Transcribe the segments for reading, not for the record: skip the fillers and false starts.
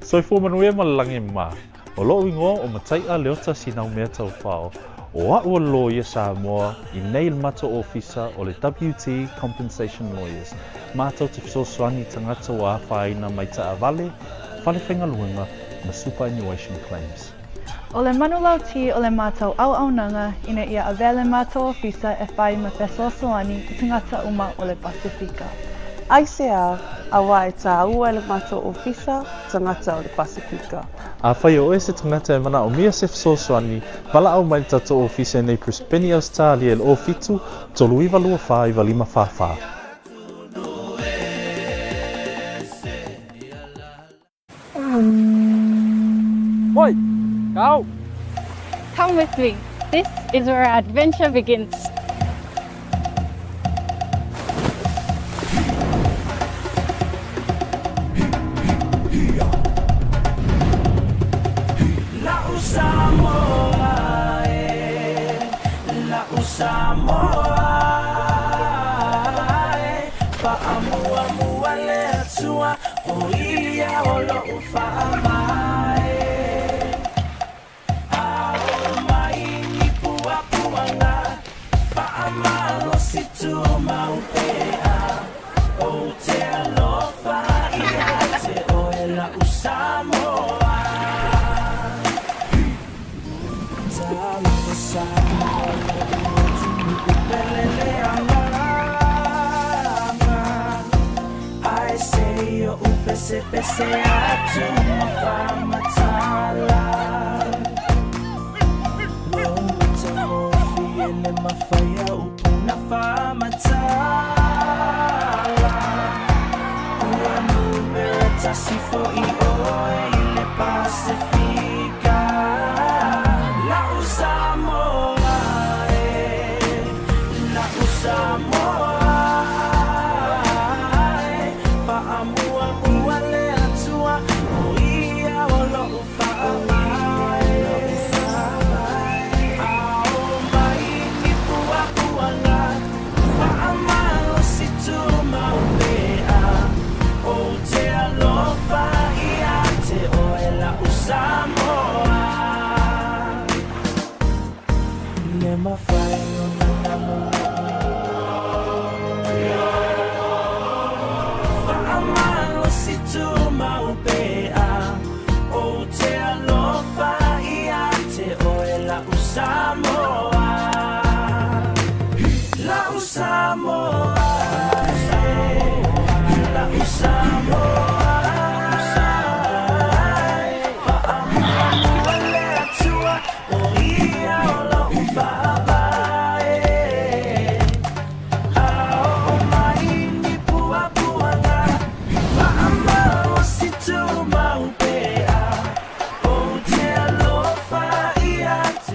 Soifua manuia ma le lagi e mama. O lo'u igoa o Matai'a Leota Sinaumea Taufao, o a'u o le loia Samoa i nei i le matou ofisa o le WT Compensation Lawyers, matou te fesoasoani i tagata ua afaina mai taavale, fale faigaluega ma superannuation claims. O le manulauti o le matou auaunaga ina ia avea le matou ofisa e fai ma fesoasoani i tagata uma o le Pasefika. Aisea, auā e tāua e le matou ofisa tagata o le Pasefika. Afai o oe se tagata e manaomia se fesoasoani, valaau mai le tatou ofisa i nei Brisbane, Ausetalia i le 07 39 24 95 44. Oi! Kau! Come with me. This is where our adventure begins.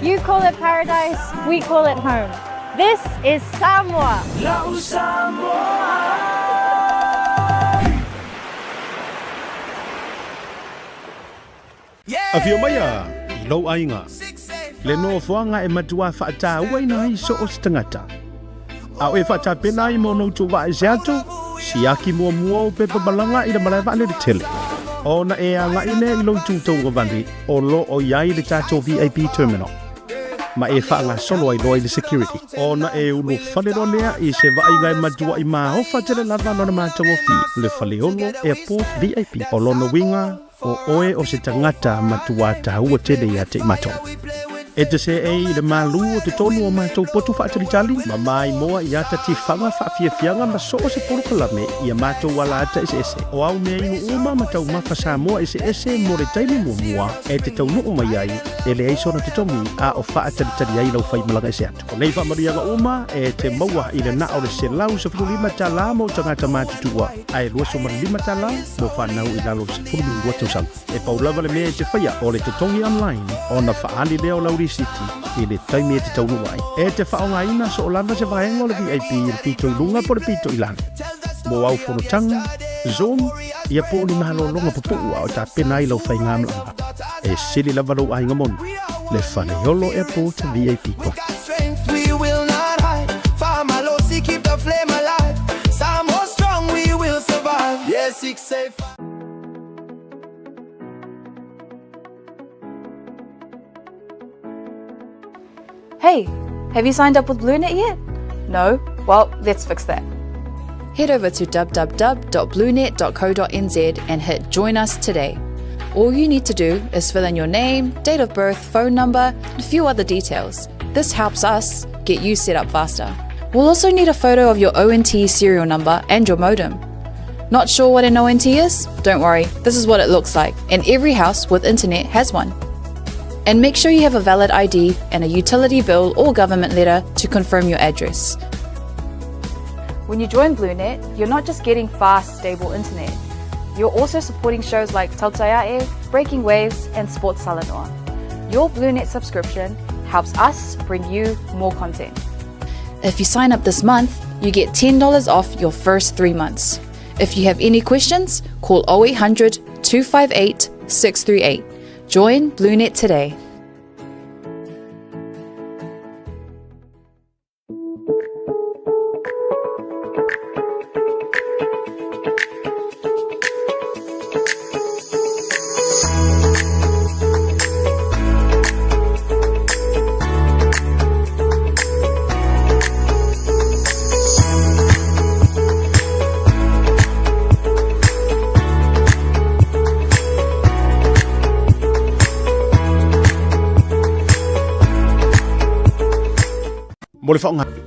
You call it paradise, we call it home. This is Samoa. Afio maia i lou aiga, le nofoaga e matuā faatauaina ai so o se tagata. A o e faatapena ai mo ona outou vaa ese atu, siaki muamua ou pepa malaga i le malae vaalele tele. Ona e agai lea i lou itu tauagavale o lo o i ai le tatou VIP terminal ma e faagasolo ai loa i le security. Ona e ulufale loa lea i se vaaiga e matuaʻi maofa tele lava lona matagofie, le Faleolo Airport VIP. O lona uiga, O oe o se tagata matuā tāua tele ia te i matou. E te seei i le malū o totonu o matou potu faatalitali, ma maimoa i ata tifaga faafiafiaga ma so o se polokalame i a matou ala ata eseese. O au mea inu uma ma taumafa Samoa eseese mo le taimi muamua e te taunuu mai ai, e leai sona totogi a o faatalitali ai lau faimalaga ese atu. O nei faamanuiaga uma e te maua i le na o le $115 mo tagata matutua ae $25 mo fanau i lalo o le 12 tausaga. E pau lava le mea e te faia o le totogi online ona faaali lea o lau risiti i le taimi e te taunuu ai. E te faaaogaina soo lava se vaega o le VIP i le pito i luga po o le pito i lalo. Mo au fonotaga, Zoom, ia po o ni malologa pupuu a o tapena ai lau faigamalaga. E sili lava lou aiga moni, le Faleolo Airport VIP Club. Hey, have you signed up with BlueNet yet? No? Well, let's fix that. Head over to www.bluenet.co.nz and hit Join Us today. All you need to do is fill in your name, date of birth, phone number, and a few other details. This helps us get you set up faster. We'll also need a photo of your ONT serial number and your modem. Not sure what an ONT is? Don't worry, this is what it looks like, and every house with internet has one. And make sure you have a valid ID and a utility bill or government letter to confirm your address. When you join BlueNet, you're not just getting fast, stable internet. You're also supporting shows like Tautaiae, Breaking Waves, and Sports Salanoa. Your BlueNet subscription helps us bring you more content. If you sign up this month, you get $10 off your first three months. If you have any questions, call 0800 258 638. Join BlueNet today. Mo le faaaoga.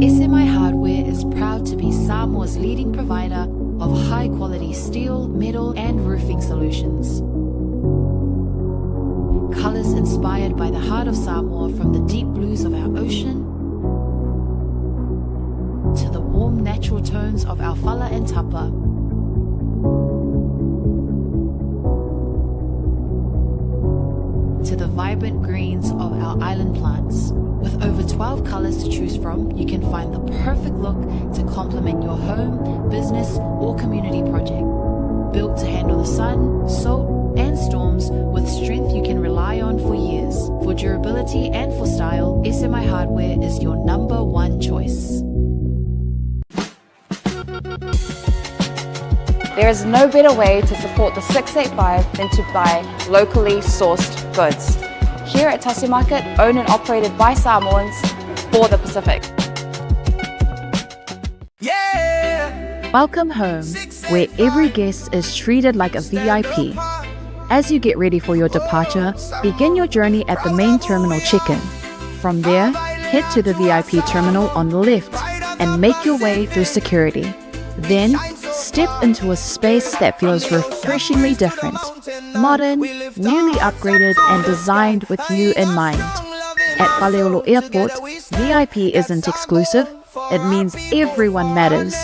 SMI Hardware is proud to be Samoa's leading provider of high quality steel, metal, and roofing solutions. Colors inspired by the heart of Samoa from the deep blues of our ocean to the warm natural tones of our fala and tapa. To the vibrant greens of our island plants. With over 12 colors to choose from, you can find the perfect look to complement your home, business, or community project. Built to handle the sun, salt, and storms with strength you can rely on for years. For durability and for style, SMI Hardware is your number one choice. There is no better way to support the 685 than to buy locally sourced goods. Here at Tasi Market, owned and operated by Samoans for the Pacific. Welcome home, where every guest is treated like a VIP. As you get ready for your departure, begin your journey at the main terminal check-in. From there, head to the VIP terminal on the left and make your way through security. Then, Step into a space that feels refreshingly different, modern, newly upgraded, and designed with you in mind. At Faleolo Airport, VIP isn't exclusive, it means everyone matters.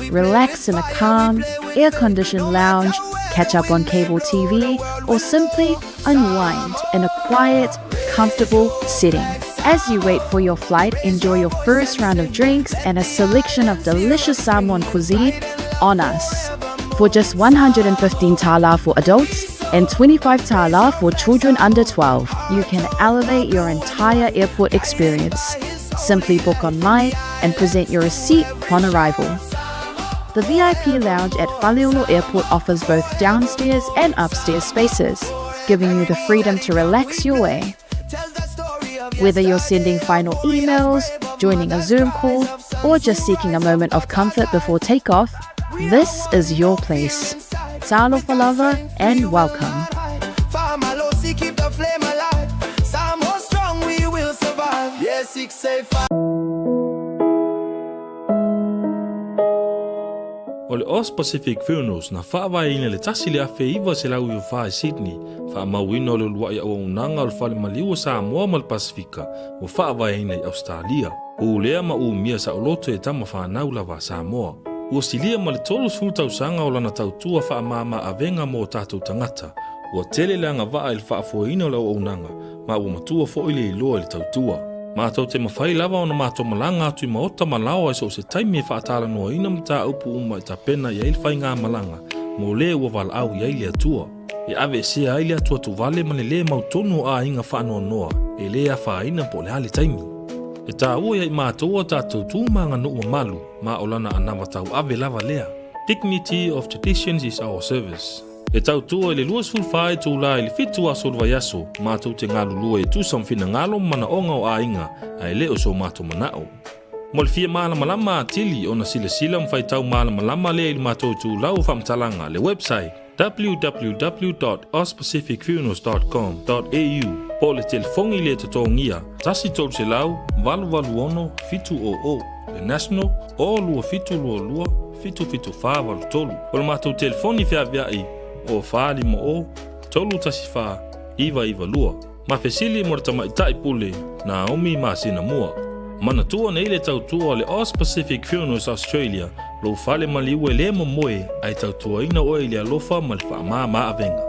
Relax in a calm, air conditioned lounge, catch up on cable TV, or simply unwind in a quiet, comfortable setting. As you wait for your flight, enjoy your first round of drinks and a selection of delicious Samoan cuisine on us. For just 115 tala for adults and 25 tala for children under 12, you can elevate your entire airport experience. Simply book online and present your receipt upon arrival. The VIP lounge at Faleolo Airport offers both downstairs and upstairs spaces, giving you the freedom to relax your way. Whether you're sending final emails, joining a Zoom call, or just seeking a moment of comfort before takeoff, this is your place. Talofa lava and welcome. O le Aus Pacific Funerals na faavaeina i le 1994 i Sydney, faamauina o le uluai auaunaga o le Fale Maliu o Samoa ma le Pasefika ua faavaeina i Ausetalia. Pulea ma umia saoloto e tama fanau lava a Samoa. Ua silia ma le 30 tausaga o lana tautua faamama avega mo o tatou tagata. Ua tele le agavaa i le faafoeina o le auaunaga, ma ua matua foi le iloa i le tautua. Matou te mafai lava ona matou malaga atu i maota ma laoa i so o se taimi e faatalanoaina mataupu uma e tapena i ai le faigamalaga mo le ua valaau i ai le Atua. E aveesea ai le atuatuvale ma le lē mautonu o aiga faanoanoa e lē afaina po o le a le taimi. E taua ia i matou a tatou tu ma aganuu mamalu ma o lana anava tauave lava lea. Dignity of traditions is our service. E tautua i le 24 itula i le 7 aso o le vaiaso, matou te galulue e tusa ma finagalo ma manaoga o aiga, ae le o so matou manao. Mo le fia malamalama atili ona silasila ma faitau malamalama lea i le matou itulau o faamatalaga, le website, www.auspacificfunerals.com.au po o le telefoni le totogia 1 300 886 700, le national, o 2722 77483. O le matou telefoni feaveai o 450 314 992. Ma fesili mo le tamaitai pule Naomi masina mua. Manatua nei le tautua o le Aus Pacific Funerals Australia, lou fale maliu e le momoe ae tautuaina oe i le alofa ma le faamama avega.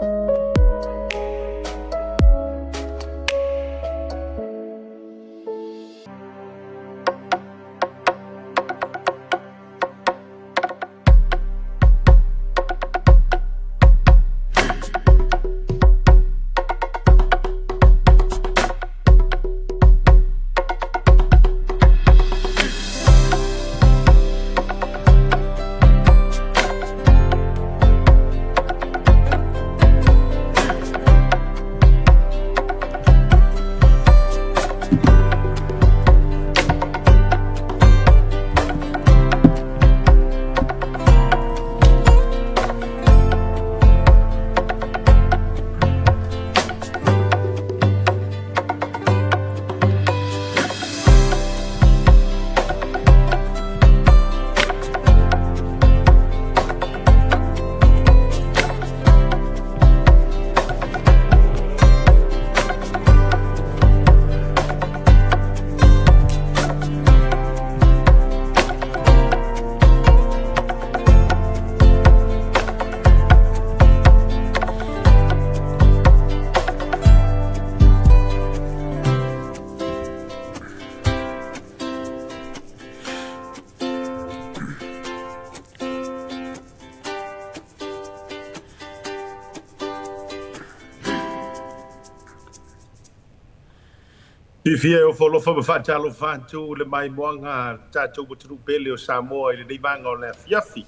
Fiafia e ofo alofa ma faatalofa atu le maimoaga a le tatou atunuu pele o Samoa i lenei vaega o le afiafi.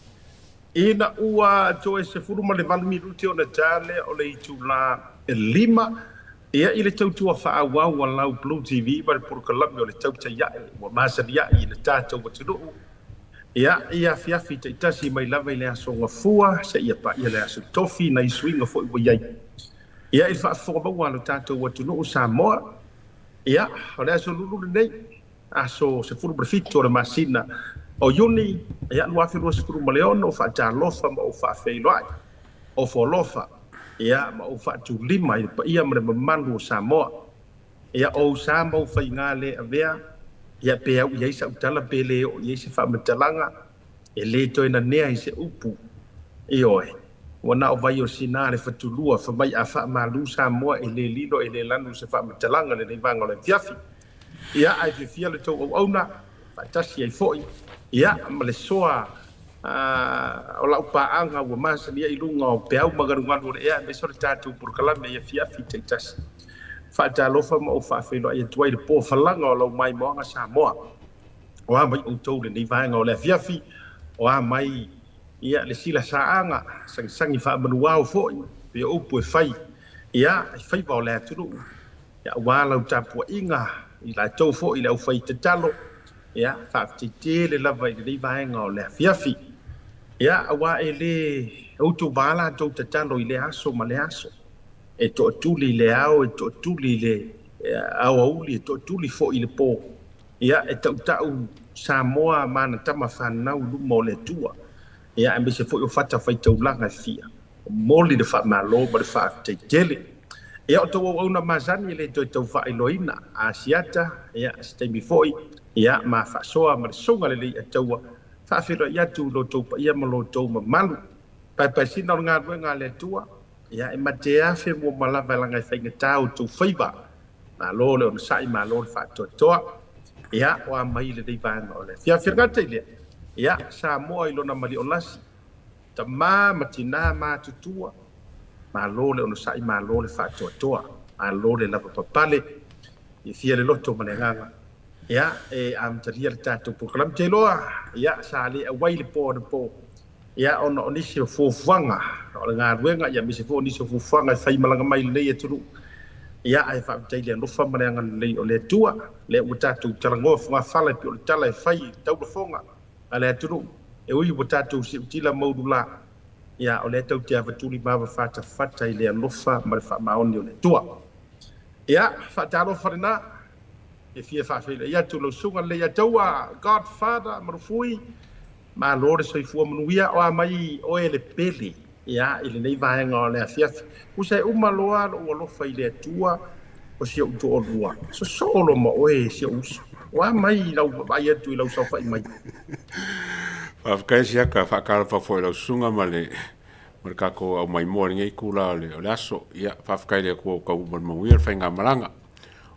Ina ua toe 18 minute ona ta lea o le itula e 5, ia i le tautua faaauau a lau Blue TV ma le polokalame o le Tautai Ae ua masani ai i le tatou atunuu, ia i afiafi taitasi mai lava i le Aso Gafua seia paia le Aso Tofi nai suiga foi ua i ai. Ia i le faafofoga maua a lo tatou atunuu Samoa, ia o le aso lulu lenei, aso 17 o le masina O Iuni, ia, 2026, faatalofa ma ou faafeiloai, ofo alofa, ia, ma ou faatulima i le paia ma le mamalu o Samoa. Ia, o ou sa ma ou faiga le avea, ia, pe au i ai sau tala pe le oo i ai se faamatalaga, e le toe nanea i se upu. Ioe, ua na o Vaiosina le fatulua, fai mai a faamalu Samoa e le lilo e le lanu se faamatalaga i lenei vaega o le afiafi. Ia, ae fiafia le tou auauna, faatasi ai foi, ia, ma le soa o lau paaga ua masani ai i luga o peau ma galugalu o le ea, aemaise o le tatou polokalame i afiafi taitasi. Faatalofa ma ou faafeiloai atu ai i le po falaga o lau maimoaga Samoa. O a mai outou i lenei vaega o le afiafi, o a mai ia le silasaaga, sagisagi faamanuao foi, pei o upu e fai, ia, i faiva o le atunuu. Aua lau tapuaiga i latou foi le aufai tatalo, ia, faafetai tele lava i lenei vaega o le afiafi. Ia, aua e le outou va latou tatalo i lea aso ma lea aso. E toatuli i le ao, e toatuli i le aoauli, e toatuli foi i le po. Ia, e tautau Samoa ma ana tama fanau i luma o le Atua. Ia, aemaise foi o fatafaitaulaga e fia. Momoli le faamalo ma le faafetai tele. Ia, o tou auauna masani e le toe tau faailoaina. Asiata, ia, se taimi foi, ia, ma faasoa ma le susuga lelei a taua, faafeiloai atu i lo outou paia ma lo outou mamalu. Paepaesina o le galuega a le Atua, ia, e mateafe muamua lava leaga e faigata outou faiva. Malo le onosai, malo le faatoatoa. Ia, o a mai lenei vaega o le afiafi. E le gata i lea, ia, Samoa i lona maliolasi, Tama ma tina matutua, malo le onosai malo le faatoatoa, malo le lavapapale, fiafia le loto ma le agaga. Ia, e amatalia le tatou polokalame. Ou te iloa, ia, sa le auai le po anapo, ia, ona o nisi o fuafuaga o le galuega, ia, aemaise foi o nisi o fuafuaga e faimalaga mai i lenei atunuu. Ia, ae faafetai i le alofa ma le agalelei o le Atua, lea ua tatou talanoa fogafala e pei o le tala e fai i taulafoga. a le atunuu, e ui ua tatou siutila maulula, ia, o lea tatou te avatuli ma avafatafata i le alofa ma le faamaoni o le Atua. Ia, faatalofa lena, e fia faafeiloai atu lau susuga Leiataua, Godfather Marufui, malo le soifua manuia, o a mai oe le pele, ia, i lenei vaega o le afiafi. Tusa e uma loa lou alofa i le Atua o si ou toalua, sosoo loa ma oe e si ou uso. O a mai i lau vaavaai atu i lau saofai mai? Faafetai Siaka, faatalofa foi i lau susuga ma le ma le tatou aumaimoa i lenei itula o le, o le aso. Ia, faafetai i le Atua ua taunuu ma le manuia le faigamalaga.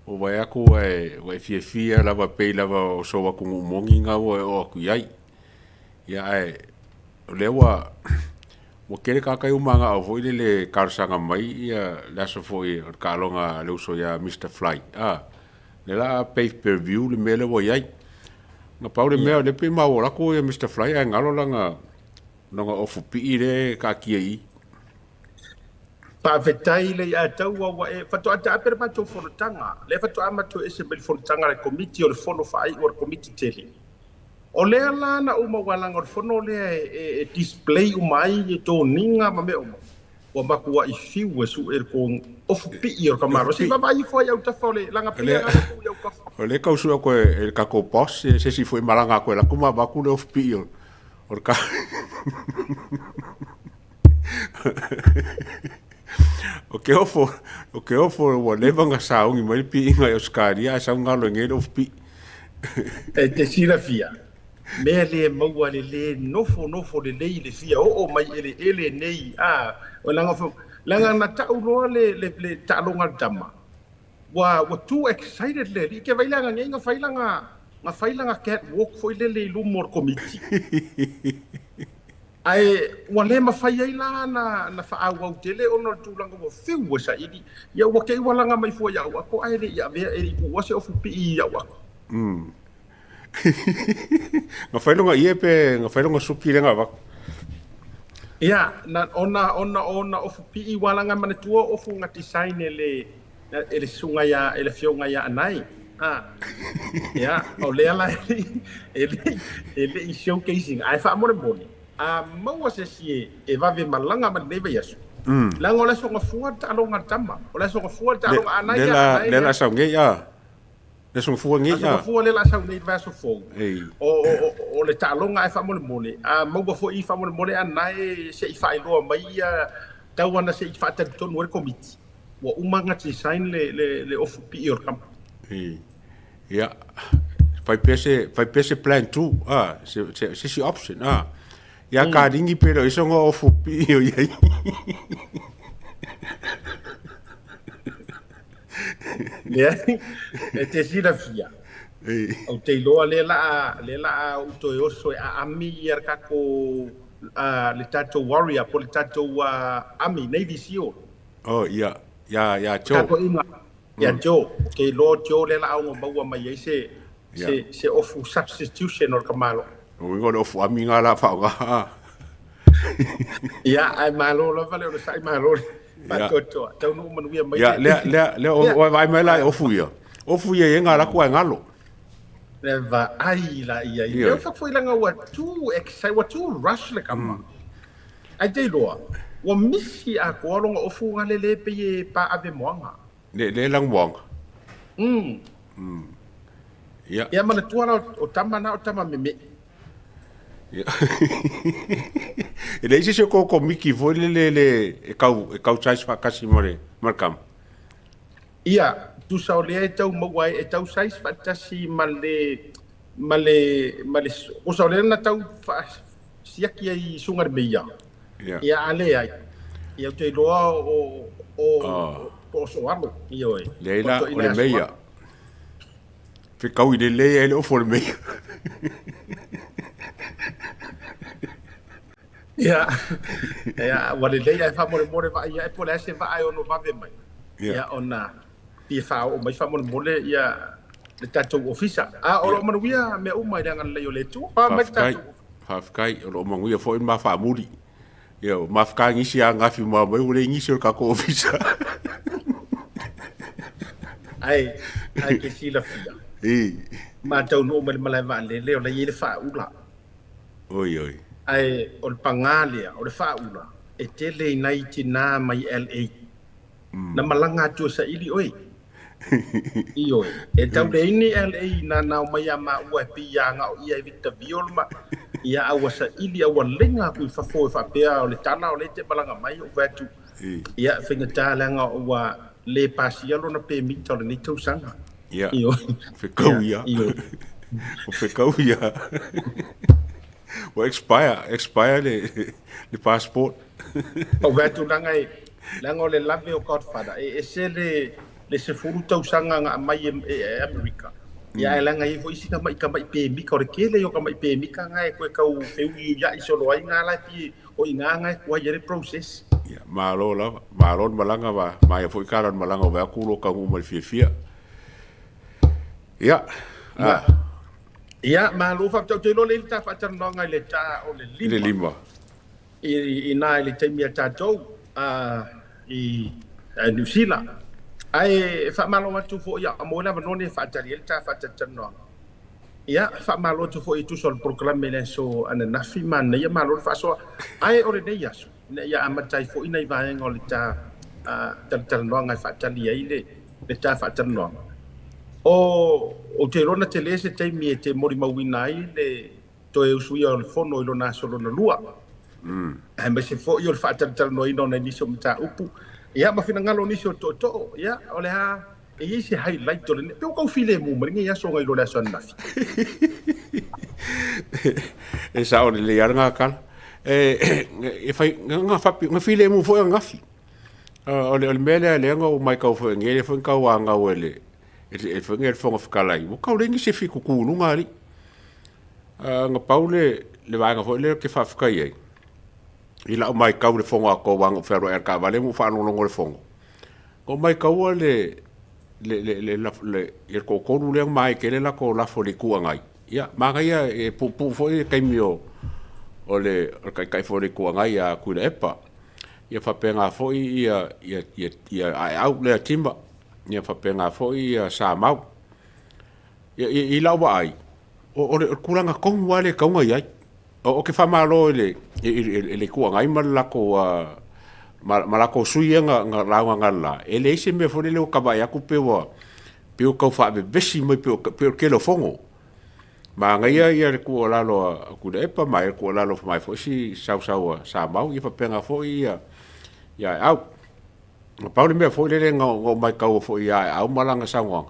Ua vaai atu ua e, ua e fiafia lava pei lava o sou atunuu moni na ua e oo atu i ai. Ia ae o lea ua ua tele tagata ia ua manao foi lele e talosaga mai ia le aso foi o le taaloga a le uso ia Mister Fly a lea la pay per view le mea lea ua i ai. Na pau le mea o lea pei maua atu ia Mister Fly ae galo lana lona ofu pii lea e taatia i i. Faafetai Leiataua ua e faatoa taape le matou fonotaga. Lea faatoa matou ese mai le fonotaga a le Komiti o le Fono Faaiu a le Komiti tele. O lea la na uma aua leaga o le fono lea e display uma ai toniga ma mea uma, ua matuai fiu e sue le ofu pii o le tamaloa. Se i vaavaai ifo ai i autafa o le laga pea lena tuu i autafa. O lea e tau sue atu e le tatou boss se isi foi e malaga atu e alu atu ma avatu le ofu pii o le ka. O ke ofo, o ke ofo ua leva ona sauni mai le piiga i Ausetalia ae sau galo i nei le ofu pii. E te silafia, mea le maua le le nofonofo lelei i le fia oo mai eleele nei, a, leaga, leaga na tau loa le, le, le taaloga a le tama, ua, ua too excited le alii, ke vai leaga nei na fai lana, na fai lana cat walk foi lele i luma o le komiti. Ae ua le mafai ai la na faaauau tele ona o le tulaga ua fiu ua saili, ia ua te i ua laga mai fua i au ako ae le i avea e le i tuua se ofu pii i au ako. Na fai lona ie pe na fai lona suki lea na avatu? Ia, na, ona, ona, ona ofu pii ua laga manatua ofu na design e le, e le susuga ia, e le afioga ia Anae. A, ia, o lea la e le, e le i showcasing, ae faamolemole, a maua se isi e, e vave malaga mai lenei vaiaso, leaga o le aso gafua le taaloga a le tama, o le aso gafua le taaloga a Anae ia, Anae lea. La sau nei, a. Le Aso Gafua nei, Aso Gafua lea o le a sau nei i le vaiaso fou. O, o, o, o le taaloga ae faamolemole, a maua foi faamolemole a na e se i faailoa mai ia tau ana se i faatalitonu ai le komiti. Ua uma ona design le, le, le ofu pii o le kama. Ia, fai pea se, fai pea se plan 2, a, se, se, se isi option, a. Ia ka ringi pe le o iso nga ofu pii o iai. Leai, e te silafia. Ou te iloa lea la lea la ou toe oso e aami ia le tatou le tatou warrior po le tatou army Navy SEAL. Oh ia, ia ia Joe. Tatou inga ia Joe. Ou te iloa Joe lea la ono maua mai ai se se se ofu substitution o le tamaloa. O uiga o le ofu army nga la faaaoga. Ia, ae malo lava le onosai, malo le faatoatoa. Taunuu manuia mai. Ia, lea, lea, lea, o vaai mai la e ofu ia. Ofu ia e ngā lako ai ngalo. Le vaai la ia. Ia. Lea foi langa ua too excited, ua too rush le kama. Ai te iloa, ua misi atoa longa ofu nga le le pe e pa ave moanga. Le, le lang moanga. Ia. Ia manatua la o tama na o tama meme. Ia. E leai se isi o komiki foi lele le e kau e kau size faatasi ma le ma le kama. Ia, tusa o lea e tau maua ai e tau size faatasi ma le ma le ma le tusa o lea na tau siaki ai i suga le meia. Ia. Ia a leai. Ia ou te iloa o o po o soalo. Ioe. Leai la o le meia. Fekaui lelei ai le ofo o le meia. Ia, ia, ua lelei ae faamolemole vaai ae po o le a se vaa e ono vave mai. Ia, ona fia faaoo mai faamolemole ia le tatou ofisa. A o lo o manuia mea uma i le agalelei o le Atua. Faa mai le tatou ofisa. Faafetai, o lo o manuia foi le ma faamuli. Ia, o mafka nisi a gafi ma mai ua leai nisi o le tatou ofisa. Ae, ae ke silafia. I. Ma taunuu mai le malae vaalele o la e i ai le faaula. Oi, oi. Ae o le pagā lea, o le faaula, e tele i nai tinā mai LA. Na malaga atu e saili oe. Ioe. E tau leai ni LA na nao mai ia maua e pei ia agao ia e Victor Viol ma ia a ua saili a ua lega atu i fafo e faapea o le tala o lea e te malaga mai ou fai atu ia e faigata leaga ua le pasia lona pemita o lenei tausaga. Ia. Ioe. Fekau ia. Ioe. O fekau ia. Ua expire, expire le, le passport. Ou fai atu leaga e, leaga o le lave o Godfather, e ese le, le 10 tausaga na aumai e, e, e Amerika. Ia ae leaga e i ai foi isi tamai tamai pemika, o le tele ia o tamai pemika na e toe tau feuiuiai solo ai na la e pei o i ina na e tuai ai le process. Ia, malo lava, malo le malaga ma maea foi tala o le malaga o vaeatu lo taunuu mai le fiafia. Ia, a. Ia, malo faafetai. Ou te iloa lea i le ta faatalanoaga i le ta o le 5. I le 5. I ina i le taimi a tatou i Niu Sila. Ae e faamalo atu foi a maua le avanoa nei e faatali ai le ta faatalatalanoaga. Ia, faamalo atu foi e tusa o le polokalame i le aso ananafi, manaia, malo le faasoa. Ae o lenei aso, ina ia amata ai foi nai vaega o le ta talatalanoaga e faatali ai le ta faatalanoaga. O, ou te iloa na tele se taimi e te molimauina ai le toe usuia o le fono i lona aso lona lua. Aemaise foi o le faatalatalanoaina o nai nisi o mataupu, ia ma finagalo o nisi o tootoo, ia, o le a, e i ai se highlight o lenei, pe ua tau filemu mai lenei aso nai lo le aso ananafi. E sao lelei lava lena tala. E, e fai, na fapi, na filemu foi ananafi. O le, o le mea lea lea na ou matau foi nei, lea foi na tau anau e le, e foi nei le Fofoga Fetalai, ua tau leai nisi e fitutu i luga alii. Na pau le, le vaega foi lea ou te faafetai ai, i lau matau i le fono atoa aua na ou fealuai i le taavale ma ou faalogologo i le fono, na ou maitaua le, le, le, le, le, le, le toatolu lea na maea tele latou lafo i le Itu Agai. Ia, manaia e puupuu foi le taimi o, o le, o le Taitai foi o le Itu Agai ia Tuilaepa. Ia faapena foi ia, ia, ia, ia Aeau lea Tima, ia faapena foi ia Samau. Ia, i, i lau vaai, o, o le, o le tulaga tonu lava lea e tatau ona i ai. O, ou te faamalo i le, i, i, i le Itu Agai ma le latou, ma, ma latou sui ia na, na lauga analeila, e leai se mea foi lele ua ta vaai atu pe ua, Pei ua tau faavevesi mai pei o pei o le tele o fono. Manaia ia le tuualalo a Tuilaepa ma le tuualalo mai foi si sausau a Samau ia faapena foi ia ia Aeau. Na pau le mea foi lele na ou maitaua foi ia Aeau ma lana saunoaga,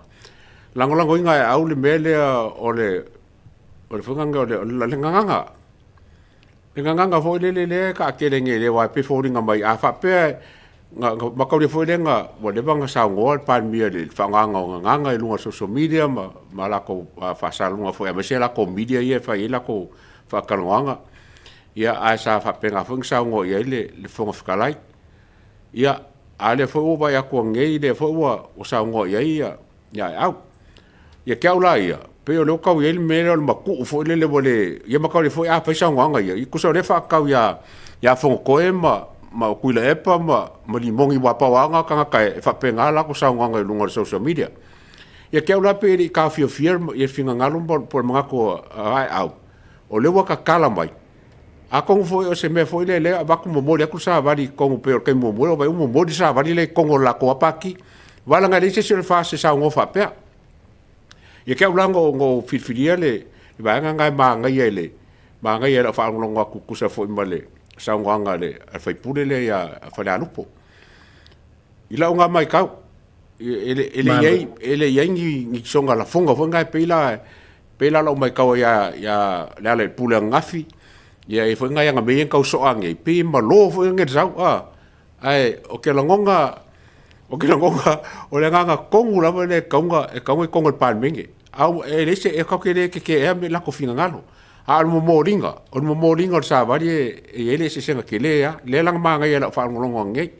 lagolagoina e Aeau le mea lea o le o le foi lea o le le gagana. Le gagana foi lele lea e taatele nei lea aua e pei e foliga mai a faapea na mataulia foi lea na ua leva ona saunoa le Palemia i le faaaogaina o gagana i luga o social media ma ma latou faasalalauga foi aemaise latou media ia e fai ai latou faatalanoaga. Ia ae sa faapena foi ona saunoa i ai le le Fofoga Fetalai. Ia, a o lea foi ua vaai atu anei lea foi ua saunoa i ai ia Aeau. Ia te au la ia, pei o lea ua tau i ai le mea lea o le matuu foi lele ua le... Ia ma tau le foi a fai saunoaga ia, ia tusa o lea e faatatau ia ia Fonotoe ma ma Tuilaepa ma ma Limoni aua pau lava na o tagata e faapena latou saunoaga i luga o le social media. Ia te au la pei e le i taofiofia ia finagalo po o le manatu a Aeau, o lea ua tatala mai. Atonu foi o se mea foi lea lea avatu momoli atu le savali i totonu pei o le taimi muamua lea ua vaai ua momoli le savali lea i totonu o le latou lava pati. Aua leaga e leai se isi o le FAST e saunoa faapea. Ia te au la na ou filifilia le vaega lena e manaia i le manaia i lau faalogologo atu tusa foi ma le saunoaga a le sui usufono lea ia Falealupo. I lau na matau, e le e le i ai ni soga lafoga foi na e pei la pei la lau matau ia ia Lealailepule ananafi, ia e foi nai ana mea ia na tau soa nei, pei e malo foi nei le sau, a. Ae o ke lagona, o ke lagona, o le agaga tonu lava lea e tatau ona, e tatau ona i totonu o le Palemene. A e leai se, e tatou te le teteea me latou finagalo. A o le momoliga, o le momoliga o le savali e i ai le eseesega tele lava. Lea la na manaia i lau faalogologo ananei.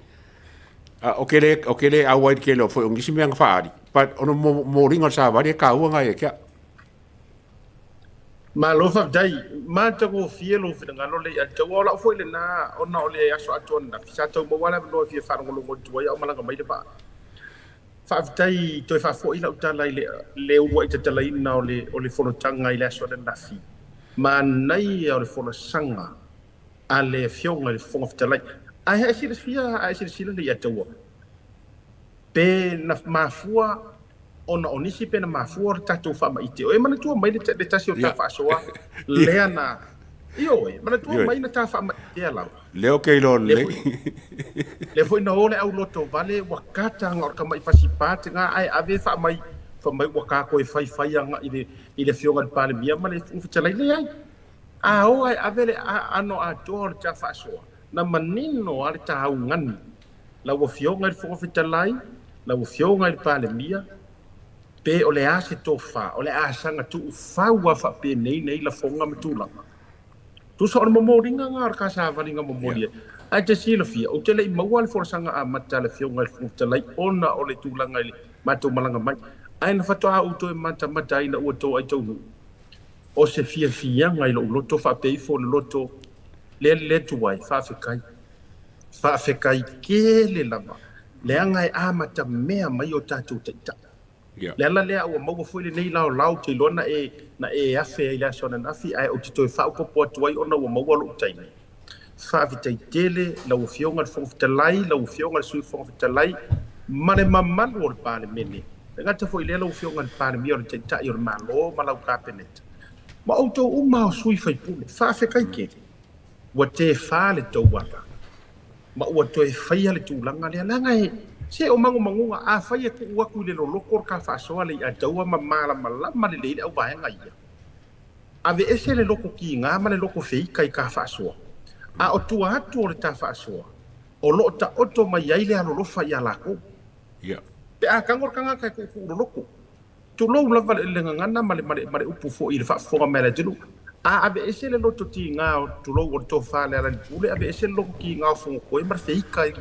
Ou te le, ou te le auai i le tele o foi o nisi mea na faaali, but o le momoliga o le savali e taua lena ia te au. Malo faafetai. Matagofie lou finagalo le ia te au. O lau foi lena ona o le aso atoa ananafi sa tau maua le avanoa e fia faalogologo atu ai a o malaga mai le vaa. Faafetai toe faafoi lau tala i le le uluai tatalaina o le o le fonotaga i le aso ananafi. Manaia o le folasaga a le Afioga i le Fofoga Fetalai. Ae a e silafia a e silasila le ia taua pe na mafua ona o nisi pe na mafua o le tatou faamaite. O e manatua mai le, le tasi o ta faasoa lea na Ioe, manatua mai na ta faamaitea lava. Lea ou te iloa lelei. Lea foi na o le auloto vale ua kata anga o le tama'i fasipa tega ae ave faamai fai mai ua ta toe faifai aga'i i le i le Afioga i le Palemia ma le Fofoga Fetalai. Leai. A o ae ave le aano atoa o le ta faasoa, na manino a le ta augani Lau Afioga i le Fofoga Fetalai, lau Afioga i le Palemia, pe o le a se tofa, o le a saga tuufau a faapenei nei lafoga ma tulaga. Tusa o le momoliga na o le ta savaliga momoli ai. Ae te silafia, ou te le i maua le folasaga amata a le Afioga i le Fofoga Fetalai ona o le tulaga i le matou malaga mai. Ae na faatoa ou toe matamata ai ina ua toai taunuu. O se fiafiaga i lou loto faapea ifo le loto lea le tuai, faafetai. Faafetai tele lava, leaga e amatamea mai o tatou taitai. Le ala lea ua maua foi lenei laolao, ou te iloa na e, na e afe ai i le aso ananafi, ae ou te toe faaopoopo atu ai ona ua maua lou taimi. Faafetai tele lau Afioga i le Fofoga Fetalai, lau Afioga i le Sui Fofoga Fetalai ma le mamalu o le Palemene. E le gata foi i lea lau Afioga i le Palemia o le Taitai o le Malo ma lau Kapeneta, ma outou uma o sui usufono. Faafetai tele. Ua tefa le tou ala, ma ua toe faia le tulaga lea, leaga e, se o magumaguga, afai e tuu atu i le loloto le ta faasoa le i'a taua ma malamalama lelei le auvaega ia, aveese le loto kiga ma le loto feika i ta faasoa, a o tua atu o le ta faasoa, o lo o taoto mai ai le alolofa ia lakou. Pe a tago le tagata e tuutuu loloto, Tulou lava le gagana ma le, ma le, ma le upu foi i le faafofoga mai a le atunuu. A aveese le loto tiga o, tulou, o le tofa a Lealailepule, aveese le loto tiga o Fonotoe ma le feika i,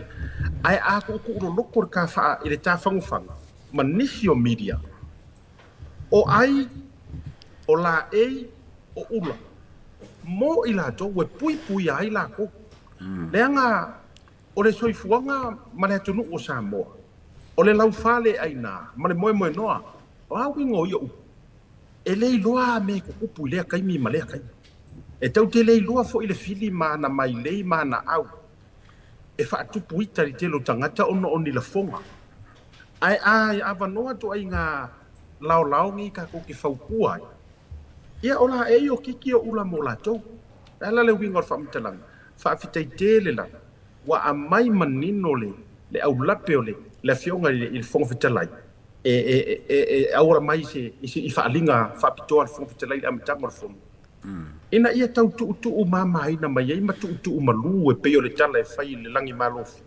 ae a tuutuu loloto le ta faa, i le ta fagufaga ma nisi o media, o ai, o laei, o ula, mo i latou e puipuia ai lakou. Leaga O le soifuaga ma le atunuu o Samoa, o le laufaleaina ma le moemoenoa, o a uiga o ia upu? E le iloa a mea e tutupu i lea taimi ma lea taimi. E tau te le iloa foi le fili ma ana mailei ma ana au e faatupu ita i le tele o tagata ona o ni lafoga. Ae a avanoa ituaiga laolao nei tatou te fautua ai, ia o la e o kiki o ula mo latou. O le a la le uiga o le faamatalaga? Faafetai tele lava ua aumai manino le le aulape o le le Afioga i le i le Fofoga Fetalai e e e e auala mai i se i se i faaaliga faapitoa a le Fofoga Fetalai i le amataga o le Fono, ina ia tau tuutuu mamaina mai ai ma tuutuu malu e pei o le tala e fai i le lagi malofi.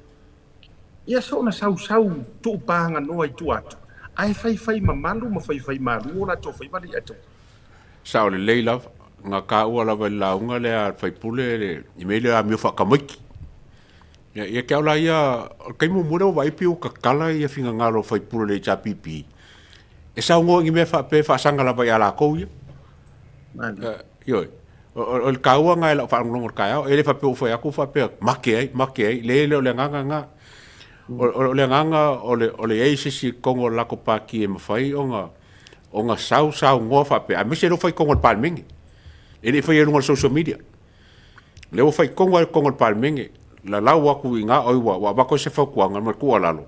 Ia soona sausau tuupaganoa i tua atu, ae faifai mamalu ma faifai malu o latou faiva le i'a taua. Sao lelei lava. Na taua lava i le lauga lea a le faipule le i mea lea amio faatamaiti. Ia, ia te au la ia, o le taimi muamua lea ua vaai pei ua tatala ia finagalo o faipule o le HRPP e saunoa i ni mea faapea e faasaga lava ia latou ia. Ioe. O le taua lena i lau faalogologo i le taeao. E le faapea ua fai atu faapea make ai, make ai. Leai e le o le agaga lena. O le agaga o le i ai se isi i totonu o le latou pati e mafai ona ona sau saunoa faapea, aemaise lea ua fai i totonu o le Palemene. E le i faia i luga o le social media. O lea ua fai tonu lava i totonu o le Palemene, lalau atu i ina, oi ua avatu ai se fautuaga ma le tuualalo,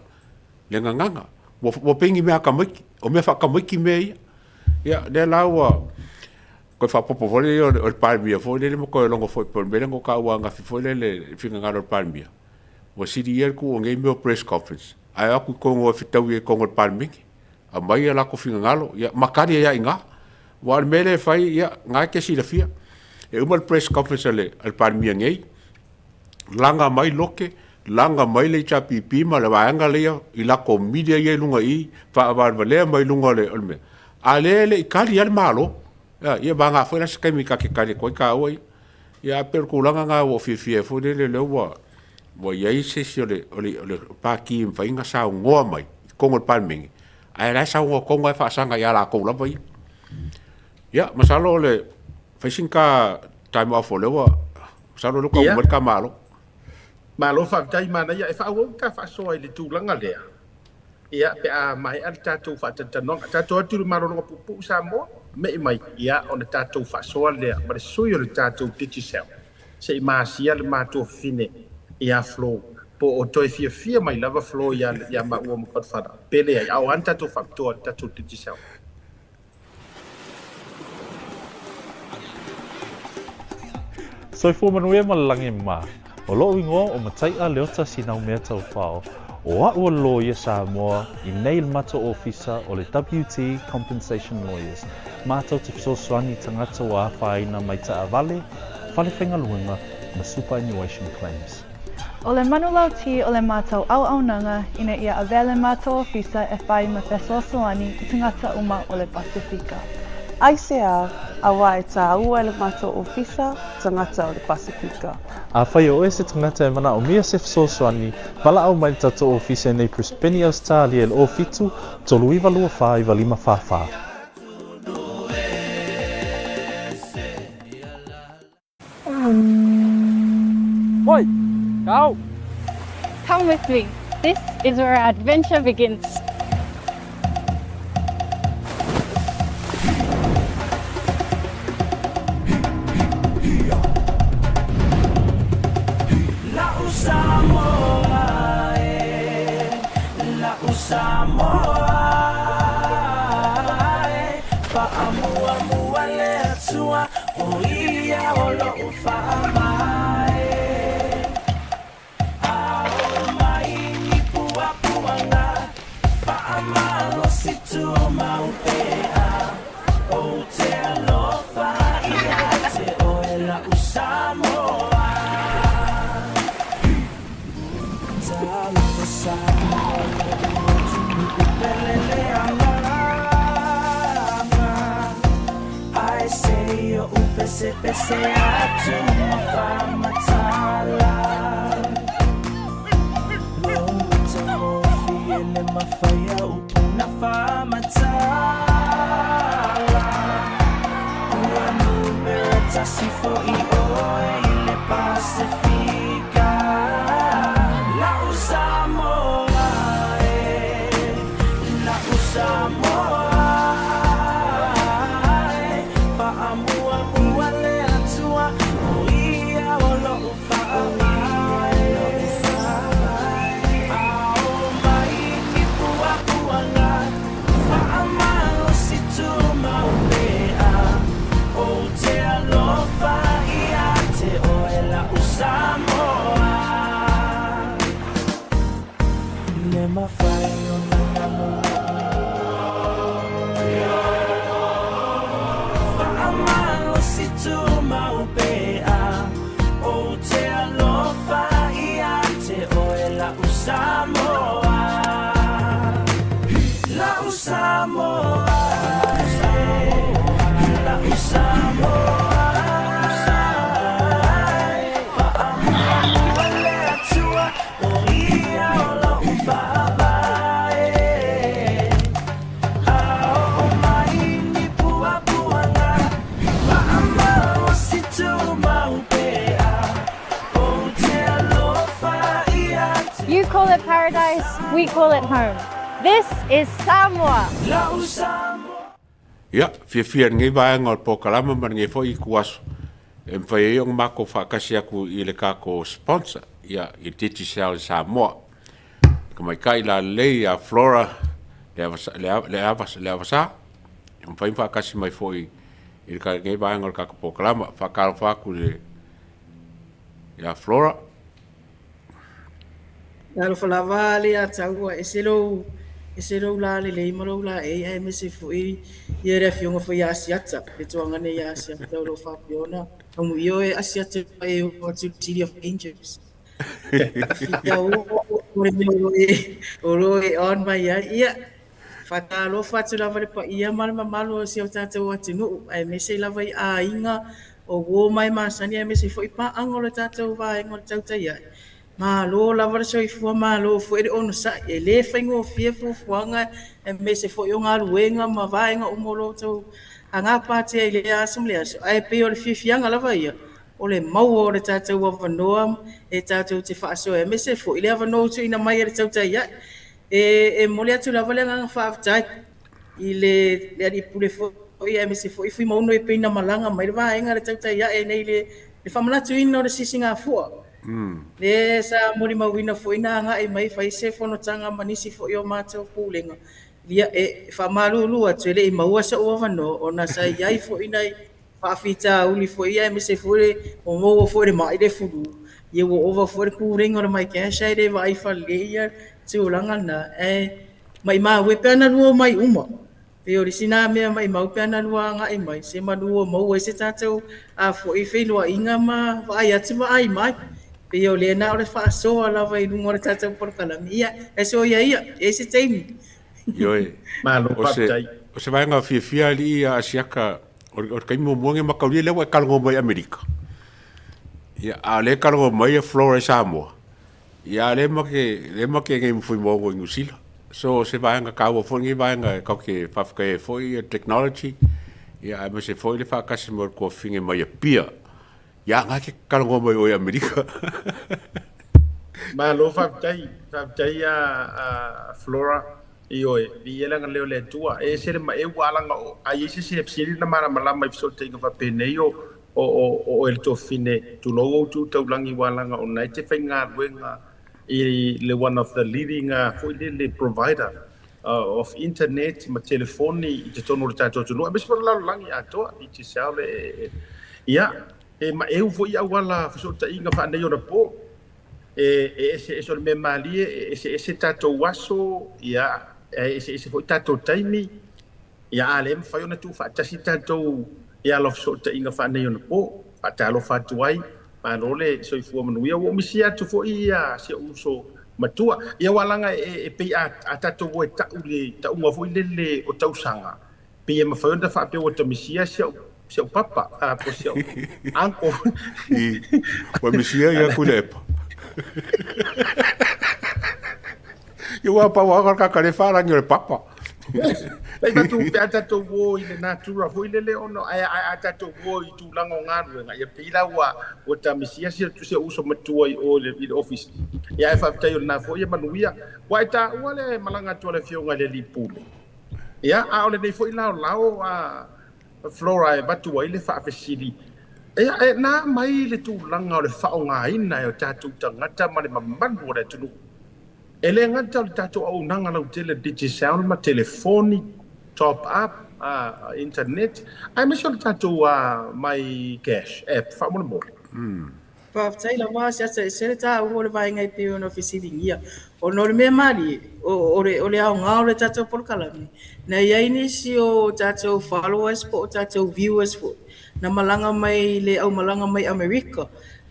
le gagana. Ua pei ni mea a tamaiti, o mea faatamaiti mea ia. Ia, lea la ua toe faaopoopo foi lea o le Palemia foi lele ma toe logo foi pei o le mea lea na ou taua ananafi foi lele i le finagalo o le Palemia, ua sili ia le tuu o nei mea o press conference ae o atu i totonu e fetaui ai i totonu o le Palemene, aumai o latou finagalo, ia, ma tali ai lava i ina. Aua o le mea lea e fai, ia, na e te silafia, e uma le press conference a le Palemia nei, laga mai Lote, laga mai le HRPP ma le vaega lea i latou media ia i luga i i, faavalevalea mai luga o le mea, a o lea e le i tali lava le Malo. Ia vagana foi la se taimi ta te tali atu ai taua ia. Ia ae pei o le tulaga lena ua ou fiafia ai foi lele, lea ua ua i ai se isi o le, o le, o le Pati e mafai ona saunoa mai i totonu o le Palemene, ae o la e saunoa tonu lava e faasaga ia latou lava ia. Ia, masalo o le fai sina ta time off o lea ua, masalo o lea ua taunuu mai le ta Malo. Malo faafetai manaia. E faaauau le ta faasoa i le tulaga lea, ia, pe a maea le tatou faatalatalanoaga. Tatou atu i le malologa puupuu Samoa, me'i mai, ia, ona tatou faasoa lea ma le sui o le tatou Digicel se i masia le matua fafine ia Flo, po o toe fiafia mai lava Flo ia, ia maua ma Godfather, pe leai, a o a ni tatou faapitoa i le tatou Digicel. Soifua manuia ma le lagi mā. O loʻu igoa o Mataiʻa Leota Sinaumea Taufao. O aʻu o le loia Samoa i nei le matou ofisa o le WT Compensation Lawyers. Matou te fesoasoani i tagata ua afaina mai taavale, fale faigaluega ma superannuation claims. O le manulauti o le matou auaunaga ina ia avea le matou ofisa e whai ma fesoasoani i tagata uma o le Pasefika. Aisea, auā e tāua e le matou ofisa tagata o le Pasefika. Afai o oe se tagata e manaomia se fesoasoani, valaau mai le tatou ofisa i nei Brisbane, Ausetalia i le 07 39 24 95 44. Oi! Kau! Come with me. This is where our adventure begins. You call it paradise, we call it home. This is Samoa. Ia, fiafia i lenei vaega o le polokalama ma lenei foi ituaso e mafai ai ona matou faatasi atu i le tatou sponsor, ia, i le Digicel i Samoa. Le tamaitai lalelei ia Flora Leavasa, e mafai ona faatasi mai foi i lenei vaega o le tatou polokalama. Faatalofa atu i le ia Flora. Talofa lava le Ataua, ese lou ese lou lalelei ma lou laei aemaise foi ia le afioga foi ia Asiata, le tuaga nei ia Asiata o lo o faapea ona amuia oe Asiata e oo atu i le City of Angels. Fia oo o le mea o lo e o lo e on mai ai. Ia, faatalofa atu lava i le paia ma le mamalu o si o tatou atunuu aemaise lava i aiga o uo ma e masani aemaise foi paaga o le tatou vaega o le tautai ae. Malo lava le soifua, malo foi le onosai. E le faigofie fuafuaga aemaise foi o galuega ma vaega uma o lo o outou gapatia i lea aso ma lea aso, ae pei o le fiafiaga lava ia o le maua o le tatou avanoa e tatou te faasoa ai, aemaise foi le avanoa ua tuuina mai e le tautai ae. E momoli atu lava le agaga faafetai i le Alii Pule foi aemaise foi Fuimaono e pei ona malaga mai le vaega a le tautai ae nei le faamanatuina o le sisigafua. Le sa molimauina foi na agai mai fai se fonotaga ma nisi foi o matou pulega, ia e faamalulu atu e le i maua so'u avanoa ona sa i ai foi nai faafitauli foi aemaise foi le ua maua foi le ma'i le fulu, ia ua ova foi le pulega o le MyCash ae le vaai faalelei ia tulaga na, ae maimau e pe ana lua omai uma. Pei o le isi na mea maimau pe ana lua agai mai, se manu ua maua ai se tatou foi feiloaiga ma vaai atu vaai mai. Pei o lea na o le faasoa lava i luga o le tatou polokalame. Ia, e soia ia, e i ai se taimi. Ioe. Malo faafetai. O se vaega fiafia alii ia Asiata, o le taimi muamua lenei mataulia lea ua e talanoa mai i Amerika. Ia, a o lea e talanoa mai Flora i Samoa. Ia, a o lea ma te, lea ma te nei ma Fuimaono i Niu Sila. So, o se vaega taua foi lenei vaega e tatou te faafetai ai foi ia technology, ia aemaise foi le faatasi mai o le tuafafine mai Apia. Ia, na e te talanoa mai oe i Amerika. Malo faafetai, faafetai a Flora, ioe, viia le agalelei o le Atua. E ese le maeu ua alaga o, a i ai se isi e fesili na malamalama i fesootaiga faapenei o o o oe le tuafafine, tulou ou tu taulagi ua alaga o na e te faigaluega i le one of the leading foi lele provider of internet ma telefoni i totonu o le tatou atunuu aemaise foi le lalolagi atoa, Digicel e ia e maeu foi i auala fesootaiga faaneionapo e eseese o le mea malie e eseese tatou aso ia e eseese foi tatou taimi Ia a le mafai ona tuufaatasi tatou i ala o fesootaiga faaneionapo, faatalofa atu ai, malo le soifua manuia. Ua ou misia atu foi ia si ou uso matua. Ia aua leaga e pei a tatou o e tau le tauga foi lele o tausaga, pei e mafai ona faapea ua ta misia si au papa, po o si au uncle. Ua misia ia Tuilaepa. Ia ua pau lava le kaka le whārangi o le papa. Lei matu pe a tatou o i le natura foi lele ona ae a tatou o i tulaga o galuega ia pei la ua ua ta misia si si ou uso matua i o i le office. Ia ae faafetai o lena foi e manuia. Ua e taua le malaga atu a le afioga i le alii pule. Ia a o lenei foi laolao a Flora e avatu ai le faafesili, ia e na mai le tulaga o le faaaogaina e o tatou tagata ma le mamalu o le atunuu. E le gata o le tatou auaunaga lautele Digicel ma telefoni, top up, internet, aemaise o le tatou My Cash app faamolemole. Faafetai lava Asiata, e ese le taua o le vaega e pei ona fesiligia. Ona o le mea malie, o le aoga o le tatou polokalame, na i ai nisi o tatou followers po o tatou viewers foi na malaga mai le aumalaga mai Amerika.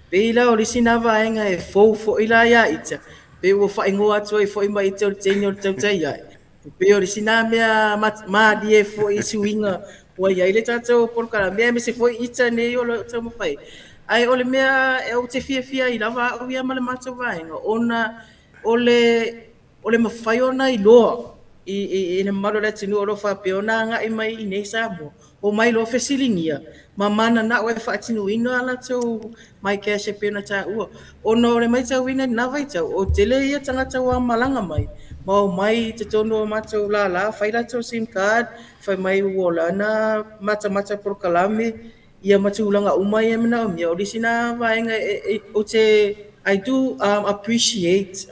Pei la o le isi na vaega e fou foi la ia ita, pei ua faaigoa atu ai foi ma ita o le teine o le tautai ae. E pei o le isi na mea malie foi i suiga ua i ai le tatou polokalame aemaise foi ita nei o lo o taumafai. Ae o le mea ou te fiafia ai lava au ia ma le matou vaega ona o le o le mafai ona iloa i, i, i le mamalu o le atunuu o lo o faapea ona agai mai i nei Samoa, omai loa fesiligia ma mananao e faatinoina a latou MyCash e pei ona taua. Ona o le matauina i lena vaitau, o tele ia tagata ua malaga mai ma omai i totonu o matou lala, fai latou sim card, fai mai ua ona matamata polokalame, ia ma tulaga uma ia e manaomia. O le isi lena vaega ou te, I do appreciate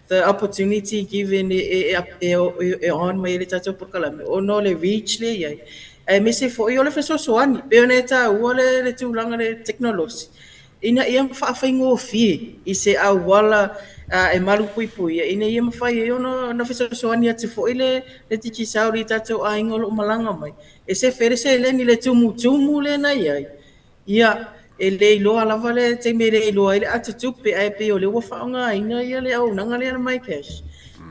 the opportunity given e on mai ai le tatou polokalame ona o le reach lea e i ai, aemaise foi o le fesoasoani. E pei ona e taua le tulaga o le tekonolosi ina ia faafaigofie i se auala e malupuipuia ina ia mafai ai ona fesoasoani atu foi le Digicel i tatou aiga o lo o malaga mai e sefe le seleni i le tumutumu lea na i ai. Ia, e le iloa lava le taimi e le iloa ai le atotupe, ae pei o lea ua faaaogaina ia le auaunaga lea a le MyCash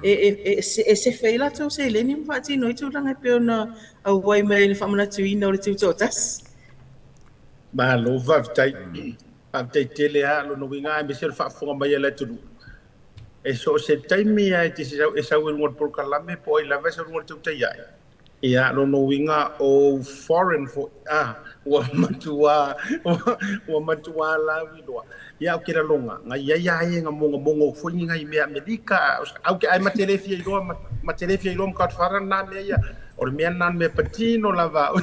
e sefe ai latou seleni ma faatino ai tulaga e pei ona auai mai i le faamanatuina o le tutoatasi. Malo faafetai. Faafetai tele lava lona uiga aemaise o le faafofoga mai a le atunuu. E so o se taimi lava e te e sau i luga o le polokalame po o ai lava e sau i luga o le tautai ae, Ia, lona uiga o foreign foi, a, ua matua, ua matua lauiloa. Ia, ou te lagona, na i ai a e na mogomogo foi ni nai mea Amerika, au ke ai ma te le fia iloa, ma te le fia iloa ma Godfather na mea ia, o le mea na mea patino lava.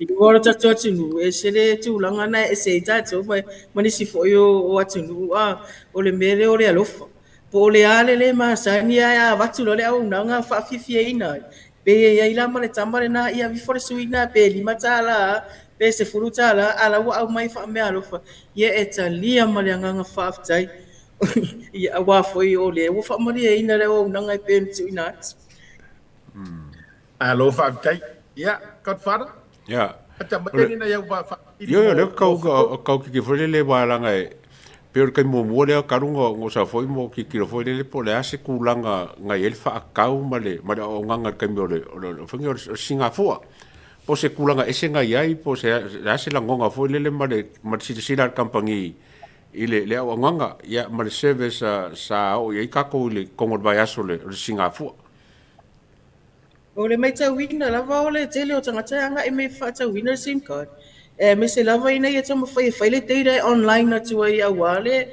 I luga o le tatou atunuu, e ese le tulaga na e ese ai tatou ma nisi foi o atunuu, a, o le mea lea o le alofa. Po o le a le lē masani ae a avatu loa le auaunaga faafiafiaina ai, pe i ai la ma le tama lena ia aveifo le sui lena pe $5 pe $10 a la ua aumai faameaalofa, ia e talia ma le agaga faafetai. Ia aua foi o lea ua faamalieina le auaunaga e pei ona tuuina atu. Malo faafetai. Ia, Godfather. Ia. Ata mai ni nai au Ioe, o lea kau kau kiki foi lele wa langa e pei o le taimi muamua lea talu ona ou sau foi ma ou tilotilo foi lele po o le a se tulaga na i ai le faatau ma le ma le auaunaga i le taimi o le o le faiga o le Sigafua. Po o se tulaga ese na i ai po o se a se lagona foi lele ma le ma le silasila a le kamupani i le le auaunaga ia ma le service sa oo i ai tatou i le totonu o le vaiaso o le Sigafua. O le matauina lava o le tele o tagata e agai mai e faatauina le sim card, aemaise lava ina ia taumafai e fai le data e online atu ai aua le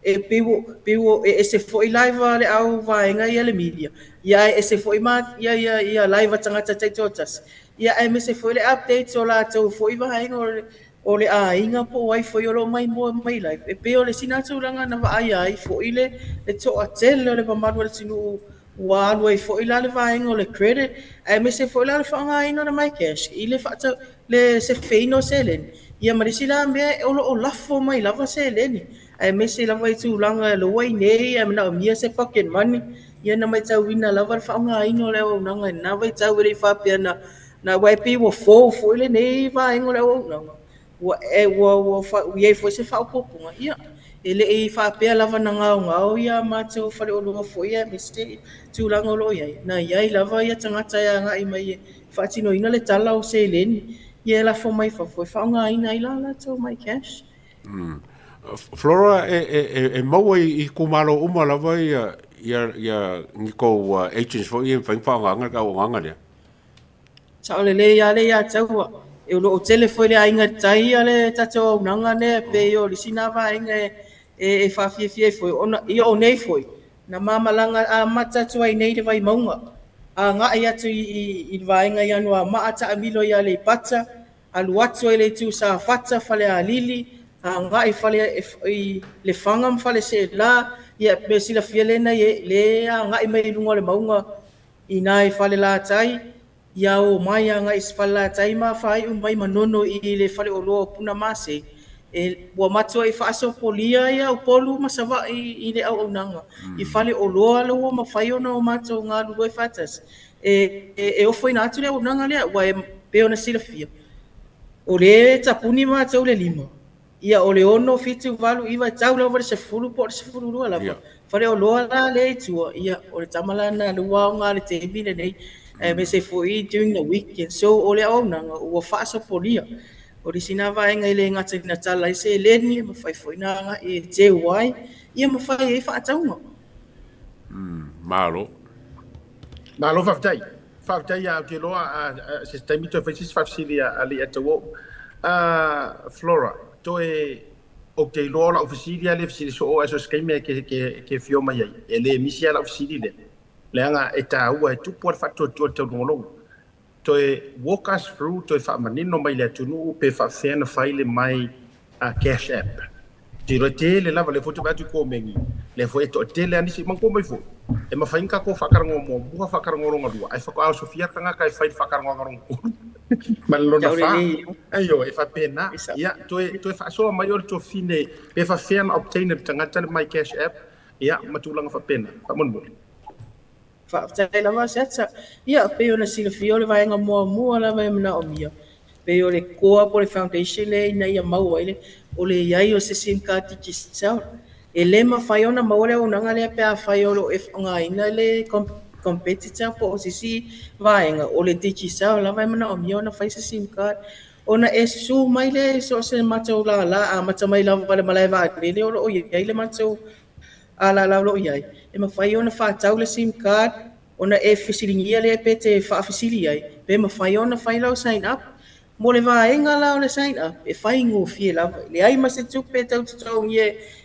e pei ua pei ua e ese foi live a le au vaega ia le media, ia ae ese foi ma ia ia ia live a tagata taitoatasi, ia aemaise foi le updates o latou foi vaega o le o le aiga po o ai foi o lo o maimoa mai live. E pei o le isi lena tulaga na vaaia ai foi le le toatele o le mamalu o le atunuu Ua alu ai foi la le vaega o le credit aemaise foi la le faaaogaina o le MyCash i le faatau, le sefeina o seleni. Ia ma le isi la mea o lo o lafo mai lava seleni aemaise lava i tulaga o lea ua i nei ae manaomia se pocket money, ia na matauina lava le faaaogaina o le auaunaga i lena vaitau e le i faapea na, na aua e pei ua fou foi lenei vaega o le auaunaga. Ua ua ua i ai foi se faaopoopoga, ia, e le i faapea lava na gaogao ia matou faleoloa foi aemaise tulaga o lo o i ai. Na i ai lava ia tagata e agai mai e faatinoina le tala o seleni, ia e lafo mai fafo e faaaogaina ai la latou MyCash. Flora, e maua i itumalo uma lava ia ia ia ni tou agents foi ia e mafai ona faaaogaina le auaunaga lea? Sao lelei lava le ia Taua. O lo o tele foi le aiga tai a le tatou auaunaga lea e pei o le isi lena vaega e faafiafia ai foi ona ia o nei foi na ma malaga amata atu ai nei i le Vaimauga agai atu i le vaega i Anoamaa taamilo i Aleipata alu atu ai i le itu Safata, Falealili, agai i Lefaga ma Faleseela, ia mea silafia lea e agai mai i luga o le mauga I ina i Falelatai, ia o mai agai i Falelatai ma faaiu mai Manono i le faleoloa o Punamase, e ua matuai faasopolia ia Upolu ma Savaii i le auaunaga i faleoloa la ua mafai ona o matou galulue faatasi e ofoina atu le auaunaga lea, aua e pei ona silafia, o lea e tapuni matou i le 5, Ia, o le 6, 7, 8, 9, e tau lava i le 10 po o le 12 lava. Faleoloa la lea i tua, ia, o le tama la lena lea ua aoga i le taimi lenei, aemaise foi during the weekend. So, o le auaunaga ua faasopolia. O le isi lena vaega e le gata ina tala ai seleni, e mafai foi ona agai e teu ai, ia ma fai ai faatauga. Malo. Malo faafetai. Faafetai ou te iloa se taimi toe fai se isi faafesili a Leiataua. Flora, toe ou te iloa o lau fesili lava lea e fesili soo ae so o se taimi lava e te afio mai ai, e le misi lava lau fesili lea, leaga e taua, e tupu lava le faatuatua i le taulogologo. Toe walk us through, toe faamanino mai i le atunuu pe faafefea ona fai le my cash app. Ou te iloa e tele lava, lea foi ou te vaai atu i komeni, lea foi e toatele lava nisi, manatua mai foi, e mafai ona tatou faatalanoa muamua, faatalanoa lona lua, ae faatoa osofia le tagata e fai le faatalanoaga lona tolu ma le lona fa. Ioe, e faapena. Ia, toe, toe faasoa mai oe le tuafafine pe faafefea ona obtain e le tagata le my cash app, ia, ma tulaga faapena. Faamolemole. Faafetai lava Asiata. Ia, pei ona silafia o le vaega muamua lava e manaomia, pei o le core po o le foundation lea ina ia maua ai le, o le i ai o se sim card Digicel. E le mafai ona maua le auaunaga lea pe afai o lo o e faaaogaina le competitor po o se isi vaega, o le Digicel lava e manaomia ona fai se sim card. Ona e susu mai lea i so o se matou lala, amata mai lava i le malae vaalele o lo o i ai le matou lala o lo o i ai, e mafai ona faatau le sim card ona e fesiligia lea pe te faafesili ai pe mafai ona fai lau sign up. Mo le vaega la o le sign up, e faigofie lava, e leai ma se tupe e tau totogi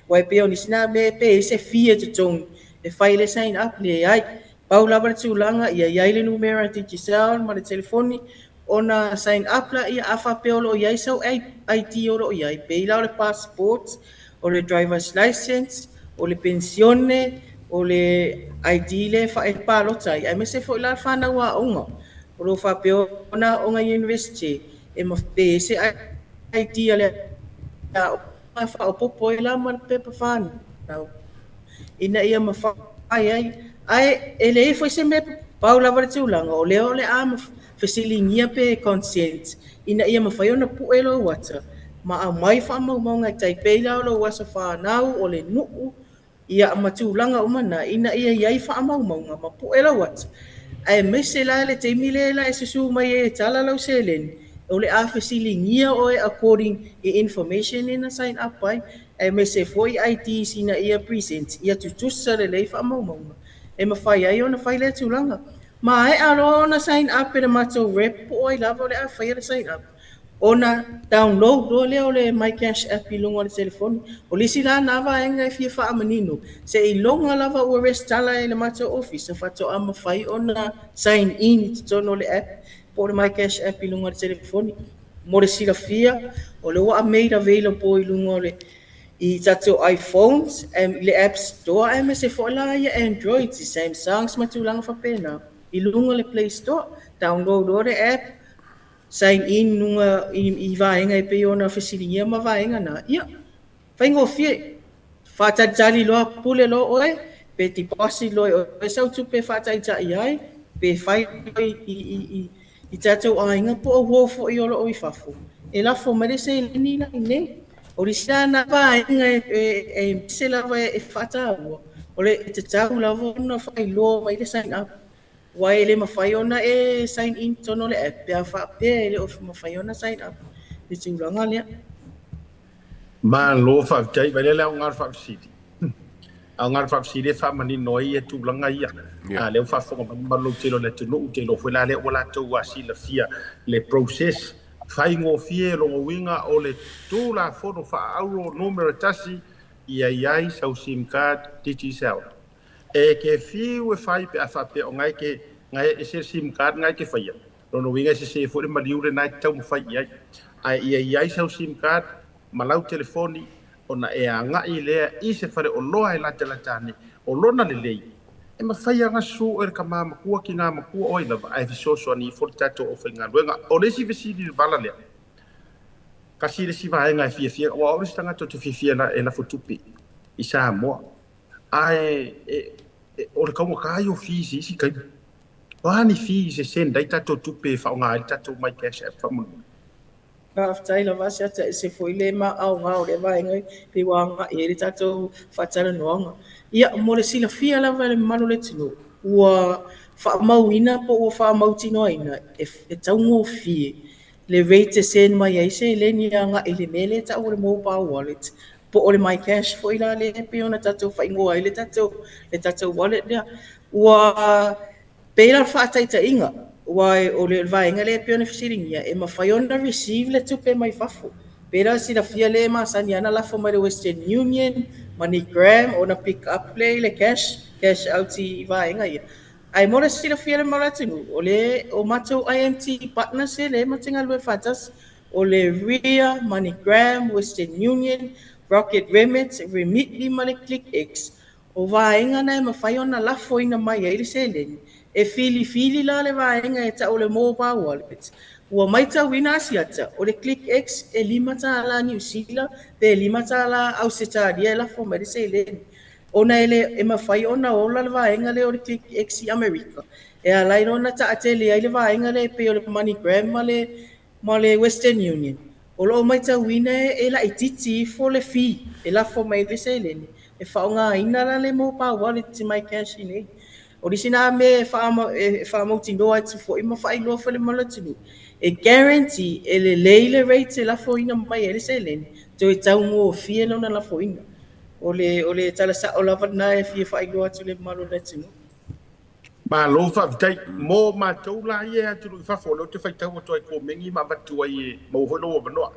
aua e pei o nisi na mea pe i ai se fee e totogi e fai le sign up, leai. Pau lava le tulaga ia i ai le numera Digicel ma le telefoni ona sign up laia, a faapea o lo o i ai sau ID o lo o i ai, pei la o le passport, o le driver's license, o le penisione, o le ID lea e palota ai, aemaise foi la le fanau aoga o lo o faapea ona aooga i University, e pe i ai se ID a le aoga e faaopoopo ai la ma le pepa fanau ina ia mafai ai. Ae e leai foi se mea pau lava le tulaga o lea o le a fesiligia pe consent ina ia mafai ona pue lou ata ma aumai faamaumauga e tai pei la o lou aso fanau, o le nuu, ia ma tulaga uma na ina ia i ai faamaumauga ma pue lau ata. Aemaise la le taimi lea la e susu mai ai e tala lau seleni, o le a fesiligia oe according i information lea na sign up ai, aemaise foi IDs ina ia present, ia tutusa lelei faamaumauga e mafai ai ona fai lea tulaga. Maea loa ona sign up e le matou rep po o ai lava o le a faia le sign up, ona download loa lea o le My Cash App i luga o le telefoni. O le isi la na vaega e fia faamanino, seiloga lava ua resitala e le matou ofisa faatoa mafai ona sign in i totonu o le app po o le My Cash App i luga o le telefoni. Mo le silafia, o lea ua made available i luga o le i tatou iPhones, i le App Store aemaise foi la ia Androids, i Samsungs ma tulaga faapena i luga o le Play Store. Download loa le app, sign in luga i vaega e pei ona fesiligia ma vaega na, ia, faigofie. Faatalitali loa, pule loa oe, pe deposit loa e oe sau tupe e faataitai ai, pe fai i i tatou aiga po o uo foi o lo o i fafo, e lafo mai le seleni la i inei. O le isi la na vaega e ese lava e faataua, o le tatau lava ona faailoa mai le sign up, aua e le mafai ona e sign in totonu o le app pe a faapea e le o mafai ona sign up le tulaga lea. Malo faafetai, vaai lea le aoga o le faafesili. Aoga o le faafesili e faamanino ai tulaga ia. A lea ua faafofoga mai le mamalu lautele o le atunuu, ou te iloa foi la lea ua latou silafia le process faigofie lona uiga o le Tulafono Faa-Auro Numera 1 ia i ai sau sim card Digicel. E ke fiu e fai pe a faapea o ngae ke ngae ese le sim card ngae ke faia, lona uiga e sese foi le maliu lena e te taumafai i ai. Ae ia i ai sau sim card ma lau telefoni ona e agai lea i se faleoloa e latalata ane. O lona lelei, e mafai lava ona susu oe le tama matua, tina matua, o ai lava, ae fesoasoani ifo le tatou aufaigaluega. O le isi fesili i le vala lea, tasi le isi vaega e fiafia, aua o au le isi tagata ou te fiafia e lafo tupe i Samoa, ae o le taugata ia o fees i isi taimi. O a ni fees e send ai tatou tupe e faaaoga ai le tatou MyCash App faamolemole? Faafetai lava Asiata, ese foi le maaaoga o lea vaega pei ua agai i ai le tatou faatalanoaga. Ia, mo le silafia lava e le mamalu o le atunuu, ua faamauina po ua faamautinoaina e taugofie le rate e send mai ai seleni agai i le mea lea e tau o le mobile wallet po o le MyCash foi la lea e pei ona tatou faaigoa ai le tatou wallet lea. Ua Pei la o le faataitaiga, aua o le vaega lea e pei ona fesiligia, e mafai ona receive le tupe mai fafo. Pei la silafia lea e masani lava ona lafo mai le Western Union, Money Gram ona pick up lea i le cash, cash out i vaega ia. Ae mo le silafia e le mamalu o le atunuu, o le o matou IMT partners ia lea matou te galulue faatasi, o le Ria, Money Gram, Western Union, Rocket Remit, Remitly ma le ClickX. O vaega na e mafai ona lafoina mai ai le seleni. E filifili la le vaega e tau o le mobile wallet. Ua maitauina Asiata, o le ClickX e $5 Niu Sila pe $5 Ausetalia e lafo mai le seleni. Ona e le e mafai ona ola le vaega lea o le ClickX i Amerika, e ala ai loa ona taatele ai le vaega lea e pei o le MoneyGram ma le Western Union. O lo o maitauina e laitiiti ifo le fee e lafo mai ai le seleni. E faaaogaina la le mobile wallet i MyCash nei. O le isi na mea e faamautinoa atu foi ma faailoa foi le mamalu o le atunuu, e guarantee e lelei le rate e lafoina mai ai le seleni, toe taugofie lona lafoina. O le tala sao lava lena e fia faailoa atu i le mamalu o le atunuu. Malo faafetai. Mo matou la ia e atunuu i fafo, o lea ou te faitau atu ai i komeni ma avatu ai e maua foi lou avanoa.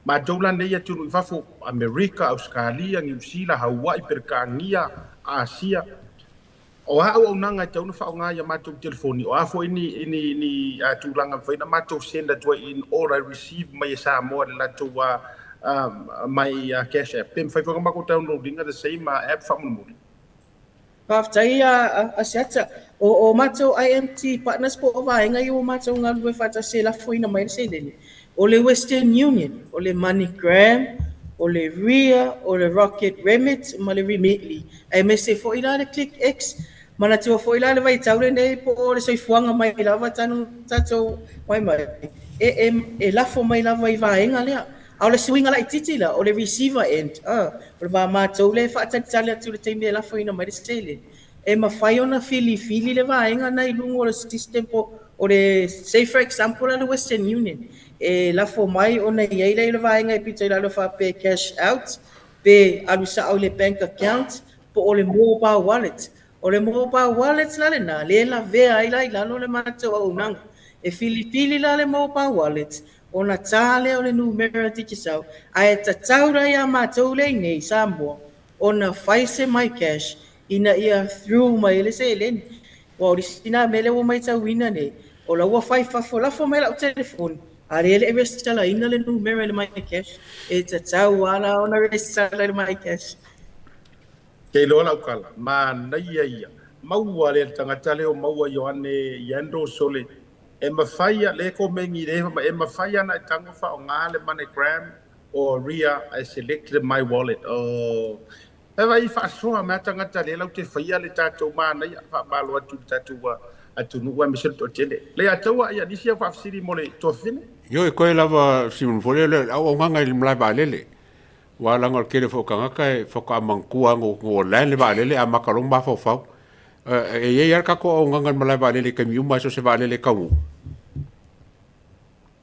Matou la nei atunuu i fafo, Amerika, Ausetalia, Niu Sila, Haua'i, Peretania, Asia, o a auaunaga e tatau ona faaaoga i a matou telefoni, o a foi ni, ni, ni a tulaga e mafai ona matou send atu ai in order receive mai e Samoa i le latou a, a, mai a Cash App, pe mafai foi ona matou download ina the same app faamolemole. Faafetai a Asiata. O matou IMT partners po o vaega ia ua matou galulue faatasi e lafoina mai le seleni, o le Western Union, o le MoneyGram, o le Ria, o le Rocket Remit ma le Remitly, aemaise foi la le ClickX. Manatua foi la le vaitau lenei po o le soifuaga mai lava talu tatou mai mai, e lafo mai lava i vaega lea. A o le suiga laitiiti la, o le receiver end, o le va matou lea e faatalitali atu i le taimi e lafoina mai le seleni, e mafai ona filifili le vaega na i luga o le system po o le, say for example la le Western Union, e lafo mai ona i ai lea i le vaega e pito i lalo faapea cash out, pe alu sao i le bank account, po o le mobile wallet. O le mobile wallet la lena, lea e lavea ai la i lalo le matou auaunaga. E filifili la le mobile wallet, ona ta lea o le numera Digicel, ae tatau la ia matou lea i inei i Samoa ona fai se MyCash ina ia through mai ai le seleni. Aua o le isi na mea lea ua maitauina nei, o la ua fai fafo lafo mai lau telefoni, a lea e le i resitalaina le numera i le MyCash, e tatau lava la ona resitala i le MyCash. Kei iloa lau tala, manaia ia. Maua lea le tagata lea o maua Ioane Yandle sole e mafai a le komeni le e mafai ana e tago faaaoga le MoneyGram or Ria ae select le my wallet oh e vai faasoa mai a tagata lea lau te faia le tatou manaia faamalo atu i le tatou atunuu aemaise le toatele le ataua ia nisi au faafesili mo le tuafafine. Ioe koe lava Simon foi lea le auaunaga i le malae vaalele. Aua leaga o le tele foi o tagata e faatoa manatua lava ona land le vaalele amata loa ona mafaufau. E i ai lava le tatou auaunaga i le malae vaalele i taimi uma lava so o se vaalele e taunuu.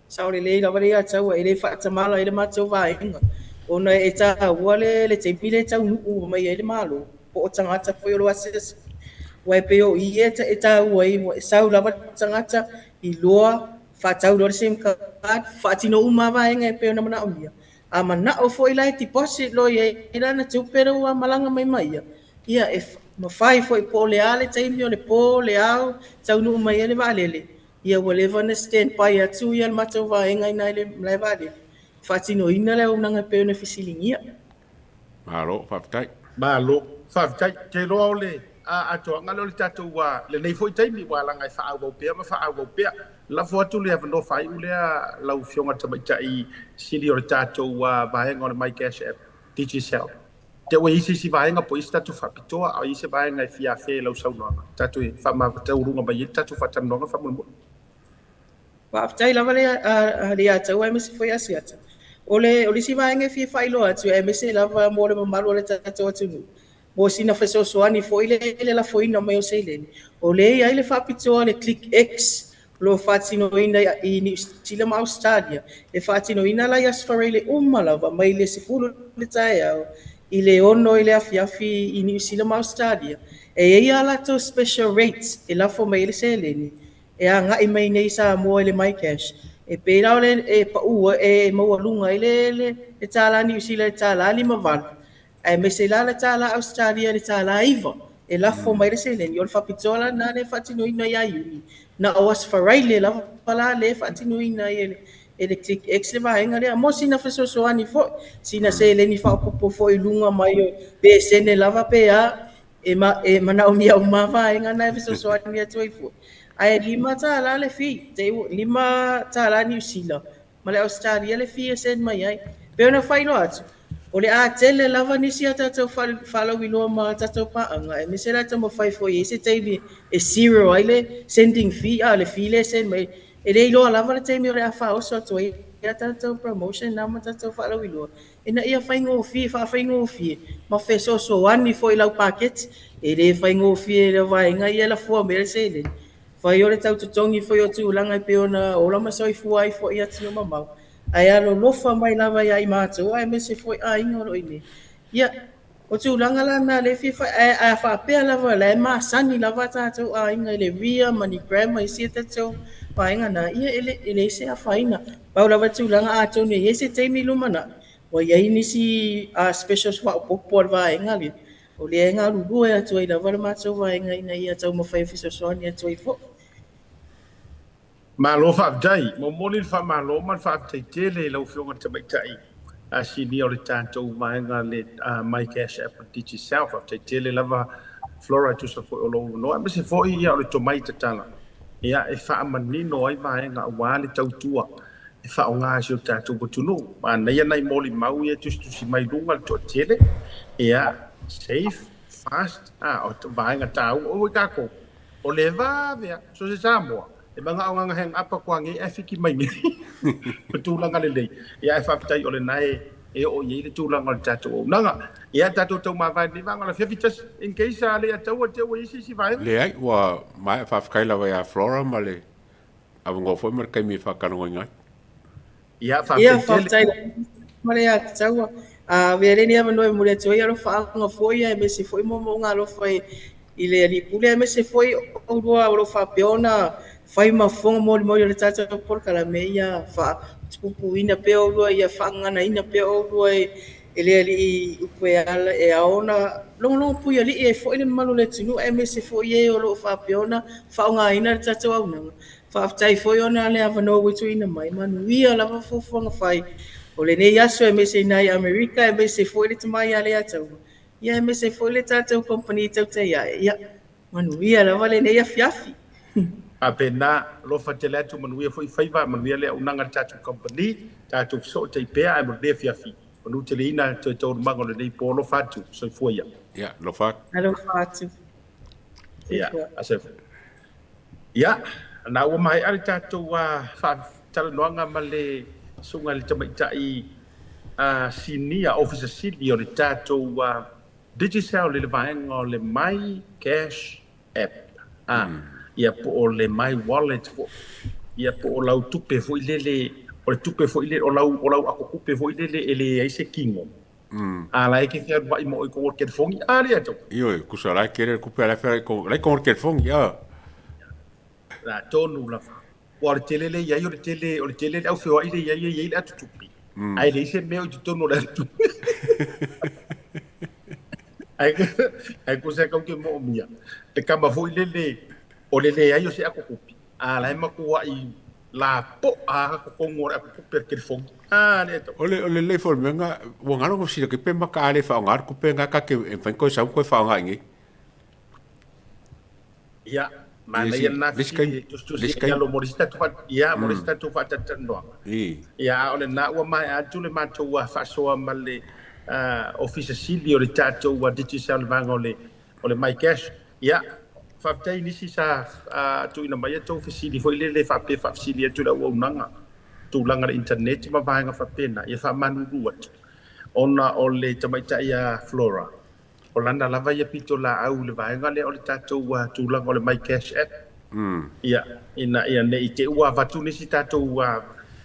Sao lelei lava le ia Taua, e le faatamala ai le matou vaega ona e taua le taimi lea e taunuu mai ai le Malo po o tagata foi o lo o asiasi aua e pei o i e taua ai, e sau lava le tagata iloa faatau loa le sim card, faatino uma lava vaega e pei ona manaomia. A manao foi la e deposit loa i ai lana tupe lea ua malaga mai ma ia, ia e mafai foi po o le a le taimi o le po, le ao, taunuu mai ai le vaalele, ia ua leva ona stand by atu ia le matou vaega i ina i le malae vaalele, e faatinoina le auaunaga e pei ona fesiligia. Malo, faafetai. Malo, faafetai. Ou te iloa o le atoaga lea o le tatou lenei foi taimi, aua leaga e faaauau pea ma faaauau pea. Lafo atu le avanoa faaiu lea lau Afioga i le Tamaitai Sili o le tatou vaega o le MyCash App, Digicel. Te ua i ai se isi vaega po o i ai se tatou faapitoa, a o i ai se vaega e fia afea i lau saunoaga, tatou e faamavae taualuga mai ai le tatou faatalanoaga faamolemole. Faafetai lava le le ia Taua aemaise foi Asiata. O le o le isi vaega e fia faailoa atu aemaise lava mo le mamalu o le tatou atunuu, mo sina fesoasoani foi le i le lafoina mai o seleni, o lea e i ai le faapitoa le Click X o lo o faatinoina i Niu Sila ma Ausetalia, e faatinoina la i Aso Faraile uma lava mai le 10 i le taeao i le 6 i le afiafi i Niu Sila ma Ausetalia. E i ai a latou special rates e lafo mai ai le seleni e agai mai nei i Samoa i le MyCash, e pei la o le e pau e maualuga ai le le $1 Niu Sila i le $58, aemaise la le $1 Ausetalia i le $9 e lafo mai le seleni. O le faapitoa la lena lea e faatinoina ia Iuni, na o Aso Faraile lava la lea e faatinoina ai e le e le ClickX le vaega lea mo sina fesoasoani foi, sina seleni faaopoopo foi i luga mai o pesene lava pe a e, ma, e manaomia uma vaega na e fesoasoani atu ai foi. Ae $5 le fee, te $5 Niu Sila ma le Ausetalia le fee e send mai ai. Pei ona faailoa atu, o le a tele lava nisi a tatou faalauiloa ma a tatou paaga, aemaise la e taumafai foi i ai se taimi e zero ai le sending fee, a o le fee lea e send mai, e le iloa lava le taimi o le a faaoso atu ai a tatou promotion na ma tatou faalauiloa, ina ia faigofie, faafaigofie ma fesoasoani foi i lau paketi. E le faigofie le vaega ia e lafoa mai ai le seleni. Fai o le tau totogi foi o tulaga e pei ona ola ma soifua ai foi i atunuu mamao, ae alolofa mai lava ia i matou aemaise foi aiga o lo o i inei. Ia, o tulaga la na lea e fia fai, ae a faapea lava o la e masani lava tatou aiga i le Ria, MoneyGram ma isi a tatou vaega na, ia e le, e leai se afaina. Pau lava le tulaga atonu e i ai se taimi i lumanai, ua i ai nisi specials faaopoopo a le vaega lea, o lea e galulue atu ai lava le matou vaega ina ia taumafai e fesoasoani atu ai foi. Malo faafetai. Momoli le faamalo ma le faafetai tele i lau Afioga i le Tamaitai Sinia o le tatou vaega le My Cash App a Digicel. Faafetai tele lava Flora e tusa foi o lou avanoa aemaise foi ia o le tomai tatala ia e faamanino ai vaega aua le tautua e faaaoga e si o tatou atunuu. Manaia nai molimau ia e tusitusi mai luga le toatele, ia, safe, fast, a, o vaega taua. Oi tatou, o le vave a, so se Samoa, e mana'o hang up atu nei ae fiki mai nei. O tulaga lelei. Ia, ae faafetai o lena e e oo i ai le tulaga o le tatou auaunaga. Ia, tatou taumavae i lenei vaega o le afiafi tasi, in case a le ataua te ua i ai se isi vaega. Leai, ua maea faafetai lava ia Flora ma le avanoa foi ma le taimi e faatalanoaina ai. Ia, faafetai tele. Ia, faafetai ma le ataua. Avea lenei avanoa e momoli atu ai alofaaga foi aemaise foi moomooga alofa i le Alii Pule aemaise foi oulua o lo o faapea ona fai ma fofoga molimoli o le tatou polokalame ia faatupupuina pea oulua ia faagaganaina pea oulua e le Alii upu e ala e ao ona logologo puialii ai foi le mamalu o le atunuu aemaise foi e o lo o faapea ona faaaogaina le tatou auaunaga. Faafetai foi ona le avanoa ua tuuina mai, manuia lava fuafuaga fai o lenei aso aemaise i nai Amerika aemaise foi le tama ia Leiataua, ia aemaise foi le tatou kamupani tautai ae, ia manuia lava lenei afiafi. Faapena, alofa tele atu, manuia foi faiva, manuia le auaunaga a le tatou kamupani, tatou fesootai pea ae mo lenei afiafi, manuteleina toe taualumaga o lenei po, alofa atu, soifua ia. Ia, alofa atu. Alofa atu. Ia, soifua. Ia, na ua maea le tatou faatalanoaga ma le susuga i le tamaitai sinia, Ofisa Sili o le tatou Digicel i le vaega o le My Cash App, ia po o le My Wallet foi, ia po o lau tupe foi lele, o le tupe foi lele, o lau, o lau ato tupe foi lele e leai se kino. A la e ke fealuai mo i ko telefoni, a le atu. Ioe, kusa la kere kupe la fera ko la ko telefoni, a. La tonu lava. Ua o le tele le i ai, o le tele, o le tele le au feoai le i ai, e i ai le atutupi. Ae leai se mea o i totonu o le atutupi. Ae, ae kusa e kau ke moomia. Le kama foi lele, o le leai o se atutupi. A la e matuai lapoa lava totonu o le atutupi a le telefoni. A le atu. O le o le lelei foi o le mea lena, ua galo ona fesili atu pe maka a le faaaoga le tupe lena ta te e mafai ona toe sau toe faaaoga i inei. Ia, manaia lena fesili e tusitusi ai alo mo le isi tatou faat, ia, mo le isi tatou faatalatalanoaga. Ia, a o lena ua maea atu le matou faasoa ma le Ofisa Sili o le tatou Digicel i le vaega o le o le MyCash. Ia, Faafetai i nisi sa tuuina mai a outou fesili foi lele faapea e faafesili atu i le auaunaga, tulaga i le internet ma vaega faapena, ia faamalulu atu ona o le tamaitai a Flora, o lana lava ia pitolaau i le vaega lea o le tatou tulaga o le My Cash App. Ia, ina ia ne i te i ua avatu nisi tatou,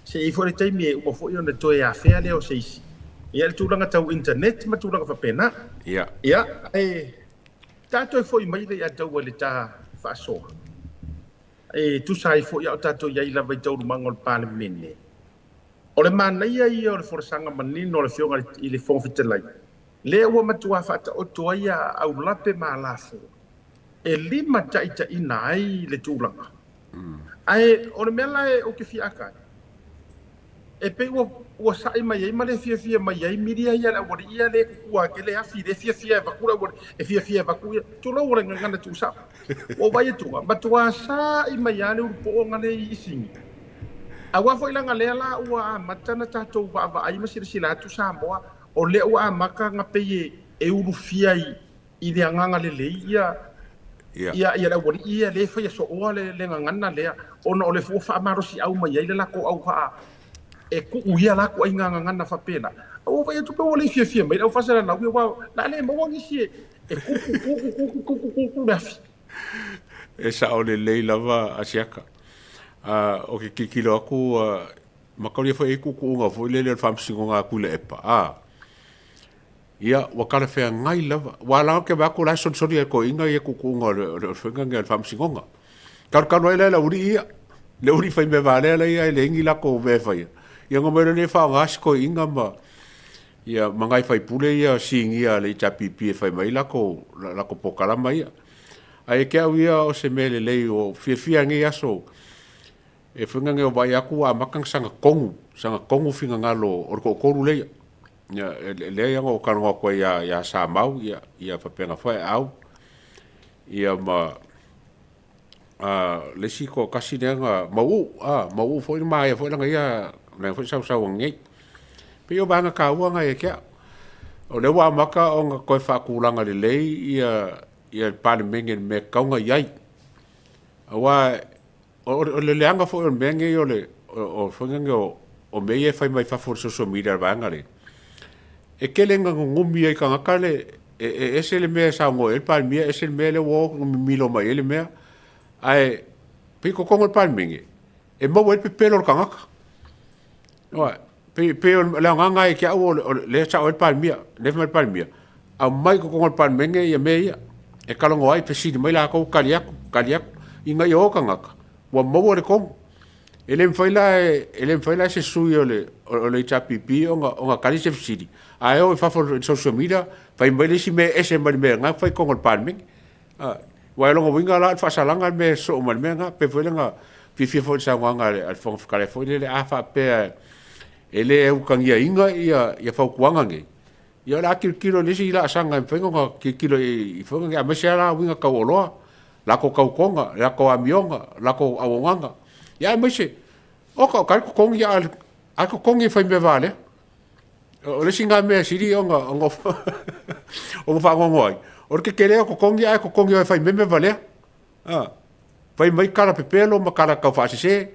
se i ai foi le taimi e uma foi ona toe afea lea o se isi. Ia, le tulaga tau internet ma tulaga faapena. Ia, ae Ta toe foi mai le ia taua i le ta faasoa, e tusa ai foi a o tatou i ai lava i taualumaga o le Palemene. O le manaia ia o le folasaga manino a le Afioga i le Fofoga Fetalai, lea ua matuā faataoto ai a aulape ma alafua e limataitaiina ai le tulaga. Ae o le mea la ou te fia ata ai, E pei ua ua sa'i mai ai ma le fiafia mai ai milia ia le aualii ia le kukua ake le afi le fiafia e avatu le aualii e fiafia e avatu ia tulou o le gagana tuusa'o. Ua ou vaai atu matuā sa'i mai lava le ulupo'o na le i Sini. Auā foi leaga lea la ua amata na tatou vaavaai ma silasila atu Samoa o lea ua amata na pei e ulufia i le agaga lelei ia ia ia le aualii ia lea e faia sooa le le gagana lea ona o le ua faamalosiau mai ai le latou au faa e tuu ia la ituaiga gagana faapena. A ua vaai atu pe ua le fiafia mai le au faasalalau ia aua o le a le maua nisi e e kuku kuku kuku kuku kuku le afi. E sao lelei lava Asiata. O ke tilotilo aku mataulia foi e i ai tuutuuga foi lele o le Faamasinoga a Tuilaepa a. Ia, ua talafeagai lava. Aua la ou te vaai atu o la e solisoli lava e toeaiina ia tuutuuga o le, o le faiga lenei o le faamasinoga. Talutalu ai la e le aualii ia, le aualii faimea valea la ia e leai ni latou mea e faia. Ia ona omai loa lea e faaaoga si toeaiina ma, ia, ma nai faipule ia sinia a le HRPP e fai mai ai latou, latou polokalama ia. Ae ia te au ia o se mea lelei ua ou fiafia i lenei aso e faiga nei o vaai atu ua amata ona saga tonu, saga tonu finagalo o le toatolu lea. Ia, lea ia na ou talanoa atu ai ia, ia Samau, ia, ia faapena foi Aau, ia ma a, le isi toatasi lea na Mauuu, a, Mauuu foi na maea foi lana ia, lana foi sausauga nei. Pei o vaega taua na ia te au. O lea ua amata ona toe faatulaga lelei ia, ia le Palemene i le mea e tatau ona i ai. Aua O le leaga foi o le mea nei o le o faiga nei o mea ia e fai mai fafo o le social media le vaega lea, e tele ina nunumi ai tagata le e ese le mea e saunoa i ai le Palemia, ese le mea lea ua o mimilo mai ai le mea. Ae pei o totonu o le Palemene, e maua ai le pepelo o le tagata. Ioe, pei pei o le agaga ia te au o lea e sao ai le Palemia, lea e fai mai le Palemia, aumai i totonu o le Palemene ia mea ia e talanoa ai, fesili mai latou, tali atu, tali atu, ina ia o tagata ua maua le tonu. E le mafai la e le mafai la e se sui o le o le HRPP ona ona tali se fesili, ae o i fafo i le social media fai mai le isi mea e ese mai le mea na fai i totonu o le Palemene. Aua o lona uiga la o le faasalaga le mea e sosoo ma le mea lena. Pei foi lea na fiafia foi i le saunoaga a le Fofoga Fetalai foi lele, a faapea e le utagiaina ia fautuaga nei, ia o le a tilotilo i le isi laasaga e mafai ona tilotilo i faiga nei, aemaise lava la uiga tau oloa, latou tautoga, latou amioga, latou auaunaga, ia aemaise, oka, o ka totogi a totogi e faimea valea. O le isi lena mea e sili ona ona faanoanoa ai, o le tetele o totogi ae totogi o e fai meme valea. A, fai mai tala pepelo ma tala taufaasese.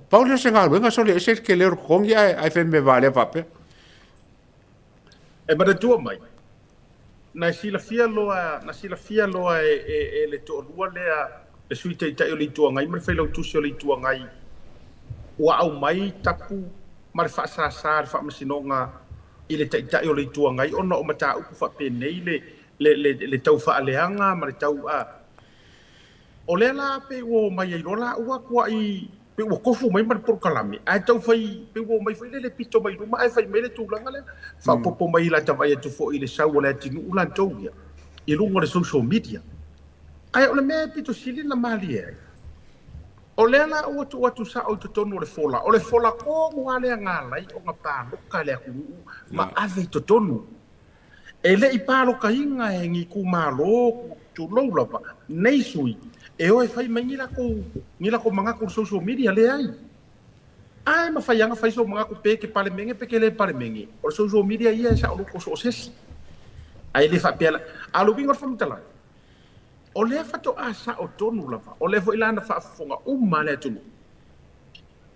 Pau lea o se galuega sole ese le tele o le totogi ae ae fai mea valea faapea. E manatua mai, na silafia loa, na silafia loa e, e, e le toalua lea, le Sui Taitai o le Itu Agai ma le Failautusi o le Itu Agai, ua aumai tapu ma le faasasa a le Faamasinoga i le Taitai o le Itu Agai ona o mataupu faapenei le, le, le, le tau faaleaga ma le tau a. O lea la pei ua omai ai loa laua tuai pei ua tofu mai ma le polokalame ae tau fai pei ua omai foi lele pito mai luma ae fai mai le tulaga lea faaopoopo mai la ta vaai atu foi i le sau o le atunuu latou ia i luga o le social media. Ae o le mea e pito sili ona malie ai, o lea la ua tuu atu sao i totonu o le fola, o le fola tonu lava lea na ala ai ona paloka le atunuu ma ave i totonu. E le i palokaina e ni itumalo, tulou lava, nei sui e o e fai mai ni latou, ni latou manatu i le social media, leai. Ae mafai lava ona fai sou manatu pe e te Palemene pe te le Palemene, o le social media ia e saoloto so o se isi. Ae le faapea la. A o le uiga o le faamatalaga, O lea faatoa sao tonu lava, o lea foi la na faafofoga uma le atunuu.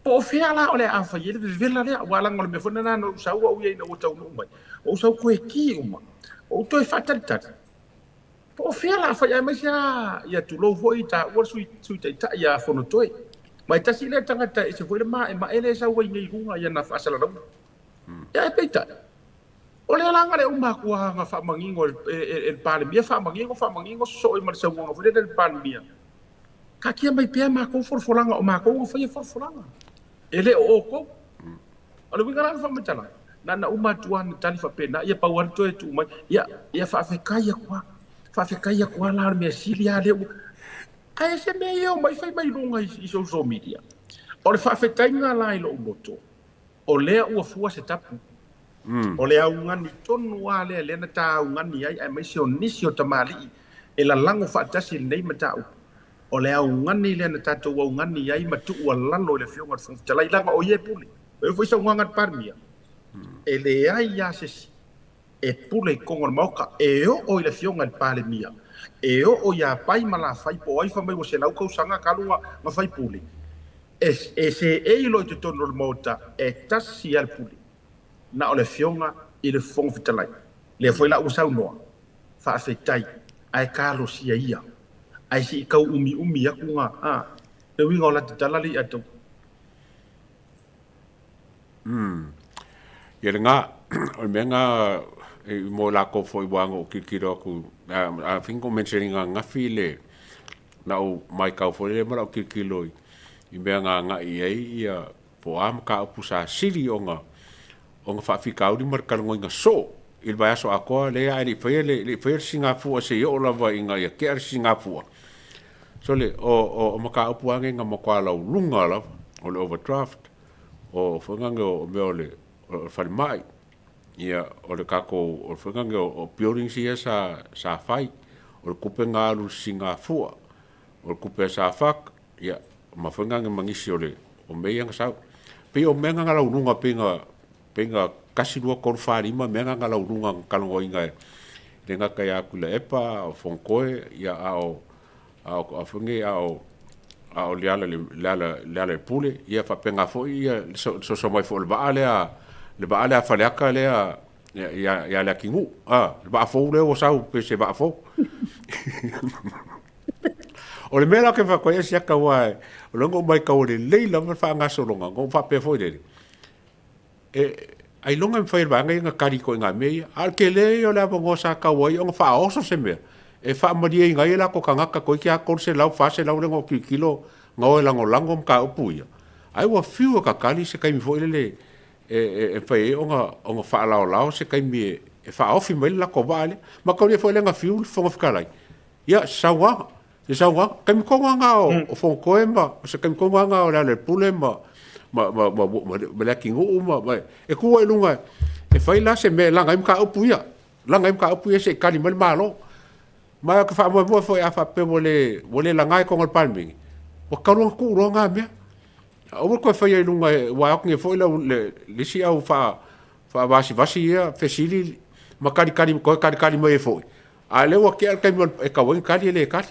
Po o fea la o le a fai ai le vevela lea, aua leaga o le mea foi lena na ou sau au ia ina ua taunuu mai, ua ou sau toe ki uma, ua ou toe faatalitali. Po o fea la a fai aemaise lava, ia tulou foi, taua le Sui, Sui Taitai ia Fonotoe. Ma e tasi lea tagata e ese foi le maemae lea e sau ai nei i luga i ana faasalalauga. Ia ae peitai, o lea la na le uma atu lava na faamanino e le Palemia, faamanino, faamanino, sosoo ai ma le saunoaga foi lele a le Palemia, taatia mai pea matou folafolaga, o matou na faia folafolaga, e le o outou. O le uiga la o le faamatalaga, na ona uma atu lava na tali faapena, ia pau lava le toe tuu mai, ia, ia faafetai atu lava, faafetai atu lava la o le mea sili lava lea ua... Ae se mea ia omai fai mai luga i social media. O le faafetaiga la i lou loto, o lea ua fua se tapu. O le augani tonu lava lea lea na ta augani ai aemaise o nisi o tamalii e lalago faatasi i lenei mataupu. O le augani lea na tatou augani ai ma tuualalo i le Afioga i le Fofoga Fetalai, leaga o ia e pule. O ia foi saunoaga a le Palemia, e leai lava se isi e pule i totonu o le Maota, e oo i le Afioga i le Palemia, e oo ia Pai ma Lafai po o ai fai mai ua 100 tausaga talu ona faipule, e seei loa i totonu o le Maota, e tasi lava le pule, na o le Afioga i le Fofoga Fetalai. Lea foi la ua saunoa, faafetai, ae talosia ia, ae se i tau umiumi atu na, a, le uiga o lata tala lea ia te au. Ia lena, o le mea lena mo lakou foi ua na ou tilotilo atu, I think ua mention ina ananafi le, na ou matau foi lea ma lau tilotilo i mea na agai i ai ia po o a mataupu sa sili ona faafitauli ma le talanoaina soo i le vaiaso atoa lea ae le i faia le, le i faia le sisigafua se i oo lava ina ia tea le sisigafua. Sole, o mataupu lava nei na matua lauluga lava, o le overdraft, o foi lea o mea o le falemai, ia, o le tatou, o foi lea o buildings ia sa fai, o le tupe na alu i le sisigafua, o le tupe a SAFAC, ia, ma foi lea ma nisi o le, o mea ia na sau. Pei o mea na lauluga, pei na, pei na 1, 2, 3, 4, 5 mea na lauluga na talanoaina e le gata ia Tuilaepa, o Fonotoe, ia, a o, a o, a foi nei, a o, a o Leala, Leala, Lealailepule, ia faapena foi ia le soso mai foi o le vaa lea, le vaa lea a Faleata lea, ia, ia Leatinuu, a, le vaa fou lea ua sau, pe se vaa fou. O le mea la ou te fai atu ai Asiata aua o lea na ou matau lelei lava le faagasologa, na ou faapea foi lele, e, ailoga e mafai e le vaega ia ona kali i ituaiga mea ia. A o le tele ia o le avanoa sa tau ai ona faaoso se mea e faamalieina ai o latou tagata toeitiiti lava 300, 400 lea na ou tilotilo na o e lagolago mataupu ia. Ai ua fiu e kakali se taimi foi lele e mafai ai ona faalaolao se taimi e faaofi mai ai le latou vaa lea. Mataulia foi lea na fiu le Fofoga Fetalai, ia, se saunoaga, se saunoaga. Taimi tonu lava lena o Fonotoe ma, o se taimi tonu lava lena o Lealailepule ma, ma, ma, ma, ma, ma Leatinuu ma, ma, e tu ai i luga e fai la se mea e laga ai mataupu ia, laga ai mataupu ia se i tali mai le Malo. Ma ou te faamoemoe foi a faapea ua le, ua le laga i totonu o le Palemene, ua tatau loa ona tuu loa na mea. Aua le toe faia i luga, aua e o atu nei foi le, le isi au faa, faavasivasi ia fesili ma talitali, toe talitali mai ai foi. A o lea ua tea le taimi e tatau ai ona tali e le tali.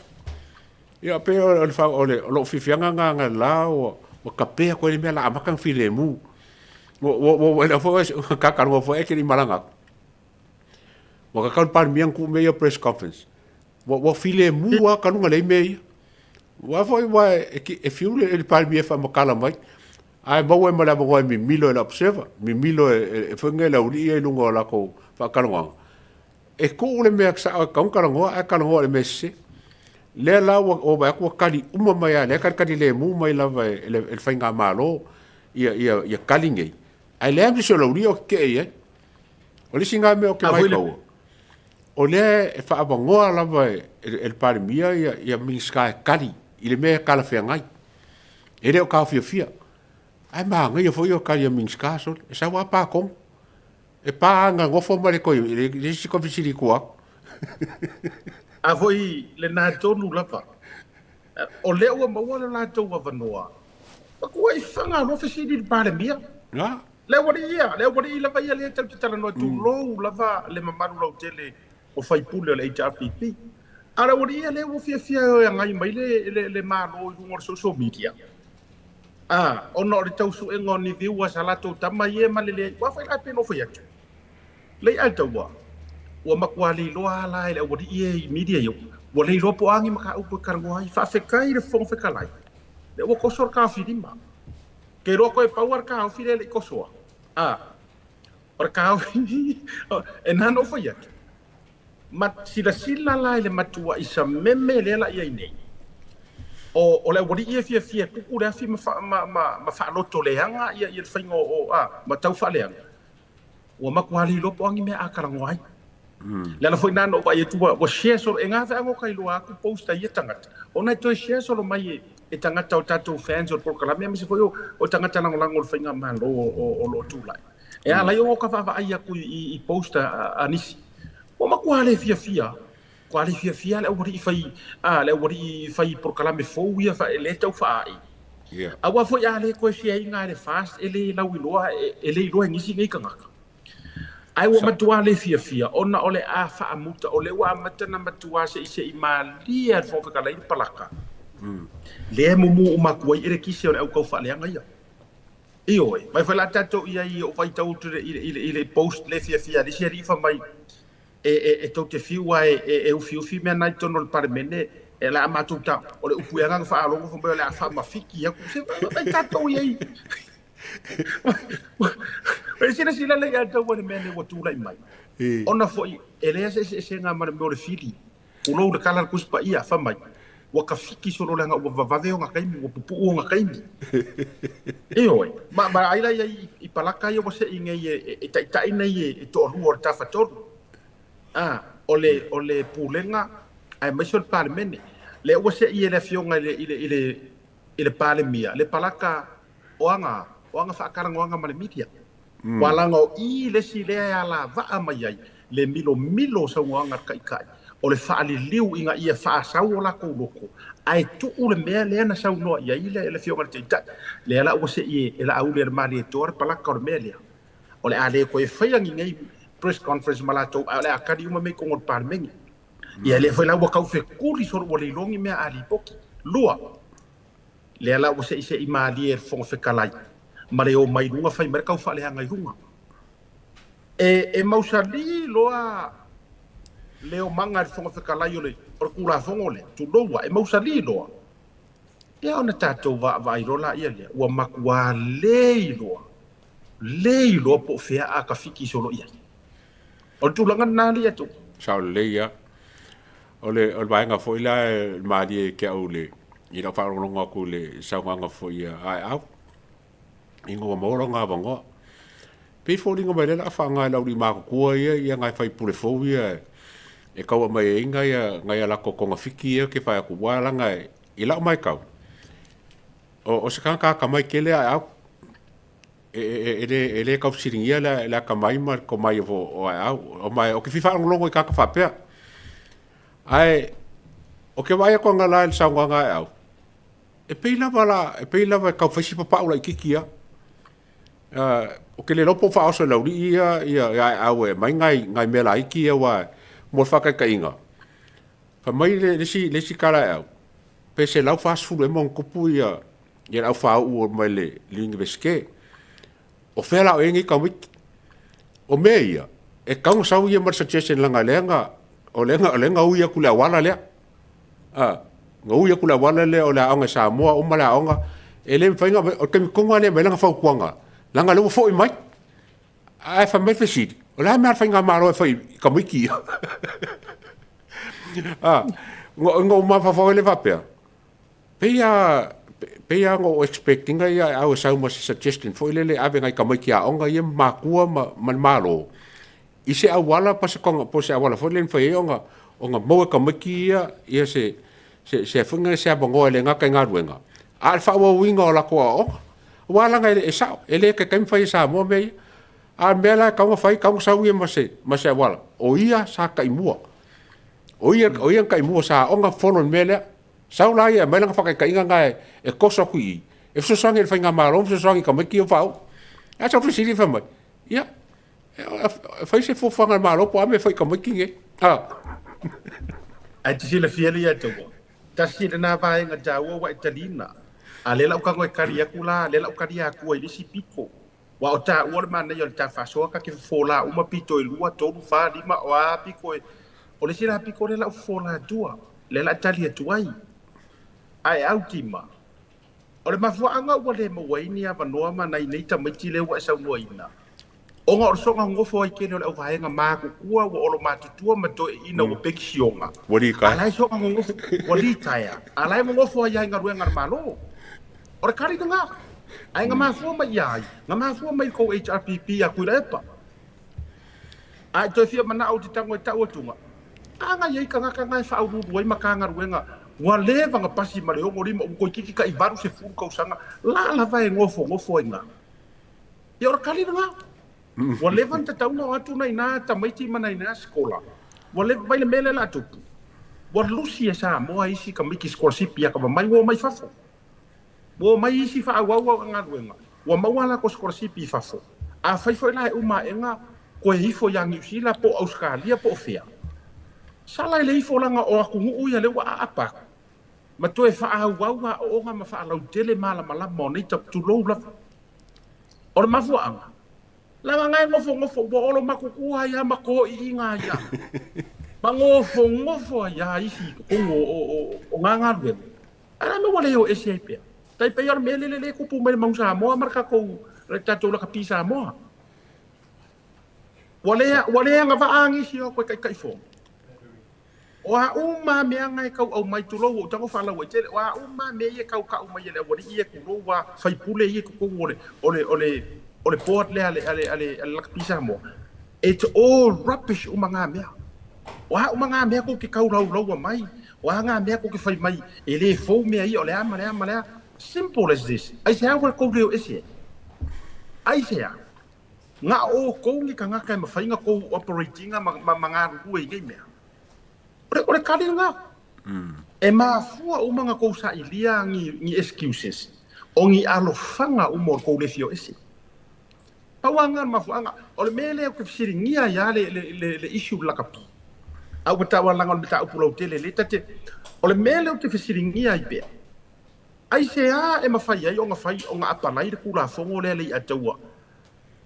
Ia pei o le o le o lou fiafiaga lena analeila ua ua tape atu ai le mea o le a amata ona filemu. Ua ua ua ua foi talanoa foi ae e te le i malaga atu. Ua tatau le Palemia ona tuu mea ia o press conference. Ua ua filemu lava talu ona leai mea ia. Aua foi aua e fiu le Palemia e faamatala mai, ae maua ai ma le avanoa e mimilo e le observer, mimilo e foi nei le aualii ia i luga o latou faatalanoaga. E tuu le mea sao e tatau ona talanoa ae talanoa i le mea sese. Lea la ua ou vaai atu ua tali uma mai lava, lea e talitali lemu mai lava e le faigamalo ia tali nei, ae leai ma se isi o le aualii o tetee i ai. O le isi lena mea ou te maitaua, o lea e faaavanoa lava e le Palemia ia Minisita e tali i le mea e talafeagai. E le o taofiofia. Ae manaia foi ia o tali a Minisita sole, e sau lava pa tonu. E pa lava nofo ma le toe, e leai se isi fesili i tua atu. A foi lena tonu lava, o lea ua maua lo latou avanoa, matuai faga loa fesili i le Palemia. Na. Le aualii ia, le aualii lava ia lea tatou te talanoa, tulou lava le mamalu lautele o faipule o le HRPP. A o le aualii ia lea ua fiafia e o e agai mai le, le, le Malo i luga o le social media, a, ona o le tau suega o ni viewers a latou tama ia e malele ai. Ua fai la pei ona ou fai atu, lei a le taua, ua matua le iloa lava la e le aualii ia i media ia, ua le iloa po o a ni mataupu e talanoa ai. Faafetai i le Fofoga Fetalai, lea ua toso le taofilima. Ke iloa toe pau lava le taofi lea e le i tosoa, a, o le taofi, e na ona ou fai atu, Ma silasila la i le matua'i sameme lea la i ai nei, o, o le aualii e fiafia e kuku le afi ma, fa, ma, ma, ma faaloto leaga ia, ia le faiga o, o, a, ma tau faaleaga. Ua matua le iloa po o a ni mea a talanoa ai. Le ala foi lena na ou vaai atu ua, ua share solo, e gafe ago ka iloa atu post a ia tagata, ona e toe share solo mai e, e tagata o tatou fans o le polokalame aemaise foi o, o tagata lagolago o le faigamalo o, o, o lo o tulai. E ala ai ona ka vaavaai atu i, i, i post a, a nisi. Ua matua le fiafia, matua le fiafia le aualii fai, a, le aualii fai polokalame fou ia fa, lea e tau faaai. Yeah. Aua foi a le toe share ina e le fast e le lauiloa, e, e le iloa e nisi nei tagata. Ae ua matua le fiafia ona o le a faamuta, o lea ua amata ona matua seisei malie lava e le Fofoga Fetalai le palaka. Lea e mumu uma atu ai elekise o le au tau faaleaga ia. Ioe, mai foi la tatou i ai i ou vaitau atu i le, i le, i le post le fiafia a le isi alii fai mai e, e, e tou te fiu a e, e, e ufiufi mea na i totonu o le Palemene, e le a matou ta, o le upu i agaga faalogo fai mai o le a faamafiki atu. Se vai tatou i ai. E silasila lelei ia te au i le mea lenei ua tulai mai. Ona foi e leai se eseesega ma le mea o le fili. Tulou le tala a le Tusi Paia, fai mai, Ua tafiki solo leaga ua vavave ona taimi, ua pupuu ona taimi. Ioe, ma, ma ai la ia i, i palaka ia ua sei nei e, e, e taitai nei e, e toalua o le tafatolu. A, o le, o le Pulega aemaise o le Palemene. Lea ua sei e le Afioga i le, i le, i le, i le Palemia le palaka o aga, o aga faatalanoaga ma le media. Ua laga o i le isi lea e alavaa mai ai le milomilo o saunoaga a le Taitai, o le faaliliu ina ia faasau o latou loto, ae tuu le mea lea na saunoa i ai le Afioga i le Taitai. Lea la ua sei e Laauli a le Malietoa le palaka o le mea lea. O le a le toe faia ni nei press conference ma latou, ae o le a tali uma mea i totonu o le Palemene. Ia lea foi la ua tau fekuli solo ua le iloa ni mea a lipoti. Lua, Lea la ua seisei malie e le Fofoga Fetalai ma le omai i luga fai mai le taufaaleaga i luga. E, e mausali loa le omaga e le Fofoga Fetalai o le, o le Tulafono lea, tulou a, e mausali loa. Ia ona tatou vaavaai loa laia lea, ua matua le iloa, le iloa po o fea a tafiki solo i ai. O le tulaga lena alii atu. Sao lelei lava. O le, o le vaega foi la e malie ia te au i le, i lau faalogologo atu i le saunoaga foi a Aeau, ina ua maua lona avanoa. E pei e foliga mai lea o le a faaaoga e le auliimatutua ia ia nai faipule fou ia e tau aumai ai nai nai a latou togafiti ia ou te fai atu, aua leaga i lau matau, o, o se tagata atamai tele Aeau. E le tau fesiligia le atamai ma le tomai o Aeau. Ma ou te fia faalogologo i tagata faapea. Ae ou te vaai atu analeila i le saunoaga a Aeau, e pei lava la, e pei lava e tau fai si papau laitiiti lava. Ou te le iloa po o faaoso e le aualii ia ia Aeau e aumai nai mea laiti ia aua mo le faataitaiga, fai mai le isi tala a Aeau, pe 140 ea ma ona tupu ia ia le au faauu mai le Iunivesite. O fea la o i ai nei tamaiti? O mea ia, e tatau ona sau ia ma le suggestion leaga lea na, o lea na, o lea na ui atu le auala lea. A, na ui atu le auala lea o le aoga i Samoa, uma le aoga, e le mafai ona, o le taimi tonu lava lea e aumai lana fautuaga, leaga o lea ua foi mai. Ae fai mai le fesili, o le a le mea a le faigamalo e fai i tamaiti ia? A, na ou mafaufau ai lea faapea, Pei a pei a na ou expect ina ia au e sau ma se suggestion foi lele e ave nai tamaiti aoga ia ma matua ma, ma le Malo i se auala pa se po se auala foi lele e mafai ai ona ona maua e tamaiti ia ia se se se foi lele se avanoa e le gata i galuega a o le faaauauina o latou aoaoga. Aua leaga e, e sao, e le taitai ona fai e Samoa mea ia. A o le mea la e tatau ona fai, e tatau ona sau ia ma se ma se auala. O ia sa taimua. O ia o ia na taimua sa aoga fono i le mea lea. Sau la ia e aumai lana faataitaiga na e toso atu i i, e fesoasoani i le faigamalo ma fesoasoani i tamaiti ia ua faauu. Ae sau fesili fai mai, ia, e fai se fuafuaga a le Malo po o a mea e fai i tamaiti nei. Ae te silafia le ia taua. Tasi lena vaega taua ua e taliina. A lea la ou tago e kali aku la, lea la ou kali akua i le isi pito. Ua o taua le manaia o le ta faasoa ka ke fofola uma pito e lua, tolu, fa, lima, o a pito e. O le isi la pito lea la ou fofola atua. Lea la tali atu ai. Ae autima. O le mafuaaga ua le maua ai ni avanoa ma nai nei tamaiti lea ua e saunoaina, ona o le soga nofo ai tele o le auvaega matutua ua olo matutua ma toeaiina ua pekisioga, Ua litaea. a la e soga nonofo, ua litaea, a la e nonofo ai lava i galuega a le Malo. O le kali lena. Ae na mafua mai ia ai? Na mafua mai i le tou HRPP ia Tuilaepa. A e toe fia manao ou te tago e tau atuga, a na i ai tagata na e faauluulu ai Matagaluega ua leva na pasi ma le 65 ua toeitiiti tai 80 tausaga la lava e nofonofo ai na. Ia o le tali lena. Ua leva na tatau na o atu nai na tamaiti ma nai na sikola. Ua leva mai le mea lea la tupu. Ua lusi e Samoa isi tamaiti sikolasipi ia kava mai ua omai fafo. Ua omai isi faaauau au galuega, ua maua a latou sikolasipi i fafo. Afai foi la e uma aʻega koe ifo ia Niu Sila po o Ausetalia po o fea, sala i le ifo laga o atunuu ia lea ua aapa atu, ma toe faaauau aooga ma faalautele malamalama o nei tau, tulou lava. O le mafuaaga, laga na e nofonofo ua olo matutua ai lava ma toiiga ai lava, ma nofonofo ai lava isi i totonu o na galuega. Ae la mea ua le o ese ai pea? Tai pei o le mea lele lea e tupu mai le Manu Samoa ma le tatou le tatou lakapi Samoa. Ua le ua le agavaa nisi o atu e taitaifono. O a uma mea na e tau aumai tulou ua ou tago faalauaitele, o a uma mea ia e tau tau mai e le aualii ia tulou a faipule ia i totonu o le o le o le o le board lea a le a le a le a le lakapi Samoa. It's all rubbish uma ngā mea. O a uma ngā mea kou te kaulaulaua mai, o a ngā mea kou te whai mai, e le fou mea ia o le a ma le a ma le a. Simple as this. Aisea ua kou leo ese ai? Aisea? Nga o kou ni tagata e mawhai nga kou operatinga ma, ma, ma ngarurue i nei mea. O le, o le kali nga. E mafua uma nga kou sailia ni, ni excuses, o ni alofanga uma o le kou le fio ese. Pau lava lena o le mafuaaga. O le mea lea ou te fesiligia ai lava le, le, le, le issue le lakapi. A ua taua leaga o le mataupu lautele lea ta te... O le mea lea ou te fesiligia ai pea, aisea e mafai ai ona fai, ona apalai le Tulafono lea Leiataua,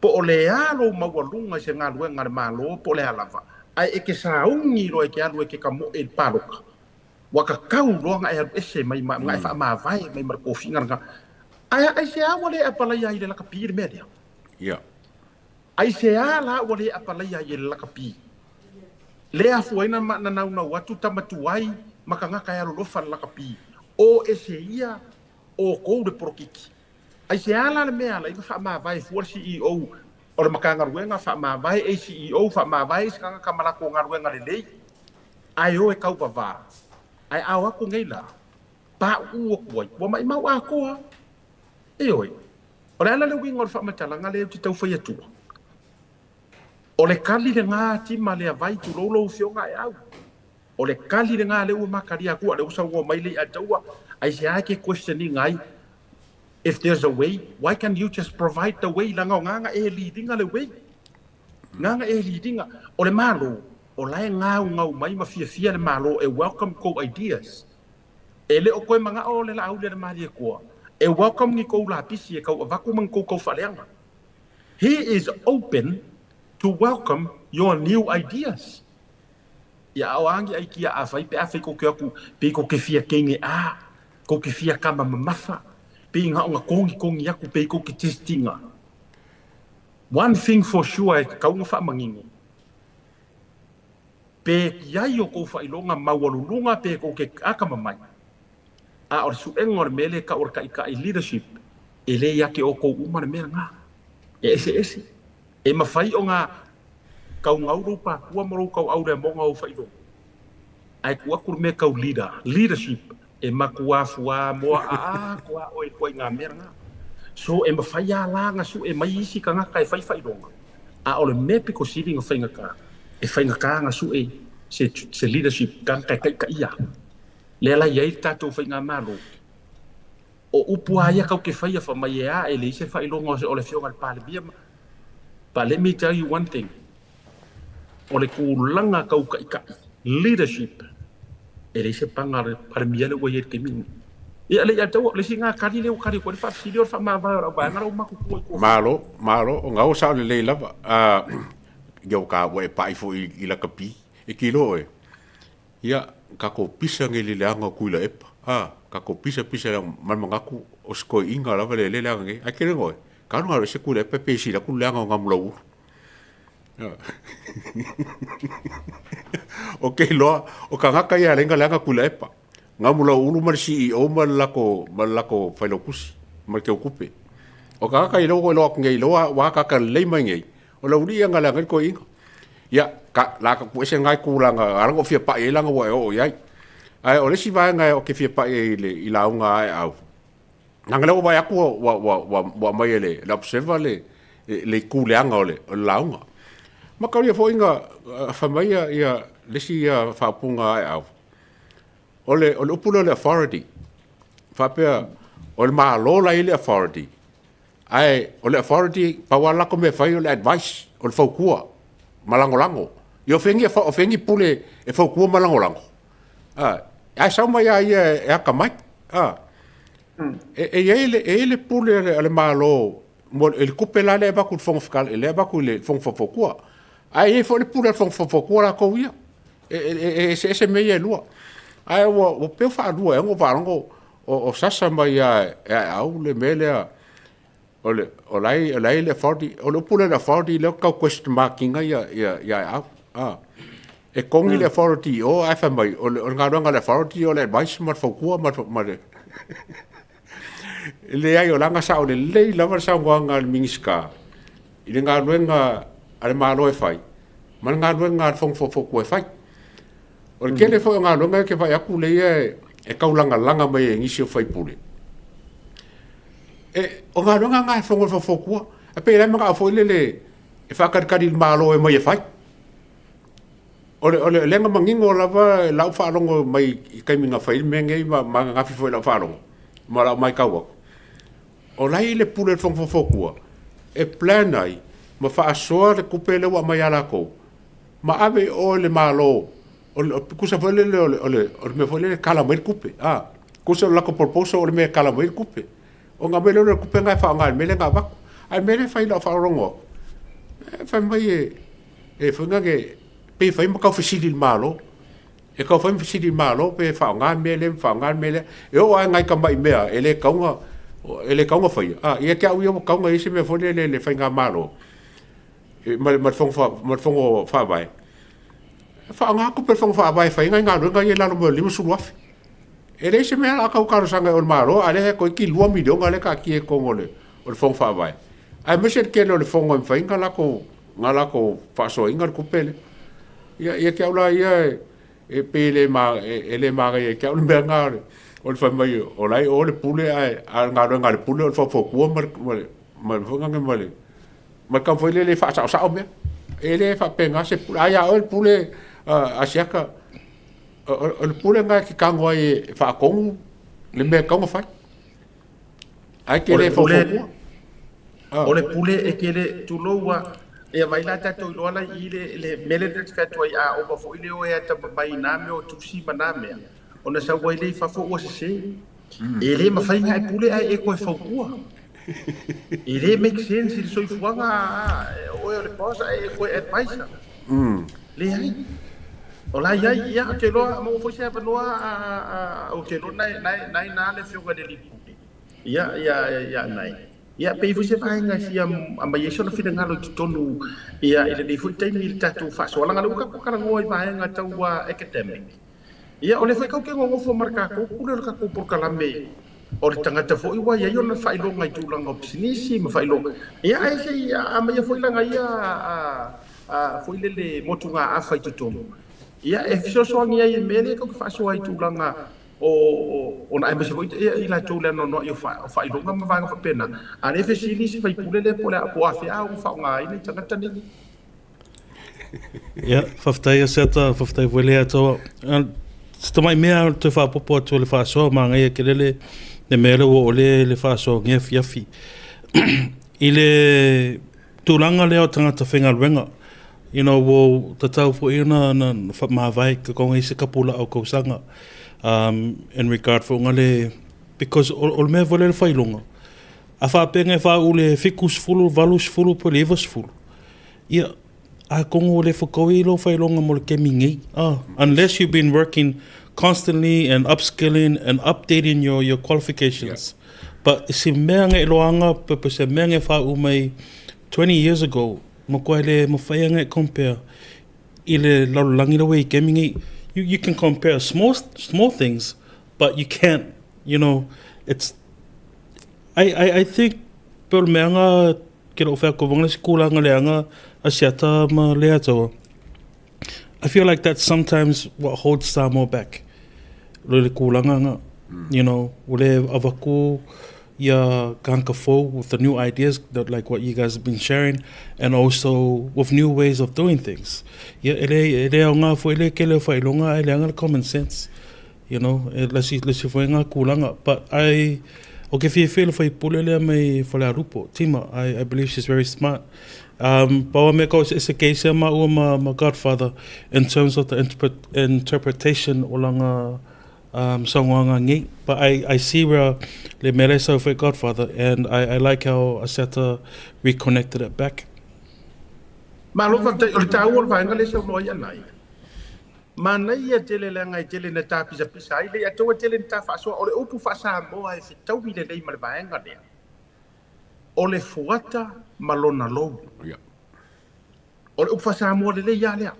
po o le a lou maualuga i se galuega a le Malo po o le a lava, ae e te sauni loa e te alu e te tamoe i le palota, ua tatau loa ona e alu ese mai ma, ona e faamavae mai ma le tofiga lena. Ae aisea ua le apalaia ai i le lakapi le mea lea? Ia. Aisea la ua le apalaia ai e le lakapi? Le afua ai na, na naunau atu tama tuai ma tagata e alolofa le lakapi, o ese ia o kou le polokiki. Aisea la le mea ala i na faamavae fua le CEO o le Matagaluega, faamavae ACEO, faamavae isi tagata ma latou galuega lelei, ae o e tauvavā, ae a o atu nei la, pauu atu ai, ua maimau atoa. Ioe. O le a la le uiga o le faamatalaga lea ou te tau fai atua? O le kali lena tima lea vai tulou lou afioga ae au. O le kali lena lea ua makalia atua, lea ua saunoa mai le Ataua, aisea e ke questioning ai if there's a way, why can't you just provide the way leaga o gana e leading le way. Gana e leading. O le Malo, o la e gaugau mai ma fiafia le Malo e welcome kou ideas. E le o koe manao o le Laauli a le Malietoa e welcome ni kou lapisi e kau avatu ma ni kou kaufaaleaga. He is open to welcome your new ideas. Ia ao a ni aikia afai pe afai kou ke o atu pei kou ke fia kenge a, kou ke fia kama mamafa, pei nga o nga kogikogi aku pei kou ke testinga. One thing for sure e tatau ona faamanino, pe iai o kou faailoga maualuluga pe kou ke akamamai, a o le suega o le mea lea e tau o le taitai leadership, e le ia te outou uma le mea lena. E eseese. E mafai ona kaugau lou pakua ma lou tauau i le amoga o ou faailoga, ae tuu atu le mea tau leader, leadership, e matua fuā moa atoa oe i ituaiga mea lena. So e mafai lava la ona sue mai isi tagata e fai faailoga, a o le mea pito sili ona faigata, e faigata ona sue se, se leadership tagata e taitaia. Lea la e i ai le tatou faigamalo, o upu lava ia tatou te faia fai mai e a, e leai se faailoga o le afioga i le Palemia ma. But let me tell you one thing, o le tulaga tau taitai, leadership, E leai se paga a le Palemia lea ua i ai i le taimi lenei. Ia, le i ataua, o le isi lena tali lea ua tali atu ai le faafesili o le faamavae o le auvaega lea ua matutua i tua. Malo, malo, o gau sao lelei lava. Ia ua ka ua e pai foi i lakapi. E kilo oe. Ia, tatou pisa nei i le leaga o Tuilaepa. A, tatou pisa pisa leaga ma le manatu o se toeaina lava lea e leaga nei. Ae tele oe, talu ona alu ese Tuilaepa pei e sili atu le leaga o Namulauulu. Ou te iloa, o tagata ia e ala ai ona leaga Tuilaepa. Namulauulu ma le CEO ma le latou, ma le latou failautusi ma le teutupe. O tagata ia lea ua iloa atu nei, lea ua ataata lelei mai nei, o le aualii ia na leaga ai le toeaina. Ia, ka, la ka tuu ese lena tulaga, ala ona ou fia pai ai leaga ua e oo i ai. Ae o le isi vaega ou te fia pai ai i le i lauga a Aeau, leaga lea ua vaai atu ua, ua, ua, ua, ua aumai e le, le Observer le, le itu leaga o le, o le lauga. Mataulia foi na fai mai ia, ia le isi ia faaupuga a Aeau, O le, o le upu lea o le authority, faapea, o le Malo la e i ai le authority, ae o le authority, pau lava le latou mea e fai o le advice, o le fautua ma lagolago. Ia o fea ni, o fea ni pule e fautua ma lagolago? A, ae sau mai lava ia e atamai. A, e, e i ai le, e i ai le pule a le, a le Malo mo le, i le tupe la lea e avatu i le Fofoga Fetalai, lea e avatu i le Fono Faufautua. Ae i ai foi le pule a le Fono Faufautua latou ia. E, e, e eseese mea ia e lua. Ae ua, ua pei ua faalua ea ona ou faalogo o, o sasa mai lava e Aeau le mea lea o le, o la e, o la e i le authority, o le upu lea o le authority lea ou te tau question mark ina ia, ia, ia Aeau. A. E togi le authority i o ae fai mai o le, o le galuega a le authority o le advice ma le fautua ma le, ma le Leai, o lana sao lelei lava le saunoaga a le Minisita i le galuega a le Malo e fai ma le galuega a le Fono Faufautua e fai. O le tele foi o galuega e te vaai atu lea e taulagalaga mai e nisi o faipule. E, o galuega na e Fono Faufautua. E pei la e manao foi lele e faatalitali i le Malo e mai e fai. O le, o le, lea na manino lava lau faalogo mai i taimi na fai le mea nei ma, ma ananafi foi i lau faalogo ma lau matau atu. O la e i le pule a le Fono Faufautua e plan ai ma faasoa le tupe lea ua aumai ia latou ma ave i o i le Malo, o le, tusa foi lele o le, o le, o le mea foi lele e kala mai le tupe, a, tusa o le latou proposal o le mea e kala mai le tupe. Ona aumai lea o le tupe lena e faaaoga i le mea lea na avatu. A o le mea lea e fai i lau faalogologo atu, e fai mai e, e foi nane, pei e fai ma tau fesili i le Malo. E tau fai ma fesili i le Malo pe faaaoga le mea lea ma faaaoga le mea lea. E oo lava i nai tamai mea e le tatau ona, e le tatau ona faia, a, ia te au ia ua tatau ona i ai se mea foi lele i le faigamalo ma le, ma le Fono, ma le Fono Faavae, e faaaoga tupe a le Fono Faavae e fai ai nai galuega ia i lalo mai o le $50,000. E leai se mea o le a tau talosaga i o i le Malo, a o lea toeitiiti $2 miliona lea e taatia i totonu o le, o le Fono Faavae. Aemaise le tele o le Fono e mafai ona latou, ona latou faasoaina le tupe lea. Ia, ia te au la ia, e, e pei e le, ma, e, e le manaia ia te au le mea lena o le, o le fai mai o la e i o le pule, ae, a o le galuega a le pule o le faufautua ma le, ma le, ma le, foi lea, ma le, ma le taumafai lea e faasaosao mea. E le faapena se pule. A ia oe le pule a Asiata, o le pule lena e te tago ai e faatonu le mea e tatau ona fai. Ae te le faufautua. O le pule e te le tulou a ia vai la tatou iloa la i le le mea lea ta te fai atu ai a ova foi le oe atamamai i nā mea o tusi ma nā mea ona sau ai lea i fafo ua sese. E le mafai ona e pule ae e toe fautua. E le make sense i le soifuaga a oe o le boss ae e toe advisor. Leai. O la i ai, ia, ou te iloa a maua foi se avanoa a, a, ou te iloa na, na, na i ina le Afioga i le Alii Pule, ia, ia, ia Anae. Ia, pe i ai foi se vaega e fia aumai ai sona finagalo i totonu, ia, i lenei foi taimi i le tatou faasoa, leaga o lea ua tatou talanoa i vaega tau academic. Ia, o lea foi tatou te nonofo ma le tatou pule o le tatou polokalame o le tagata foi ua i ai ona faailoga i tulaga o pisinisi ma faailoga. Ia, ae se i aumaia foi lana ia foi lele motugaafa i totonu, ia, e fesoasoani ai i le mea lea tatou te faasoa ai i tulaga o ona aemaise foi i latou le anoanoai o faailoga ma vaega faapena. A o lea e fesili si faipule lea po o afea ua faaaogaina i tagata nei. Ia, faafetai Asiata, faafetai foi Leiataua. Se tamai mea o le toe faaopoopo atu o le faasoa, manaia tele le le mea lea ua oo le le faasoa nei afiafi. I le tulaga lea o tagata faigaluega, You know, ua tatau foi ona na faamavae ka i se kapula o kausaga in regard foi nga le because o le mea foi lea le faailoga a faapea e faauu le 70, 80 po o le 90 ia atonu ua le fetaui lou faailoga mo le kemi nei unless you've been working constantly and upskilling and updating your qualifications. But si mea nga iloaga pe se mea nga faauu mai 20 years ago matua le mafai ona e compare i le lalolagi la ua i kemi nei. You can compare small small things, but you can't, it's I think pe o le mea nga ke lou feakovaga le sikulaga leaga Asiata ma le ataua. I feel like that's sometimes what holds Samoa back. Lo le kulaga nga, ua le avaku ia tagata fou with the new ideas that like what you guys have been sharing and also with new ways of doing things. Ia e le aoga foi le kele o faailoga ae leaga le common sense, e lasi foi ngā kulaga. But I, o ke fiafia le faipule lea mai Falealupo, Tima, I believe she's very smart. Paua me ko se case ma ua ma godfather in terms of the interpretation o langa saunoaga nei. But I see where le mele sau foi godfather and I like how Asiata reconnected it back. Malo faafetai o le taua o le vaega lea e saunoa ai anai. Manaia tele leaga e tele na tapisapisa ai le ataua tele na tafaasoa o le upu faasamoa e fetaui lelei ma le vaega lea. O le fuata ma lona lou. O le upu faasamoa lelei lava lea.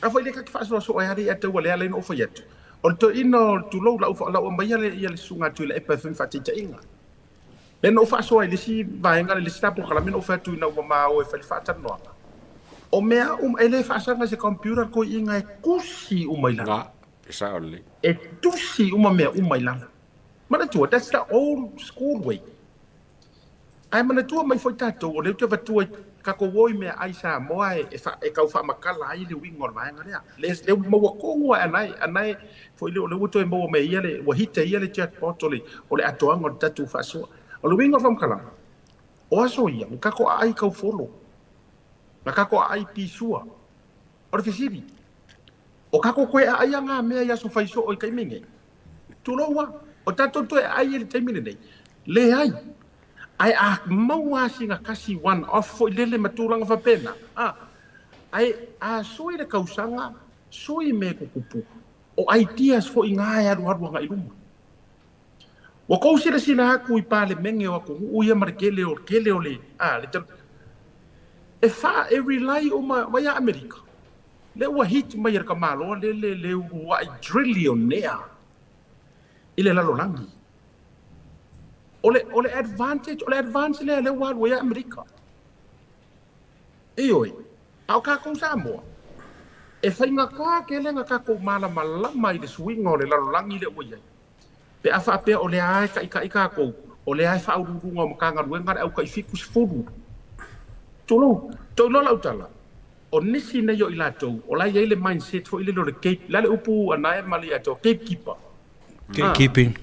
A foi le kake faasoasoa ai le ataua lea le na o fai atu. O le toeaina o le tulou lau lau aumaia le ia le susuga atu i le epa e fai faataitaiga. Le na ou faasoa i le isi vaega le isi polokalame na ou fai atu ina ua ma o e fai le faatalanoaga. O mea uma e le faasaga i se computer toeaiina e tusi uma i lalo. Nga, e sao lelei. E tusi uma mea uma i lalo. Manatua, that's the old school way. Ae manatua mai foi tatou, o lea ou te avatua i tatou o i mea ai Samoa e tau faamatala ai le uiga o le vaega lea. Le maua tonu lava e anae foi le o lea ua toe maua mai ia le, ua hita ia le jackpot o le atoaga o le tatou faasoa. O le uiga o le faamatalaga, o aso ia, na tatou aai taufolo, na tatou aai pisua. O le fesili, o tatou toe aai ngā mea i aso faisoo i taimi nei. Tulou a, o tatou toe aai i le taimi lenei. Leai, ae a maua sina kasi one off foi lele ma tulaga faapena. Ah, ae a sui le kausaga, sui me kukupu. O ideas foi ngā e alu alu anga i luma. Ua kou silasila atu i palemene o atunuu ia ma le tele o tele o le a le e fa e rely uma mai ia Amerika. Le ua hit mai e le kamalo le uluai trillionaire i le lalolagi. O le advantage, o le advance lea le ua alu ai Amerika. Ioe, a o kākou Samoa, e faigata tele na tatou malamalama i le suiga o le lalolagi lea ua i ai. Pe a faapea o lea e taʻitaʻi tatou, o lea e faauluuluga o Matagaluega le autai 70. Tulou, toiloa lau tala, o nisi nei o i latou, o la e i ai le mindset foi lele o le gate, la le upu anae ma le ia gatekeeper. Gatekeeping.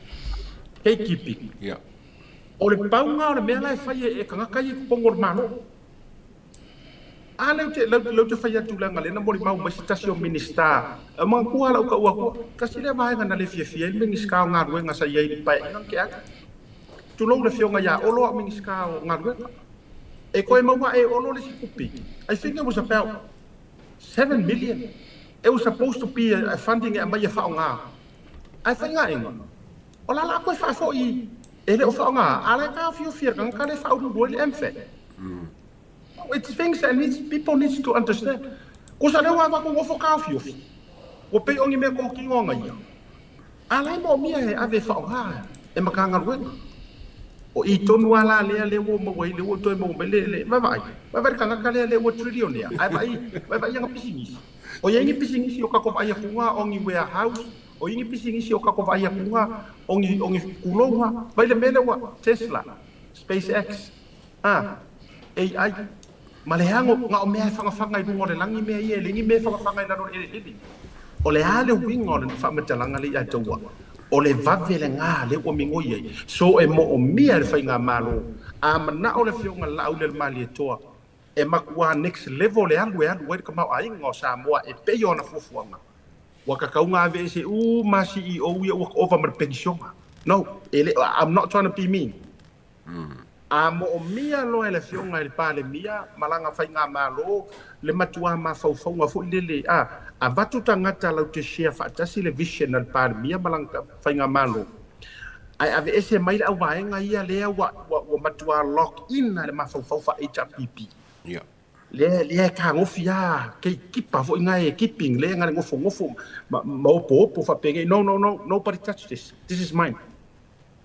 Gatekeeping. O le pauga o le mea la e fai e tagata ia i totonu o le Malo. A leu te fai atu leaga lea na molimau mai se tasi o Minisita. E manatua lau taua atua, tasi lea vaega na le fiafia ai le Minisita o Galuega sa i ai i le paeaiga na tea atu. Tulou le afioga ia Olo a o Minisita o Galuega. E toe maua e Olo le isi tupe. I think it was about 7 million. It was supposed to be a funding e aumai e faaaoga. Ae faigaʻega, o la la toe faafoi e le o faaaoga, a la e taofiofia le tagata lea e faauluulu ai le MFAT. It's things that people needs to understand. Kusa lea ua avatu nofo taofiofi. Ua pei o ni mea totino aga ia. A la e moomia e ave e faaaoga e Matagaluega. O i tonu a la lea lea ua maua ai lea ua toe maua mai le vaavaai. Vaavaai le tagata lea lea ua trillionaire. Ae vaai vaavaai ana pisinisi. O iai ni pisinisi o tatou vaai atuga o ni warehouse, o iai ni pisinisi o tatou vaai atuga o ni kulouga. Vai le mea lea ua Tesla, SpaceX, AI, ma le ago na o mea e fagafaga i luga o le lagi mea ia e le ni mea e fagafaga i lalo o le eleele. O le a le uiga o le faamatalaga le ia taua. O le vave le ngā le ua migoi ai. So e moomia le faigamalo. A manao le afioga Laauli o le Malietoa. E matua next level le alu e alu ai le tamaoaiga o Samoa e pei o ana fuafuaga. Ua tatau ona aveese uma CEO ia ua ova ma le penisiona. No, e le, I'm not trying to be mean. A moomia loa e le Afioga i le Palemia ma lana faigamalo le matuā mafaufauga foi lele, a avatu tagata latou te share faatasi le vision a le Palemia ma lana faigamalo, ae aveese mai le auvaega ia lea ua, ua, ua matuā lock in le mafaufau faa-HRPP. Ia. Lea, lea e tagofi lava, kei kipa foi na e keeping, lea na le nofonofo ma, ma opoopo faapenei. No, no, no, nobody touch this. This is mine.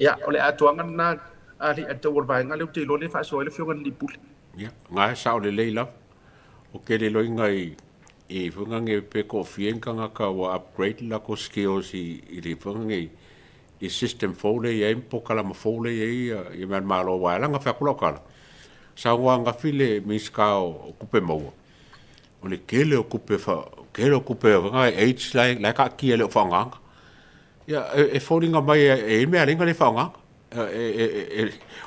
Ia, o le atoaga lena a le atau o le vaega lea ou te iloa lea e faasoa ai le Afioga i le Lipuli. Ia, na e sao lelei lava. O ke le loiga i i whangange pe koofia ni tagata ua upgrade latou skills i i le whangange i system fou lea i ai ma polokalama fou lea i ai ia ia mea a le Malo aua e ala ona fai atu lau tala, saunoa ananafi le Minisita o Tupe Maua, o le tele o tupe fa tele o tupe AIDS la e taatia e le o faaaogaina. Ia e foliga mai e i ai mea e ala ai ona le faaaogaina.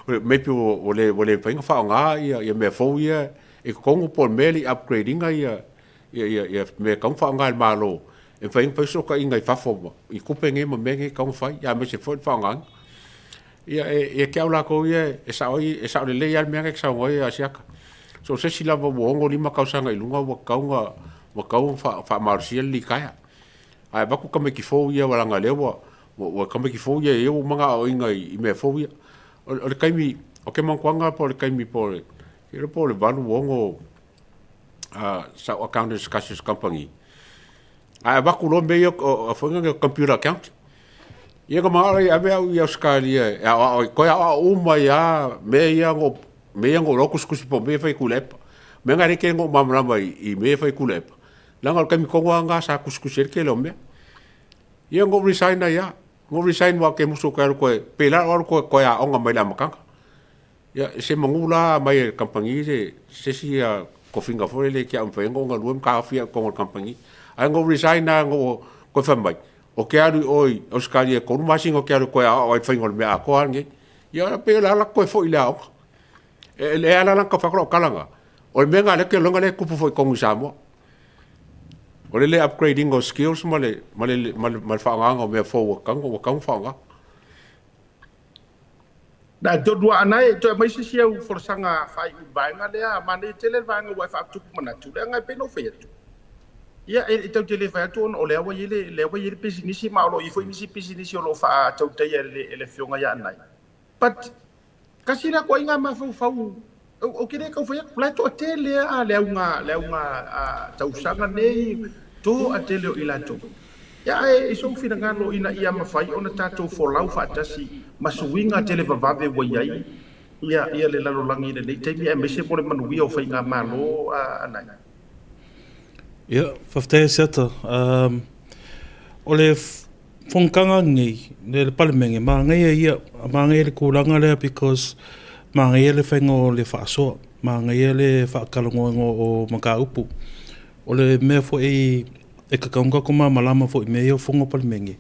Maybe ua le mafai ona faaaoga ia mea fou ia i totonu po o le mea e le i upgrade ina ia mea e tatau ona faaaoga e le Malo e mafai ona fai fesootaiga i fafo i tupe nei ma mea nei e tatau ona fai, aemaise foi le faaaogaina. Ia e te au latou ia e sao ai, e sao lelei lava le mea lena e te saunoa ai Asiata. So o se isi lava ua 65 tausaga i luga ua tatau ona faamalosia le litaea. Ae avatu tamaiti fou ia leaga o lea ua ua tamaiti fou ia ia ua uma ona aoaoina i mea fou ia. O le taimi, o ke makuaga po o le taimi po o le, ke po o le 86 sa ou accountant se tasi o se kamupani. Ae avatu loa mea ia o foi lea computer account. Ia na manao lea e ave au i Ausetalia e aoao ai, toe aoao uma ai lava mea ia na ou mea ia na ou iloa tusitusi po o mea ia e fai i Tuilaepa. O mea na e le tele ona ou malamalama i mea ia e fai i Tuilaepa, leaga o le taimi tonu lava lena sa tusitusi ai le tele o mea. Ia na ou resign ai lava. Na ou resign aua ou te musu ou te alu toe, pei la o alu toe aoga mai le amataga. Ia, se manu la mai e le kamupani se se isi tofiga foi lele e te au mafai ai ona ou galue ma taofi au i totonu o le kamupani. Ae na ou resign lava na ou toe fai mai, ou te alu i o i Ausetalia e 3 masina ou te alu e toe aoao ai i le faiga o le mea atoa lava lenei. Ia pei o le ala toe foi i le aoga. E ala la ona tau fai atu lau tala lena, o le mea lena o lea ou te iloa lea e tupu foi i totonu i Samoa. O le le upgrade ina o skills ma le ma le ma le, ma le faaaogaina o mea fou ua tatau ua tatau ona faaaoga. Na tonu a ana e toe aumai se isi au folasaga faaiu i le vaega lea, manaia tele le vaega ua e faatupu manatu, leaga e pei ona ou fai atu, ia e tatou te le fai atu ona o lea ua i ai le lea ua i ai le pisinisi ma o lo o i ai foi nisi pisinisi o lo o faatautaia e le e le Afioga ia Anae. But Tasi lea ituaiga mafaufau ou te le tau fai atu, o la e toatele lava le auga, le auga tausaga nei, toatele o i latou. Ia, ae i sou finagalo ina ia mafai ona tatou folau faatasi ma suiga televavave ua i ai ia, ia le lalolagi i lenei taimi aemaise mo le manuia o faigamalo a nai. Ia, faafetai Asiata. O le Fonotaga lenei, le Palemene, manaia ia, manaia le tulaga lea because manaia le faiga o le faasoa, manaia le faatalanoaina o mataupu. O le mea foi e tatau ona tatou malamalama foi i mea ia o fono a Palemene,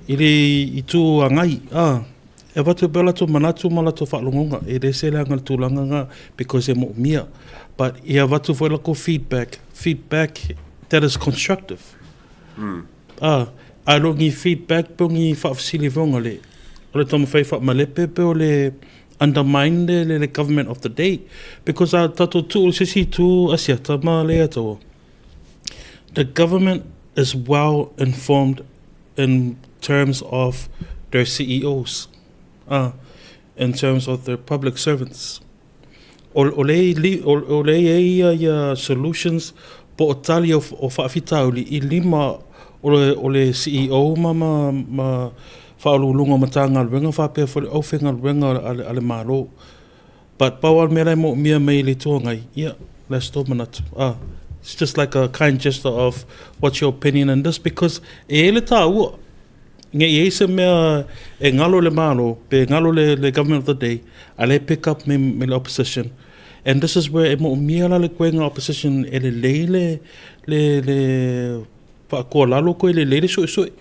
i le Itu Agai, e avatu pea o latou manatu ma latou faalogona, e le ese leaga le tulaga lena because e moomia. But ia avatu foi latou feedback, feedback that is constructive. A, ae le o ni feedback po o ni faafesili foi ona le, o le taumafai e faamalepe pe o le undermine le, le, le government of the day. Because a tatou tuu i se isi itu Asiata ma Leiataua, the government is well informed in terms of their CEOs, a, in terms of their public servants. O, o lea i, o, o lea i ai ia, ia solutions po o tali o, o faafitauli i lima o le, o le CEO ma, ma, ma Faauluuluga o Matagaluega faapea foi le aufaigaluega a le, a le Malo. But pau lava le mea la e moomia mai e le Itu Agai, ia, last o manatu. Ah, it's just like a kind gesture of what's your opinion on this because e i ai le taua. Ne i ai se mea e galo le Malo pe galo le, le government of the day, a lea e pick up me, me le opposition. And this is where e moomia la le koega opposition e lelei le, le, le faakoalalo koe lelei le suesue.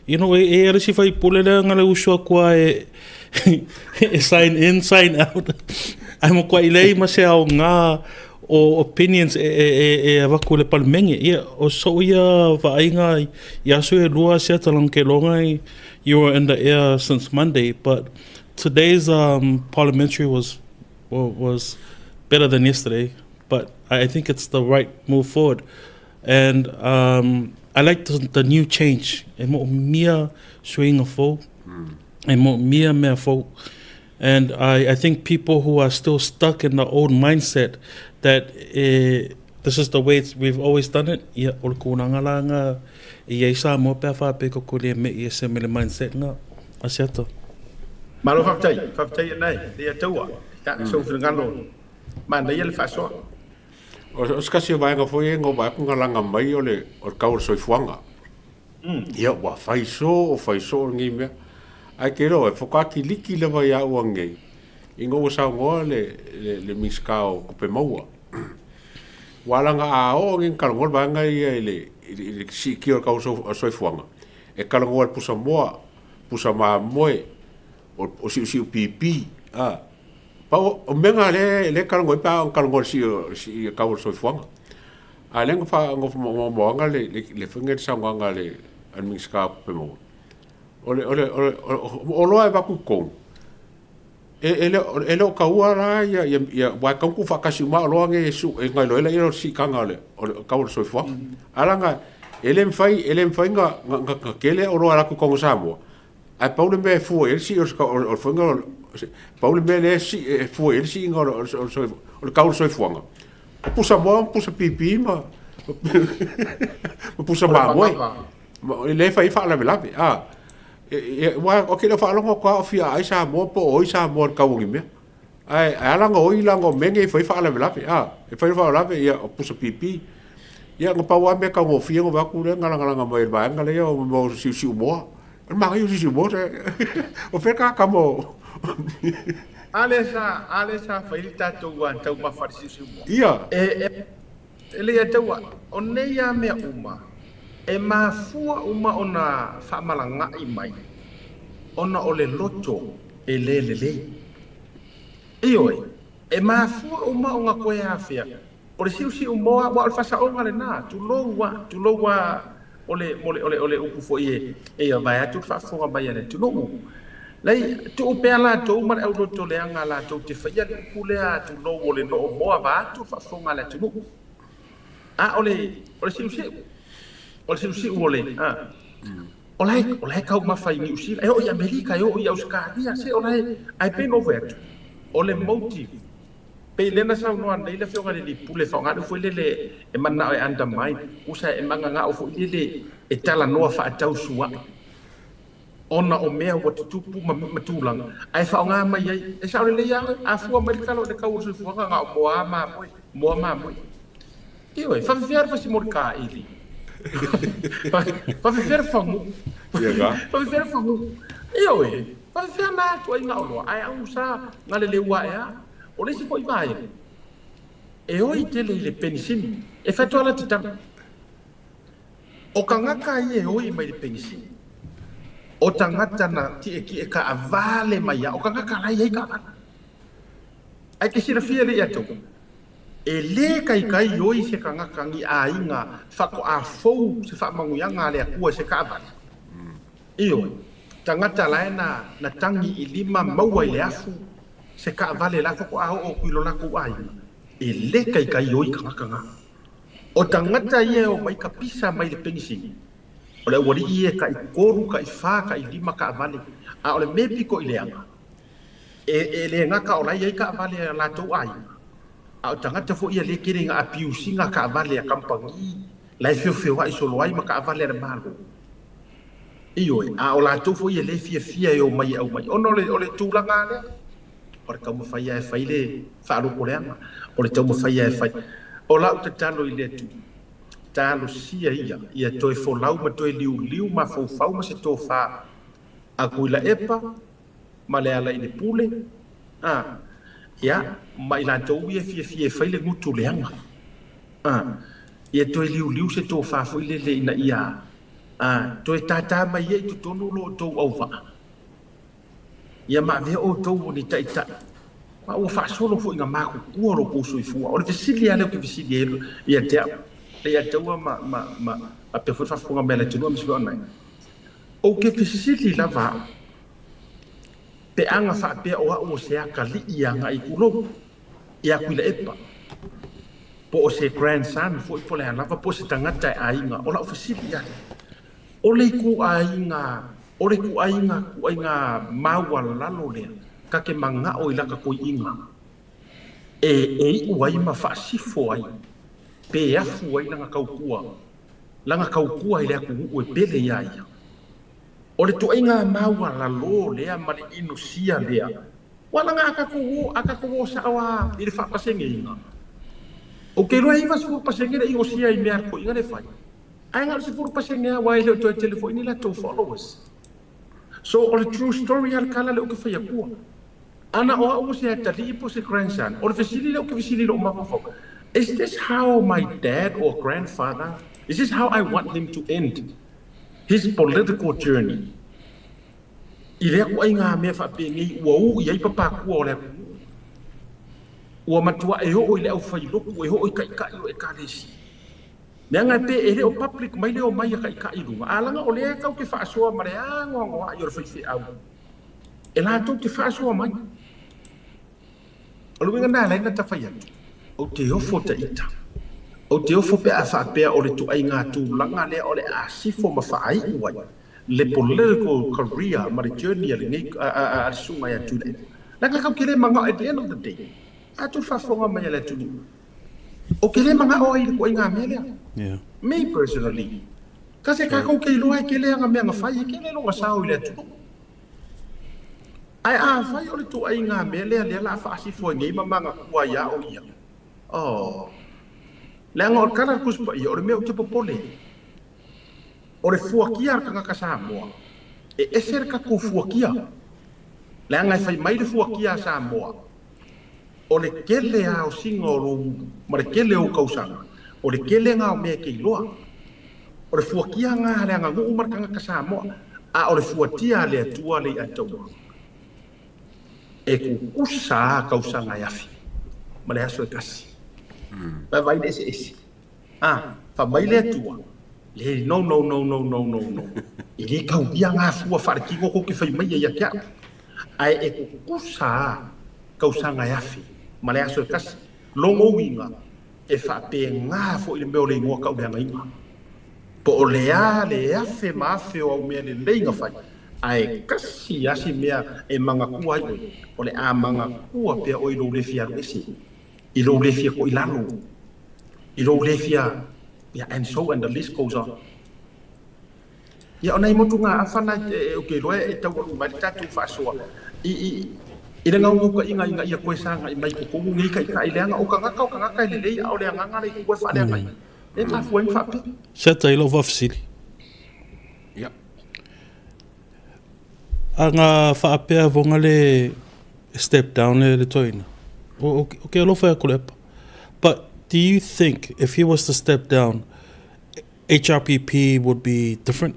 You know, e, e ala si faipule lea nga le uso atu a e, e sign in, sign out. Ae matuai leai ma se aoga o opinions e avatu i le Palemene. Ia, o sou ia vaaiga i aso e lua Asiata Lankeloga, you were in the air since Monday, but today's parliamentary was was better than yesterday, but I think it's the right move forward. And I like the new change. E moomia suiga fou, e moomia mea fou. And I think people who are still stuck in the old mindset that eh, this is the way it's, we've always done it, ia, o le tulaga la nga e i ai Samoa pe a faapea ko le me i ese me le mindset nga Asiata. Malo faafetai, faafetai ena e le Ataua, ia sou finagalo manaia le faasoa. O se tasi o vaega foi e gova atu galaga mai o le tau o le soifuaga. Ia ua fai soo, fai soo lenei mea. Ae te iloa e whakakiliki lava ia au anei, ina ua saunoa le, le, le Minisita o Tupe Maua. Ua alaga a oo nei na talanoa le vaega ia i le, i le, i le siitia o le tau o soifuaga, e talanoa i le pusa moa, pusa mamoe, o, o siusiu pipi, a. Pau, o mea na lea, lea e talanoa ai pe a oo ina talanoa i le sii o, sii o le tau o le soifuaga. A lea na wha, na le, le, le faiga le saunoaga a le, a le Minisita o Tupe Maua. O le, o le, o le, o oloa e avatu i totonu, e, e, le, e le o taua la ia, ia, ia aua e tatau ona tuufaatasi uma oloa nei e, su, e gaoioi ai laia o le siitaga o le, o le tau o le soifuaga. A laga, e le mafai, e le mafai na, na, na, na tele oloa e alu atu i totonu o Samoa, ae pau le mea e fua i ai le sii o le, o le faiga o le, pau le mea lea e sii, e fua i ai le siiga o le, o le, o le tau o le soifuaga, o pusa moa ma pusa pipi ma, ma pusa mamoe. Lea e fai ai faalavelave. A, aua ou te le o faalogo atu lava o fia aai Samoa po o oi Samoa i le tau o ni mea. Ae, ae ala ona oi leaga o mea nei e fai ai faalavelave. A, e fai faalavelave, ia, o pusa pipi. Ia, na pau lava mea taugofie na vaai atu lea na lagalaga mai e le vaega lea o mea o siusiu moa. O le manaia o siusiu moa, o fea le tagata mo... A lea sa, a lea sa fai le tatou taumafa i le siusiu moa. Ia. E, e, E le Ataua, o nei lava mea uma, e mafua uma ona faamalaga'i mai ona o le loto e le lelei. Ioe, e mafua uma ona toe afea, o le siusiu moa, aua o le faasaoga lena, tulou a, tulou a, o le, o le, o le, o le upu foi e, e vae atu le faafofoga mai a le atunuu. Leai, tuu pea latou ma le auloto leaga latou te faia le upu lea tulou o le noo moa vaeatu le faafofoga a le atunuu. A o le, o le siusiu, o le siusiu o le, a, o la e, o la e taumafa i Niu Sila, e oo i Amerika, e oo i Ausetalia, se o la e, ae pei ona ou fai atu, o le motive, pei lea na saunoa nei le Afioga i le Alii Pule e faaaoga le upu foi lele e mananao e undermine, usa e magagao foi lele e talanoa faatausuai. ona o mea ua tutupu ma tulaga, ae faaaoga mai ai. E sao lelei lava oe, a fua mai le tala o le tau o le soifuaga, na o moa mamoe, moa mamoe. Ioe, faafefea le fasi mo le kāʻili? Faafefea le fagu? Faafefea le fagu? Ioe, faafefea na ituaiga oloa, ae ausa galeleu ae a. O le isi foi vaega, e oi tele i le penisini, e fai atu lava la tatalo. O tagata ia e oi mai le penisini, o tagata na tietie kaavale mai a, o tagata la e i ai kaavale. Ae te silafia le ia tou, e le kaikai oi se tagata ni aiga faatoa fou se faamanuiaga a le Atua i se kaavale. Ioe, tagata la e na na tagi i lima maua i le afu se kaavale la faatoa oo atu i lo latou aiga, e le kaikai oi tagata na. O tagata ia e omai ka pisa mai le penisini, o le aualii ia e taitolu, taifa, tailima taavale, a o le mea pito i leaga, e, e le gata o la e i ai taavale a latou aiga, a o tagata foi ia lea e tele ina abuse ina taavale a kamupani la e feofeoai solo ai ma taavale a le Malo. Ioe, a o latou foi ia lea e fiafia e omai e aumai, ona o le, o le tulaga lava lea. O le taumafai lava e fai le faalotoleaga, o le taumafai lava e fai. O lau tatalo i le Atua, talosia ia, ia toe folau ma toe liuliu mafaufau ma se tofa a Tuilaepa ma Lealailepule, a, ia, ma i latou ia e fiafia e fai le gutu leaga, a, ia toe liuliu se tofa foi lele ina ia, a, toe tātā mai ai i totonu lo outou auvaa. Ia ma avea outou o ni taitai. Ma ua faasolo foi ga makutua lo kou soifua. O le fesili lava lea ou te fesili ai ia te au, le ia te au ma, ma, ma, faapea foi le faafofoga mai a le atunuu aemaise foi o Anae. Ou te fesili lava au, pe a na faapea o au o se atalii agai i Kulou, ia Tuilaepa, po o se grandson foi po o le a lava, po o se tagata e aiga, o lau fesili lava lea, o le ituaiga, o le ituaiga, ituaiga maualalo lea ta te manao i lata toeaina e, e iu ai ma faasifo ai pe afu ai lana tautua, lana tautua i le atunuu e pele iā ia. O le ituaiga maualalo lea ma le inosia lea, ua laga a tatou o, a tatou o sao lava i le faapaseneina. Ou te iloa e 90% le inosia i mea a le toeaina lea e fai. Ae na o le 10% lava aua e le o toe tele foi ni latou followers. So o le true story lava le tala lea ou te fai atua. Ana o au o se atalii po o se grandson, o le fesili lea ou te fesili i lou mafaufau, is this how my dad or grandfather, is this how I want him to end his political journey? I lea ituaiga mea faapenei ua u i ai papakua o le atunuu, ua matua e oo i le aufailotu, e oo i taitai o Ekalesia. Leaga e pe e le o public mai le omai a taitai i luga, a laga o lea tau te faasoa ma le anoanoai o le faifeau e latou te faasoa mai. O le uiga lena e ala ai ona ta fai atu, ou te ofo ta ita. Ou te ofo pe a faapea o le ituaiga tulaga lea o le a sifo ma faaiu ai le political career ma le journey a lenei a le susuga ia Tuilaepa. Leaga tatou te le manao at the end of the day, a tou faafofoga mai a le atunuu, ou te le manao ai i le ituaiga mea lea. Yeah. Me personally, kasi tatou te iloa e tele ana mea na fai, e tele lona sao i le atunuu. Ae afai o le ituaiga mea lea lea la a faasifo ai nei ma manatua ai a o ia, oh, leaga o le tala a le Tusi Paia, o le mea ou te popole ai, o le fuatia a le tagata Samoa, e ese le tatou fuatia. Leaga e fai mai le fuatia a Samoa, o le tele lava o siga o lou ulu ma le tele o ou tausaga, o le tele lena o mea e te iloa. O le fuatia lena a le aganuu ma le tagata Samoa, a o le fuatia a le Atua le Iataua, e tutusa lava tausaga e afe ma le aso e tasi. Vaavaai le eseese. A, fai mai le Atua, Le, no, no, no, no, no, no, no. E le taulia ngā fua wharekino kou te whai mai ai ia te au. Ae e kukusa a kausaga e afe ma le aso e kasi, logo uiga e faapena foi le mea o le igoa kauleagaina. Po o le a le afe ma afe o au mea lelei na fai, ae kasi a si mea e manatua ai oe, o le a manatua pea oe i lou le fia alu ese, i lou le fia toilalo, i lou le fia, yeah, and so and the list goes on. Ia, o nai motugaafa na ou te iloa e taualuu mai le tatou faasoa i, i, i le gaugaukaiga ina ia toe sagai mai i totonu nei taitai, leaga o tagata o tagata e lelei, a o le agaga lea i tua e faaleaga ai, e mafua ai ona faapea. Siata i lau faafesili. Ia. A nga faapea vonga le step down le toeaina, o ke alofa ia Tuilaepa. But do you think if he was to step down, HRPP would be different?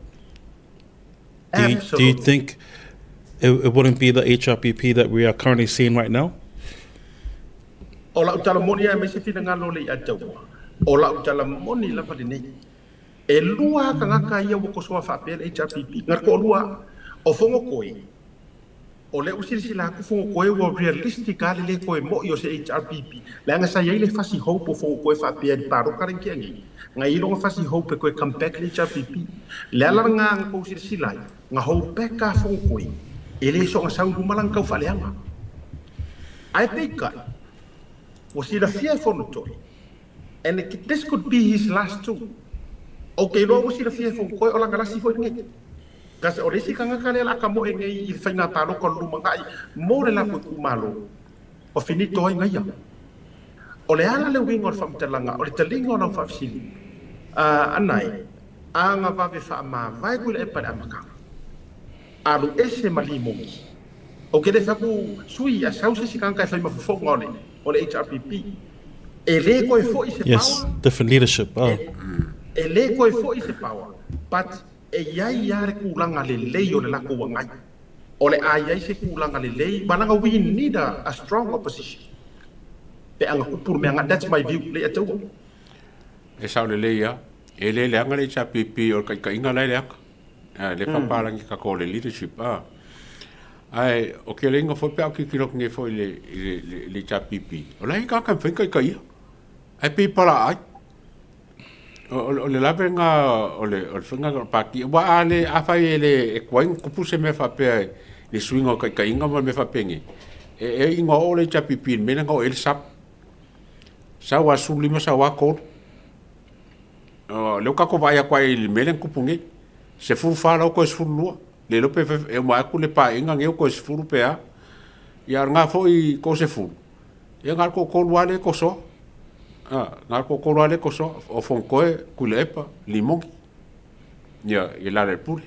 Do you, do you think it, it wouldn't be the HRPP that we are currently seeing right now? O lau tala moni aemaise finagalo o le i'a taua. O lau tala moni lava lenei. E lua tagata ia ua kosoa faapea le HRPP. Na toalua o Fonotoe. O lea ua silasila atu Fonotoe ua realistic lava le le toe mo'i o se HRPP. Leaga sa i ai le fasi hope o Fonotoe faapea i le palota lea na tea nei. Na i ai lona fasi hope e toe come back le HRPP. Le ala lena na tou silasila ai, na hold back lava Fonotoe e le soona sau i luma lana taufaaleaga. Ae peitai, ua silafia e Fonotoe and this could be his last too. Ou te iloa ua silafia e Fonotoe o lana lasi foi lenei. Kasi o le isi tagata lea la kamoe nei i le faiga palota o le lumanai mo le latou itumalo, ua finito ai gaia. O le ala le uiga o le faamatalaga, o le taliga o lau faafesili, a Anae, a na vave faamavae Tuilaepa i le amataga, alu ese ma Limoni. Ou te le fai atu, sui, a sau se isi tagata e fai ma fofoga o le, o le HRPP, e le toe foi se Yes, power, different leadership. Oh. e, e le toe foi se power, but E i ai lava le tulaga lelei o le latou agai. O le a i ai se tulaga lelei, ma leaga we need a, a strong opposition pe a na tupu le mea na, that's my view, le ia taua. E sao lelei lava, e le leaga le HRPP o le taitaiga la e leaga. A, le faapalagi tatou o le leadership a. Ae o keleiga foi pe a ou tilotilo atu nei foi i le, i le, i le HRPP, o la e i ai tagata e mafai ona taitaia. Ae pei e palaai. O, o, o le lavega o le, o le faiga o le pati, aua a le, afai e le, e tuai ona tupu se mea faapea i le suiga o taitaiga ma mea faapenei, e, e igoa oo le HRPP i le mea lea na oo i ai le SUPP. Sau a 15, sau a 3. O lea ua tatou vaai atu ai i le mea lea na tupu nei. 14 la ua toe 12. Le iloa pe e uma atu le paeaiga nei ua toe 10 pe a. Ia a o lena foi toasefulu, ia na o le toatolu lava lea e tosoa. A, na o le toatolu lava lea e tosoa, o Fonotoe, Tuilaepa, Limoni. Ia, i Lealailepule.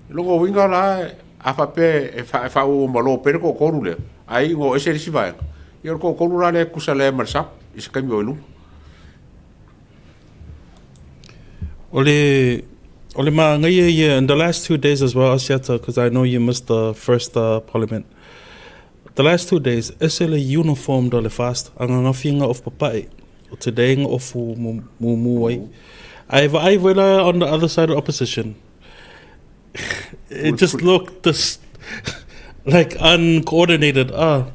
O lona uiga la, a faapea e faaauau pea le toatolu lea, ae iu ina o ese le isi vaega, ia o le toatolu la lea e tusa lea ma le SUPP i se taimi o i luma. O le, o le māngaia ia, in the last 2 days as well, Asiata, because I know you missed the first parliament. The last 2 days, ese le uniform o le fast, ananafi na ofu papae, o today na ofu mumu ai. Ae vaai foi la on the other side of opposition. It just looked this like uncoordinated. Ah.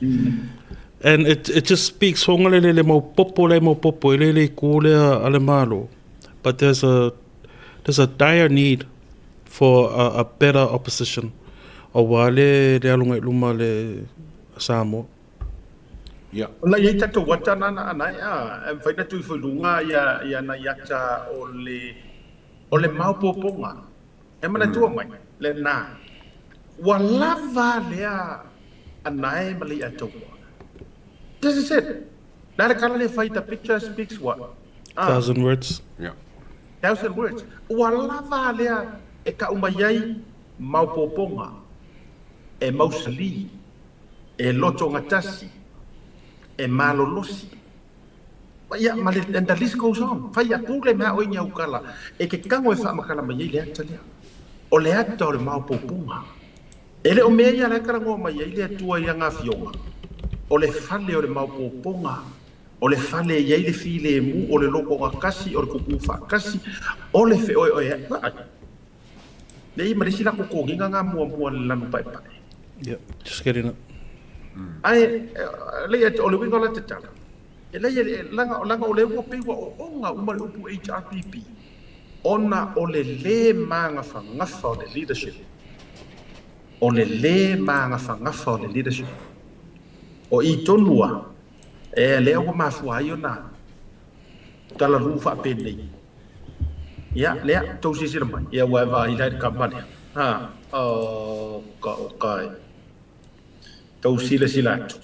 And it just speaks honga le le mau popo le mau popo e le le ku lea a le malo. But there's a dire need for a better opposition. O wa le le alunga i luma le Samoa. Ia. Ona i ai tatou ata nana ana e a, e mafai ona tui foi i luga ia, ia nai ata o le, o le maopoopoga. E manatua mai, lena, ua lava lea anae ma le iataua. This is it. Le a le tala lea fai, the picture speaks what? Ah. Thousand words. Yeah. Thousand words. Ua lava lea e kau mai ai maopoopoga, e mausali, e lotogatasi, e malolosi. Ia, ma le, and the list goes on. Fai a pule mea oi ni aukala. E ke kango e whaamakala mai ai le ata lea. O le ata o le maopoopoga. E le o mea ia le karangoa mai ai le atua i anga fioga. O le fale o le maopoopoga. O le fale i ai le filemu, o le lokoga kasi, o le kuku whaakasi, o le fe oe oe ai. Le i ma le sila kokoginga ngā mua mua le lanu pae pae. Yeah, just getting it. Ae, le ia, o le uiga o la te tala. E lei, e, langa, langa o le ua pei ua o onga uma le upu HRPP. Ona o le le magafagafa o le leadership. O le le magafagafa o le leadership. O i tonua, e lea ua mafua ai ona talalu faapenei. Ia, lea, tou silasila mai. Ia, ua e vaai la i le kama lea. Ha, o, ka o kai. Tou silasila atu.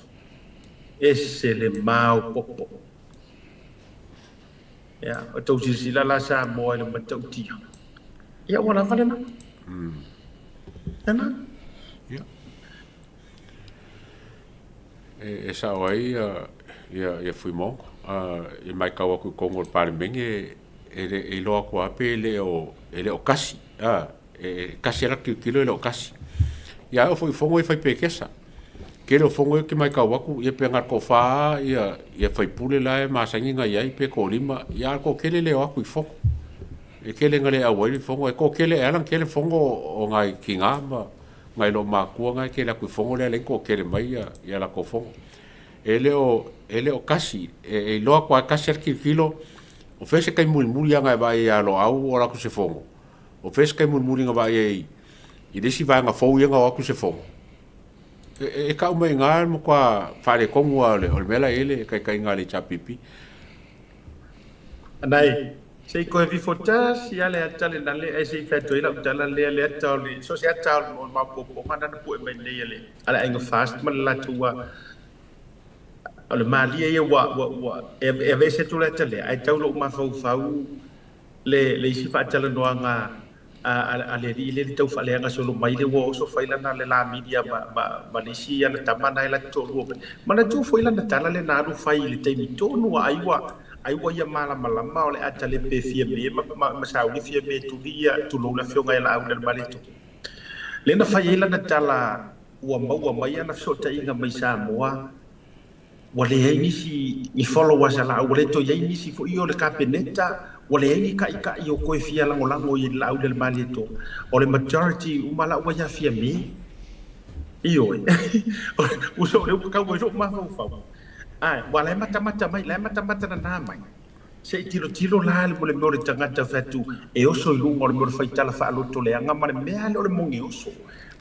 Ese le maopopo. Ia, o tou silasila la Samoa i le matautia. Ia, ua lava lena. Lena. Ia. E, e sao ai ia, ia, ia Fuimaono. E matau atu i totonu o le Palemene, e le e iloa atu lava pe le o, e le o kasi. E, e kasi a latou tilotilo e le o kasi. Ia ae oo foi i fono ia fai pekesa. Tele o fono ia ou te matau atu, ia pe na o le toafa lava ia, ia faipule la e masani ona i ai pe toalima, ia a o le toatele le o atu i fono. E tele ina le auai le fono, e toatele, e ala ona tele fono o nai tina ma nai loomatua na e tele atu i fono lea e alai ona toatele mai ia, ia latou fono. E le o, e le o kasi, e, e iloa atu lava e kasi lava le tilotilo, o fea se taimi mulimuli lava na e vaai ai ia Loau o alu atu i se fono, o fea se taimi mulimuli na vaai ai i le isi vaega fou ia na o atu i se fono. E, e, e tau mai i ina le matua faaletonu lava o le, o le mea la e i ai le taitaiga a le HRPP. Anai, se i toe vifo tasi lava le ata lena le ae se i fai atu ai lau tala lea le ata o le so o se ata o le maopoopoga na na pue mai nei a le a le aiga FAST ma le latou ua o le malie ia ua ua ua e e aveese atu le ata lea ae tau lou mafaufau le le isi faatalanoaga a a a le alii lea i le tau faaleaga solo mai le ua oso fai lana le la media ma ma ma le isi ana tama na e latou toalua mai. Manatua foi lana tala lea na alu fai i le taimi tonu a ai ua ai ua ia malamalama o le a talepe Fiame ma ma ma sauni Fiame e tuli ia tulou le afioga ia Laauli Malietoa. Lea na fai ai lana tala ua maua mai ana fesootaiga mai Samoa, ua leai nisi ni followers a laau, ua le toe i ai nisi foi o le Kapeneta, ua leai ni taitai o toe fia lagolago i le Laauli a le Malietoa. O le majority uma la ua ia Fiame. Ioe. Ua so o lea ua tau ai lou mafaufau. Ae, ua la e matamata mai, la e matamata nana mai. Se i tilotilo la le mea o le tagata fai atu e oso i luga o le mea o le faitala faaloto leaga ma le mea lea o le moge oso.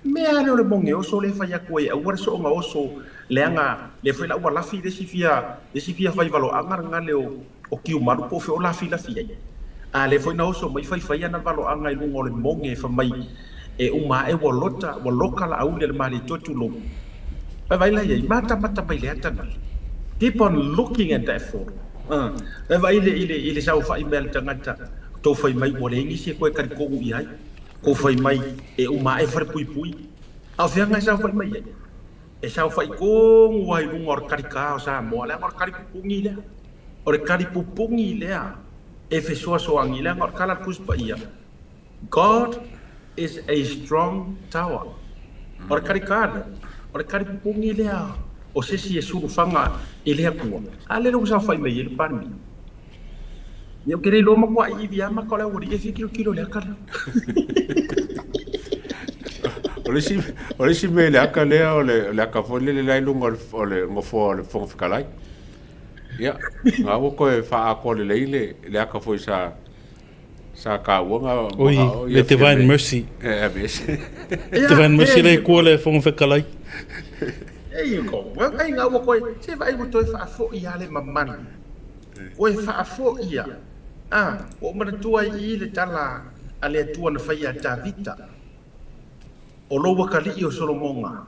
Mea lea o le moge oso lea e fai atu ai aua le soona oso leaga lea foi la ua lafi le isi fia le isi fia fai valoaga lena le o Tiumalu po o fea o lafilafi ai. A lea foi na oso mai faifai ana valoaga i luga o le moge fai mai e uma ae ua lota ua loka Laauli a le Malietoa tulou. Vaivai la i ai, matamata mai le ata lena. Keep on looking at that photo. Vaivai i le, i le, i le saofai mai a le tagata, tou fai mai ua leai nisi e toe talitonu i ai. Tou fai mai e uma ae falepuipui. A o fea e saofai mai ai? E saofai tonu lava i luga o le kalikā o Samoa, leaga o le kali pupuni lea. O le kali pupuni lea e fesoasoani, leaga o le tala a le Tusi Paia, God is a strong tower. O le kalikā lea, o le kali pupuni lea o se isi e sulufaga i le Atua. A lea ua saofai mai ai le Palemia. Ia ou te le iloa matuai ivi lava maka o le aualii e fia tilotilo i le aka lea. O le isi, o le isi mea i le aka lea, o le, o le aka foi lele la i luga o le, o le nofoa o le Fofoga Fetalai. Ia, na ua toe faaatoa lelei le, le aka foi sa, Sa taua na Oi, le Divine Mercy. E aveese. Divine Mercy le kua le Fofoga Fetalai. There you go. Well, ai ngā ua koe, se vaai ua toe faafo'i a le mamalu. Koe faafo'i a. Ah, ua ou manatua ai i i le tala a le Atua na fai ia Tavita. O lou atalii o Solomoga,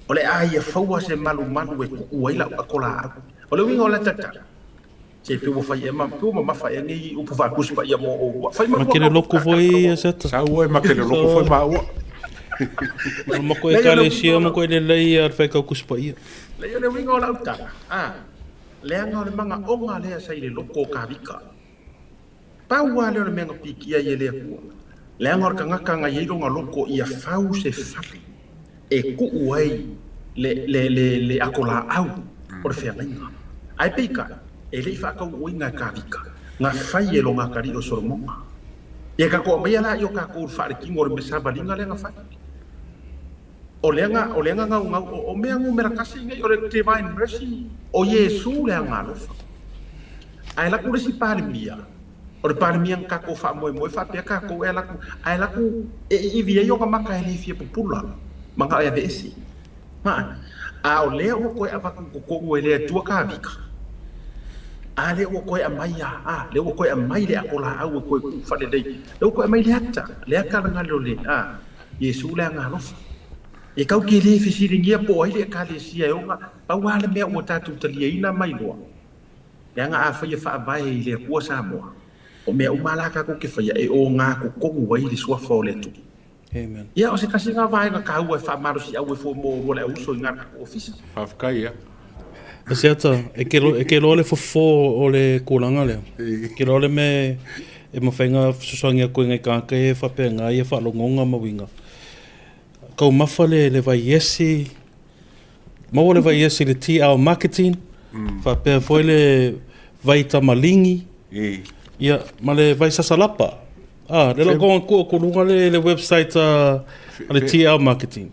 o le a ia faua se malumalu e tuu ai lau atolaau. O le uiga o lata tala, Se pe ua fai ea ma, pe ua mamafa ea nei upu faa-Tusi Paia mo oua. Fai ma Ma ke le loko foi ia Seta. Sau e ma ke le loko foi maua. O mako ekalesia mako e lelei ia le faitau Tusi Paia. Leai o le uiga o lau tala, a, leaga o le magaoga lea sa i le loko o Kavika. Pau lava lea o le mea na pikia ai e le Atua. Leaga o le tagata na i ai lona loko ia fau se fale e tuu ai le, le, le, le atolaau o le feagaiga. Ae peitai, e le i faataunuuina e Kavika, na fai e lona atalii o Solomona. Ia tatou aumaia laia o tatou i le faaletino o le mea savaliga lea na fai. O lea na, o lea na naunau, o, o mea numera tasi nei, o le Divine Mercy, o Iesu le Agaalofa. Ae alu atu le isi Palemia, o le Palemia na tatou faamoemoe faapea tatou e alu atu, ae alu atu e iivi ai ona maka e le fia pupula, manao e aveese. Ha, a o lea ua toe avatu i totonu e le Atua Kavika, a lea ua toe aumai a, a, lea ua toe aumai le ato laau e toe tuu faalelei, lea ua toe aumai le ata, le ata lena o le, a, Iesu le Agaalofa. E tau te le fesiligia po o ai le Ekalesia e ona, pau lava le mea ua tatou taliaina ma iloa, leaga afai e faavae i le Atua Samoa, o mea uma la tatou te faia e ogatotonu ai le Suafa o le Atua. Amen. Ia, o se tasi lena vaega taua e faamalosiau ai foi mo oulua le auuso i gana ofisa. Faafetai ia. Asiata, e ke, e ke loa le fofo o le tulaga lea. E ke loa le mea e mafai ona fesoasoani atu ai nai tagata ia e faapena ia faalogoga ma uiga. Taumafa le, le vaiesi, maua le vaiesi i le TL Marketing, faapea foi le vai tamaligi, ia, ma le vai sasalapa. Ah, le lau kua ku luga le, le website a, a le TL Marketing.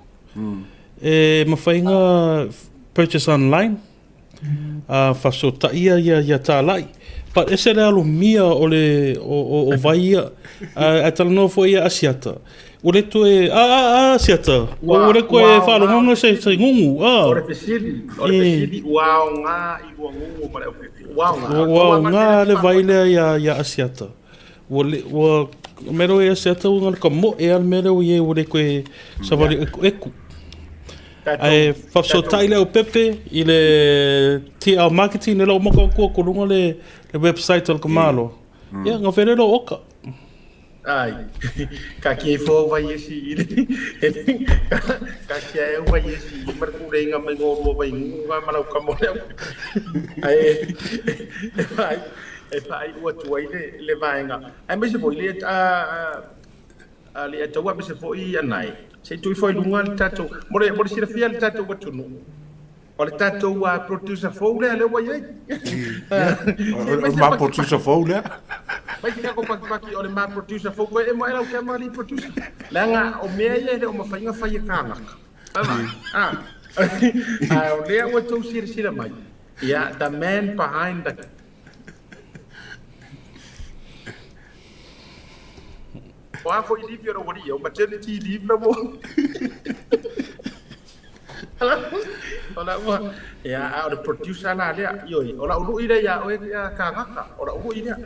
E mafai ona purchase online, a faasotaia ia ia talai. But ese le alumia o le o, o, o vai ia. Ae talanoa foi ia Asiata. Ua le toe a a a Asiata. Ua le toe faalogoga se se gugu. A. O le fesili, o le fesili ua aoga i lua gugu ma le aupepe. Ua aoga. Ua aoga le vai lea ia ia Asiata. Ua le ua mea lea ia Asiata ua ka moe a le mea lea ua i ai ua le toe savali ekueku. Ae faafesootai le aupepe i le TL Marketing, le lau maka kua ko lunga le, le website o le kamalo. Ia, ngā where lo oka. Ai, ka kia i fō vai esi i le, ka kia e vai esi i mara kūreinga mai ngō rua vai ngungu ngā marau kamo le au. Ai, e whai, e whai ua tuai le, le vaenga. Ai mai se foi le, a, Leiataua aemaise foi Anae, se i tuu ifo i luga le tatou, mo le, mo le silafia e le tatou atunuu, o le tatou producer fou lea, lea ua i ai. O le ma producer fou lea. Mai se tatou pakipaki, o le ma producer fou, koe e mo e lau kia ma li producer. Leaga o mea ia e le o mafai ona fai e kānaka. Ah, ae o lea ua tou silasila mai, ia, the man behind the O a foi leave o lou alii, o maternity leave la ua. O la ua, ia, a o le producer la lea, ioe, o lau lui lea ia oe ia kāgaka, o lau lui lea.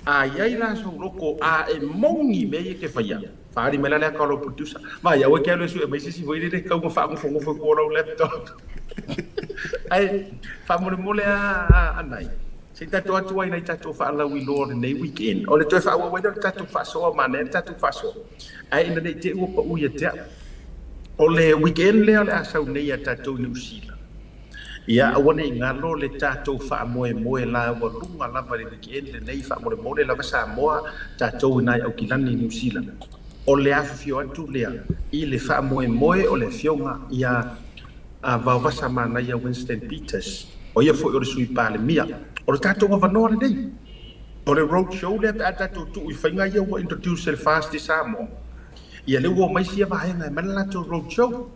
A i ai la sou loko, a e moni mea ia e te faia, faaali mai la le aka o lau producer. Vaai, aua e te alu e sue mai se isi foi lele e tau ma faagofogofe i tua o lau laptop. Ae, faamolemole a Anae, Se i tatou atu ai nai tatou faalauiloa o lenei weekend. O le toe faaauau ai lea o le tatou faasoa, manaia le tatou faasoa, ae ina ne i te i ua pau ia te au. O le weekend lea o le a sau nei ia tatou i Niu Sila, ia aua ne i galo le tatou faamoemoe laualuga lava i le weekend lenei, faamolemole lava Samoa, tatou i nai Aukilani i Niu Sila. O le afifio atu lea i le faamoemoe o le Afioga ia Vaovasa Manaia Winston Peters, o ia foi o le Sui Palemia. O le tatou avanoa lenei. O le road show lea pe a tatou tuu i faiga ia ua introduce e le FAST i Samoa, ia lea ua omai sia vaega e aumai le latou road show.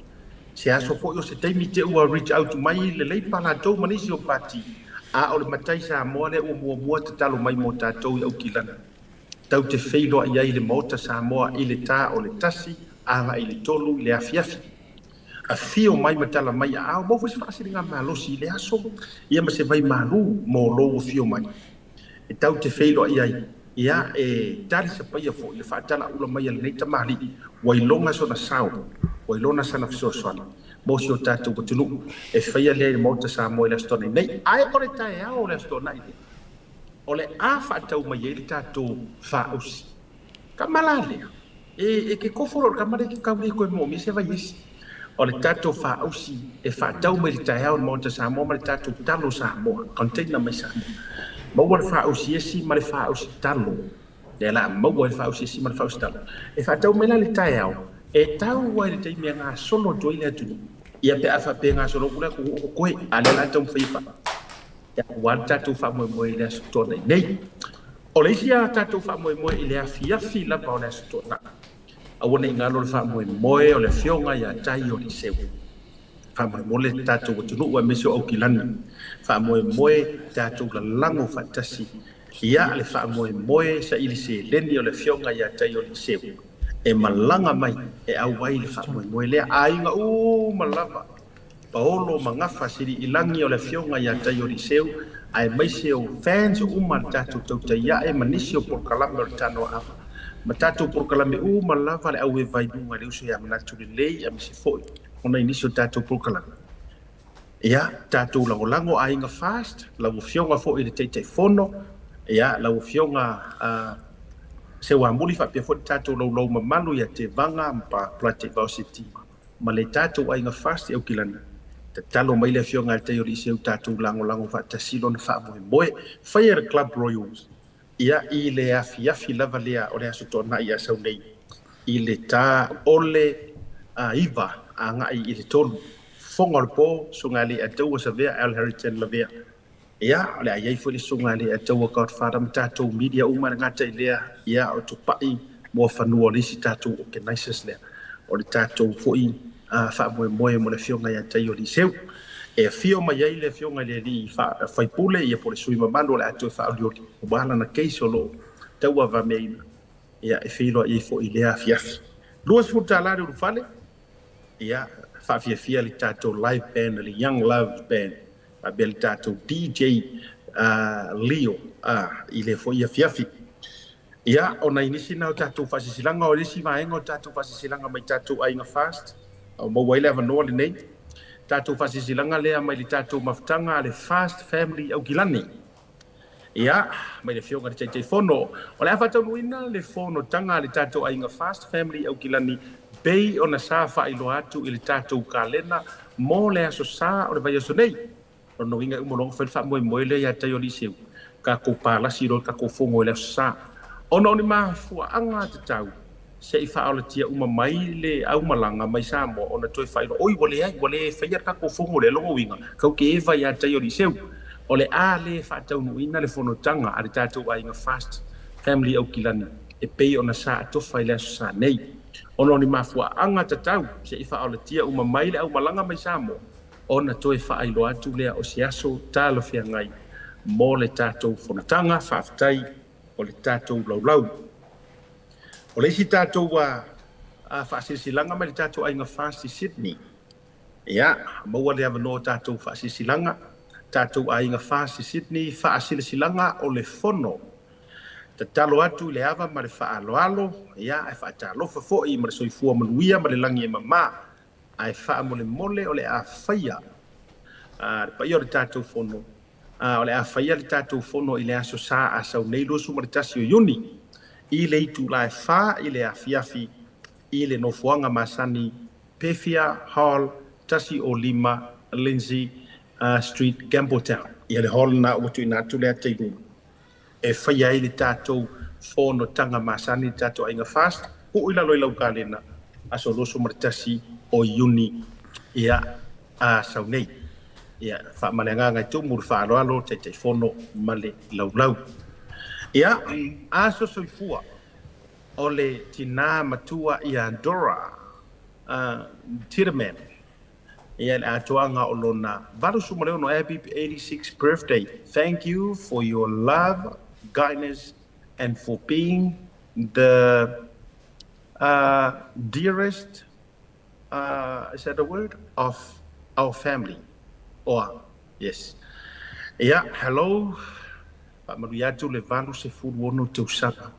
Se aso foi o se taimi te ua reach out mai le Leipa latou ma nisi o pati, a o le matai Samoa lea ua muamua tatalo mai mo tatou i Aukilani. Tau te feiloai ai le Maota Samoa i le ta o le 1 agai i le 3 i le afiafi. Afio mai ma tala mai aao, maua foi se faasiligamalosi i le aso, ia ma se vai malu mo lou afio mai. E tau te feiloai ai, ia, e tali sapaia foi le faatalaula mai a lenei tamalii, ua iloga sona sao, ua ilona sana fesoasoani mo si o tatou atunuu, e faia lea i le Maota Samoa i le Aso Toonai nei. Ae o le taeao o le Aso Toonai lea, o le a faatau mai ai le tatou faausi. Kama la lea, e, e ke kofo loa i le kama lea ke kau nei koe moomia se vaiesi. O le tatou faausi e faatau mai le taeao i le Maota Samoa ma le tatou talo Samoa, container mai Samoa. Maua le faausi esi ma le faausi talo. Lea la maua ai le faausi esi ma le faausi talo. E faatau mai la le taeao, e tau ai le taimi e gasolo atu ai le atunuu. Ia pe a faapea e gasolo atu le atunuu o koe, a lea la taumafai e faa aua le tatou faamoemoe i le Aso Toonai nei. O le isi a tatou faamoemoe i le afiafi lava o le Aso Toonai, aua ne i galo le faamoemoe o le Afioga ia Tai o Liseu. Faamolemole le tatou atunuu aemaise o Aukilani, faamoemoe tatou lalago faatasi ia le faamoemoe saili seleni o le Afioga ia Tai o Liseu e malaga mai e auai le faamoemoe lea. Aiga uma lava Paolo ma Gafa Siliilagi o le afioga ia Taioliseu aemaise o fans uma le tatou tautai ae ma nisi o polokalame o le Tanoa Ava ma tatou polokalame uma lava le aueva i luga i le uso ia Manatu Lelei aemaise foi ona i nisi o tatou polokalame ia tatou lagolago Aiga Fast lau afioga foi i le Taitaifono ia lau afioga Seuamuli faapea foi le tatou loulou mamalu ia Tevaga ma Palatai City ma le tatou aiga FAST i Aukilani, tatalo mai le Afioga ia Taioliiseu tatou lagolago faatasi lona faamoemoe faia le Club Royals ia i le afiafi lava lea o le Aso Toonai a sau nei i le ta o le 9 agai i le 3 fofoga o le po Susuga Alii-a-Taua Savea Al Harrington Lavea ia o le a i ai foi le Susuga Alii-a-Taua Godfather ma tatou media uma e le gata i lea ia o Tupai Muafanua o le isi tatou organizers lea o le tatou foi faamoemoe mo le Afioga ia Taioliseu e afio mai ai le Afioga i le Alii Faipule ia po o le sui mamalu o le a toe faaolioli aua lana case o lo o tauavameaina ia e feiloai ai foi i lea afiafi. $20 le ulufale ia faafiafia le tatou live band le Young Love Band faapea le tatou DJ Leo i lea foi afiafi. Ia, o nai nisi na o tatou faasilasilaga, o le isi vaega o tatou faasilasilaga mai tatou aiga FAST, o maua ai le avanoa lenei, tatou faasilasilaga lea mai le tatou mafutaga a le FAST Family Aukilani. Ia, mai le Afioga i le Taitaifono, o le a faataunuuina le fonotaga a le tatou aiga FAST Family Aukilani pei ona sa faailoa atu i le tatou kalena mo le aso sa o le vaiaso nei. Lona uiga e uma loa ona fai le faamoemoe lea ia Taioliseu, tatou palasi loa le tatou fono i le aso sa. Ona o ni mafuaaga tatau, Se i faaolatia uma mai le aumalaga mai Samoa ona toe faailoa, Oi, ua leai, ua le faia le tatou fono lea. Lona uiga, kau te eva ia tai o Liseu. O le a le faataunuuina le fonotaga a le tatou aiga Fast Family Aukilani e pei ona sa atofa i le aso sa nei. Ona o ni mafuaaga tatau, se i faaolatia uma mai le aumalaga mai Samoa ona toe faailoa atu lea o se aso talafeagai mo le tatou fonotaga. Faafetai o le tatou laulau. O le isi tatou a faasilasilaga mai le tatou aiga FAST i Sydney. Ia, maua le avanoa o tatou faasilasilaga, tatou aiga FAST i Sydney, faasilasilaga o le fono. Tatalo atu i le ava ma le faaaloalo, ia, ae faatalofa foi ma le soifua manuia ma le lagi e mama. Ae faamolemole o le a faia le paia o le tatou fono, o le a faia le tatou fono i le aso Sa a sau nei 21 o Iuni i le itula e 4 i le afiafi i le nofoaga masani Pefia Hall 105 Lindsay Street Campbelltown. Ia le hall lena ua tuuina atu lea taimi e faia ai le tatou fonotaga masani le tatou aiga FAST, tuu i lalo i lau kalena, aso 21 o Iuni ia a sau nei. Ia, ma le agaga e tumu le faaaloalo, Taitaifono ma le laulau. Ia, aso soifua o le tinā matua ia Dora Tiedemann. Ia, le atoaga o lona 86 happy 86th birthday. Thank you for your love, guidance and for being the dearest, is that a word, of our family. Or, yes. Ia, hello, faamanuia atu le 86 tausaga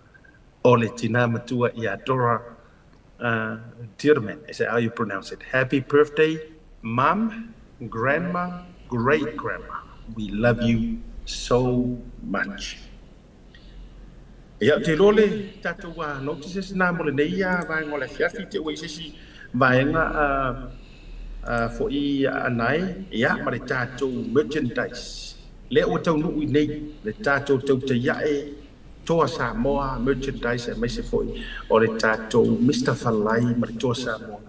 o le tinā matua ia Dora Tiedemann, is that how you pronounce it? Happy birthday, Mum, Grandma, Great Grandma. We love you so much. Ia, ou te iloa le tatou notices na mo lenei vaega o le afiafi, te ua i se isi vaega foi anae, ia, ma le tatou merchandise. Lea ua taunuu i nei le tatou tautaiae Toa Samoa merchandise aemaise foi o le tatou Mister Falai ma le Toa Samoa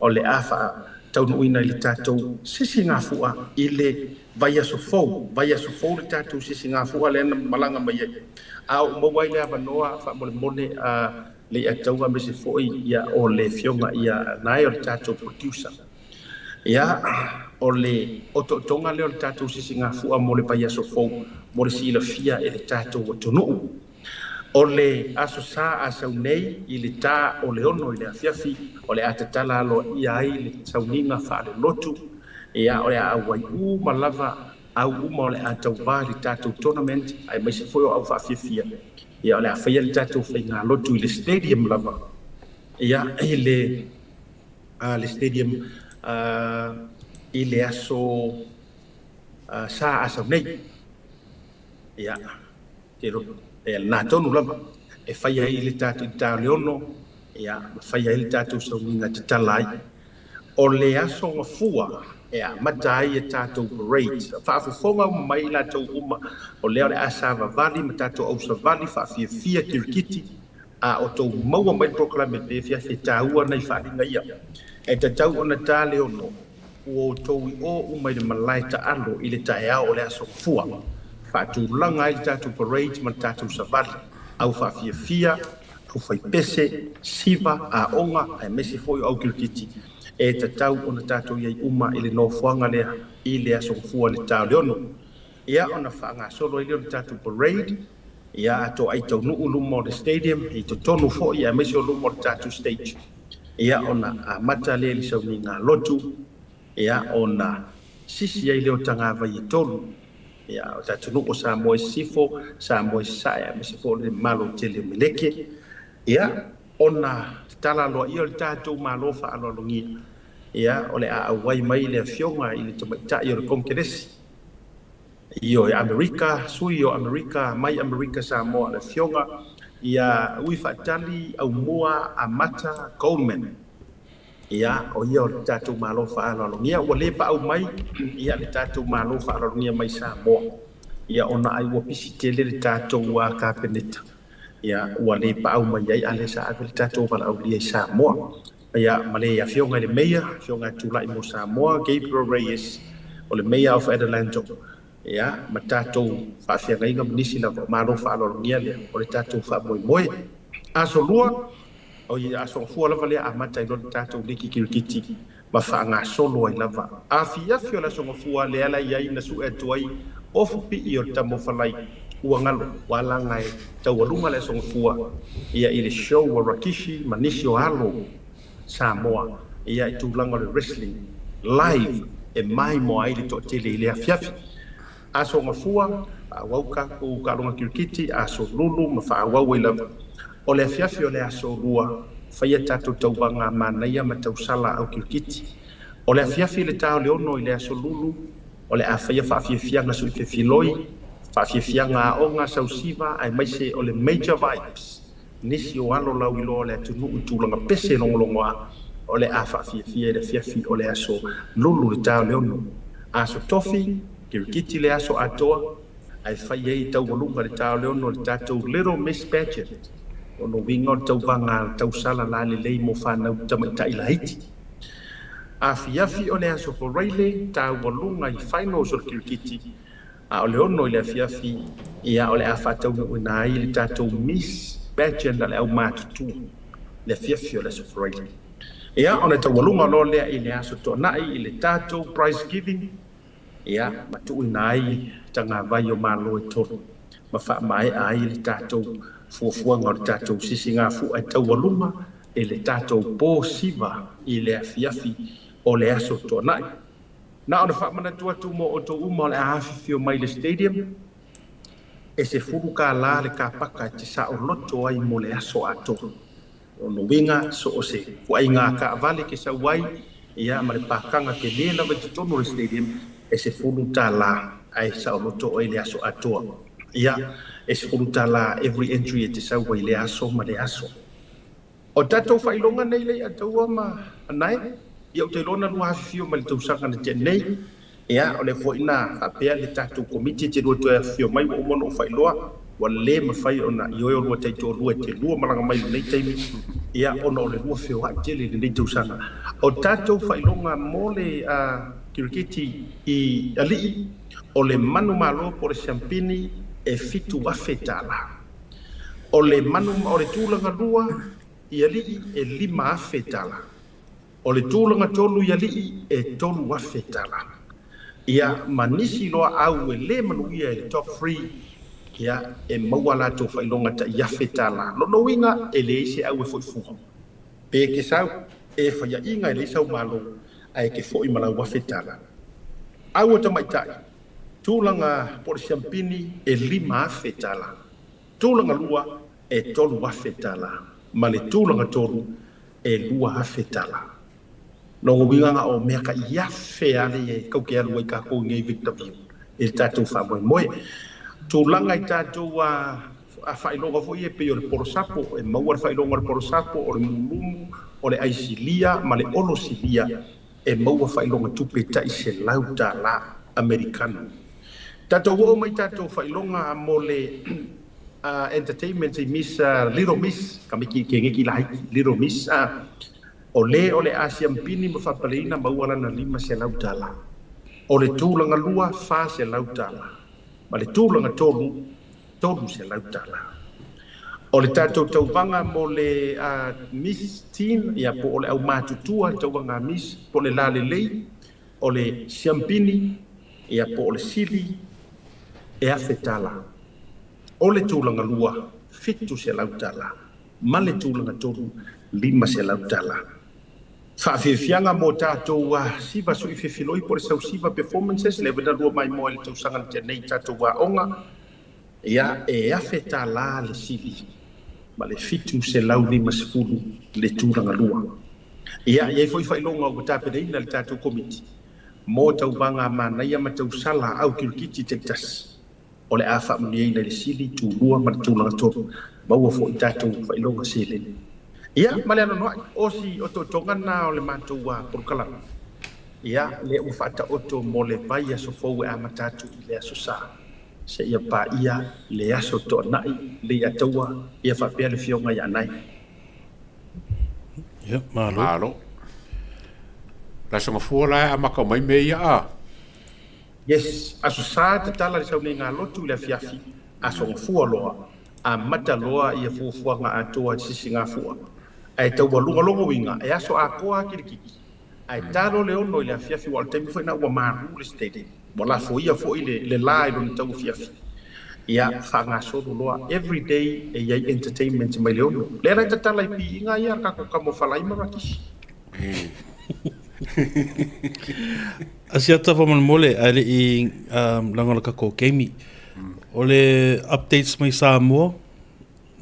o le a faataunuuina i le tatou sisigafua i le vaiaso fou, vaiaso fou le tatou sisigafua lea na malaga mai ai a ou maua ai le avanoa faamolemole a Leiataua aemaise foi ia o le afioga ia Nae o le tatou producer. Ia, o le otootoga lea o le tatou sisigafua mo le vaiaso fou mo le silafia e le tatou atunuu. O le Aso Sa a sau nei i le ta o le 6 i le afiafi, o le a tatala aloaia ai le sauniga faalelotu. Ia, o le a auai uma lava au uma o le a tauva i le tatou tournament aemaise foi o au faafiafia. Ia, o le a faia le tatou faigalotu i le stadium lava. Ia, i le le stadium i le aso Sa a sau nei. Ia, te ro, e lena tonu lava e fai ai le tatou i le ta o le 6, ia, ma fai ai le tatou sauniga tatala ai. O le aso Gafua e amata ai a tatou parade. Faafofoga uma mai i latou uma o lea o le a savavali ma tatou ausavali faafiafia kirikiti a o tou maua mai le polokalame pe afiafi e taua nai faaaliga ia. E tatau ona ta le 6 ua outou i o uma i le malae taalo i le taeao o le aso Gafua. Faatulaga ai le tatou parade ma le tatou savali, au faafiafia, au faipese, siva, aoga aemaise foi o au kirikiti. E tatau ona tatou i ai uma i le nofoaga lea i le aso Gafua i le ta o le 6. Ia ona faagasolo ai lea o le tatou parade, ia a toai taunuu luma o le stadium, i totonu foi aemaise o luma o le tatou stage. Ia ona amata lea i le sauniga lotu, ia ona sisi ai lea o tagavai e tolu, ia o le atunuu o Samoa i Sisifo, Samoa i Sasae aemaise foi o le Malo tele o Meleke. Ia ona tatala aloaia o le tatou Malo faaaloalogia, ia o le a auai mai le Afioga i le Tamaitai o le Konekeresi, Ioe, Amerika, sui o Amerika, mai Amerika Samoa, le Afioga ia Ui Faatali Aumua Amata Goldman. Ia, o ia o le tatou Malo faaaloalogia. Ua le paau mai ia le tatou Malo faaaloalogia mai Samoa, ia ona ai ua pisi tele le tatou Kapeneta. Ia, ua le paau mai ai, a lea sa ave le tatou valaaulia i Samoa. Ia, ma le Afioga i le Meia, Afioga ia Tulai mo Samoa, Gabriel Reyes, o le Mayor of Adelanto, ia, ma tatou faafeagaiga ma nisi lava, malo faaaloalogia lea o le tatou faamoemoe. Aso Lua, oi, Aso Gafua lava lea, amata ai loa le tatou liki kirikiti ma faagasolo ai lava. Afiafi o le Aso Gafua lea la i ai na sue atu ai ofu pii o le Tamofalai ua galo, ua alaga e taualuga le Aso Gafua ia i le show a Rakishi ma nisi o alo Samoa ia i tulaga o le wrestling live e maimoa ai le toatele i lea afiafi. Aso Gafua, faaauau tatou taaloga kirikiti, Aso Lulu ma faaauau ai lava. O le afiafi o le Aso Lua, faia tatou tauvaga manaia ma tausala au kirikiti. O le afiafi i le ta o le 6 i le Aso Lulu, o le a faia faafiafiaga suifefiloi, faafiafiaga aoga sausiva aemaise o le Major Vibes, nisi o alo lauiloa o le atunuu i tulaga pese logologoa, o le a faafiafia i le afiafi o le Aso Lulu i le ta o le 6. Aso Tofi, kirikiti le aso atoa, ae fai ai taualuga i le ta o le 6 le tatou Little Miss Pageant, lona uiga o le tauvaga a le tausala lalelei mo fanau tamaitai laiti. Afiafi o le Aso Faraile, taualuga i finals o le kirikiti, a o le 6 i le afiafi, ia o le a faataunuuina ai le tatou Miss Pageant a le aumatutua, le afiafi o le Aso Faraile. Ia, ona taualuga loa lea i le Aso Toonai i le tatou prize giving, ia, ma tuuina ai tagavai o Malo e tolu, ma faamaea ai le tatou fuafuaga o le tatou sisigafua e taualuga i le tatou po siva i le afiafi o le Aso Toonai. Na ona faamanatu atu mo outou uma o le a afifio mai i le stadium, e $10 le kapaka e te saoloto ai mo le aso atoa. Lona uiga, so o se kuaiga taavale ke sau ai, ia, ma le pakaga tele lava i totonu o le stadium, e $10 ae saoloto ai le aso atoa. Ia, e $10 every entry e te sau ai i lea aso ma lea aso. O tatou faailoga nei lea ia taua ma Anae, ia ou te iloa na lua afifio mai le tausaga na tea nei, ia o lea foi na faapea le tatou Komiti e te lua toe afifio mai ua uma ona ou faailoa ua le mafai ona ioe o lua taitoalua e te lua malaga mai i lenei taimi, ia ona o le lua feoai tele i lenei tausaga. O tatou faailoga mo le kirikiti i alii, o le manumalo po o le siampini e $7,000. O le manu, o le tulaga lua i alii e $5,000. O le tulaga tolu i alii e $3,000. Ia, ma nisi loa au e le manuia i le top three, ia, e maua a latou faailoga tai $1,000. Lona uiga, e leai se au e foi fua. Pe ke sau, e faiaʻiga e leai sau malo, ae ke foi ma lau $1,000. Au o tamaitai, Tulaga po o le siampini e $5,000, tulaga lua e $3,000 ma le tulaga tolu e $2,000. Lona uiga na o mea tai afe a lea e kau ke alu ai tatou i nei Victor View i le tatou faamoemoe. Tulaga i tatou a faailoga foi ia e pei o le polosapo, e maua le faailoga o le polosapo, o le mulumu, o le aisilia ma le olosilia. e maua faailoga tupe tai $100 Amerikano. Tatou oo mai tatou faailoga mo le entertainment i Miss Little Miss, ka miki ke ngeki laiti, Little Miss, o le o le a siampini ma faapaleina maua lana $500. O le tulaga lua, $400. Ma le tulaga tolu, $300. O le tatou tauvaga mo le Miss Teen, ia po o le aumatutua le tauvaga a Miss, po o le lalelei, o le siampini, ia po o le sili, e $1,000. O le tulaga lua, $700. Ma le tulaga tolu, $500. Faafiafiaga mo tatou siva sui fefiloi po o le sausiva performances, lea foi na lua maimoa i le tausaga na tea nei i tatou aoga. Ia, e $1,000 le sili ma le 750 le tulaga lua. Ia, e i ai foi faailoga ua tapenaina e le tatou Komiti mo tauvaga a manaia ma tausala au kirikiti taitasi o le a faamanuiaina i le sili, tulua ma le tulaga tolu. Maua foi tatou faailoga seleni. Ia, ma le anoanoai, o si otootoga lena o le matou polokalame. Ia, lea ua faataoto mo le vaiaso fou e amata atu i le Aso Sa. seia paia le Aso Toonai le Iataua ia faapea le Afioga ia Anae. Ia, malo. Malo. Le Aso Gafua la e amata mai mea ia a? Yes, Aso Sa tatala le sauniga lotu i le afiafi, Aso Gafua loa, amata loa ia fuafuaga atoa i Sisigafua. Ae taualuga uiga e aso atoa a kilikiki. Ae ta loa le 6 i le afiafi aua o le taimi foi lena ua malu le stadium, ua lafoia foi le le la i lona tau afiafi. Ia, faagasolo loa, every day e i ai entertainment mai le 6. Lea la e tatala i piiga ia a le tatou tama o Falai ma Rakisi. Asiata faamolemole ae le i laga o le tatou keimi. O le updates mai Samoa,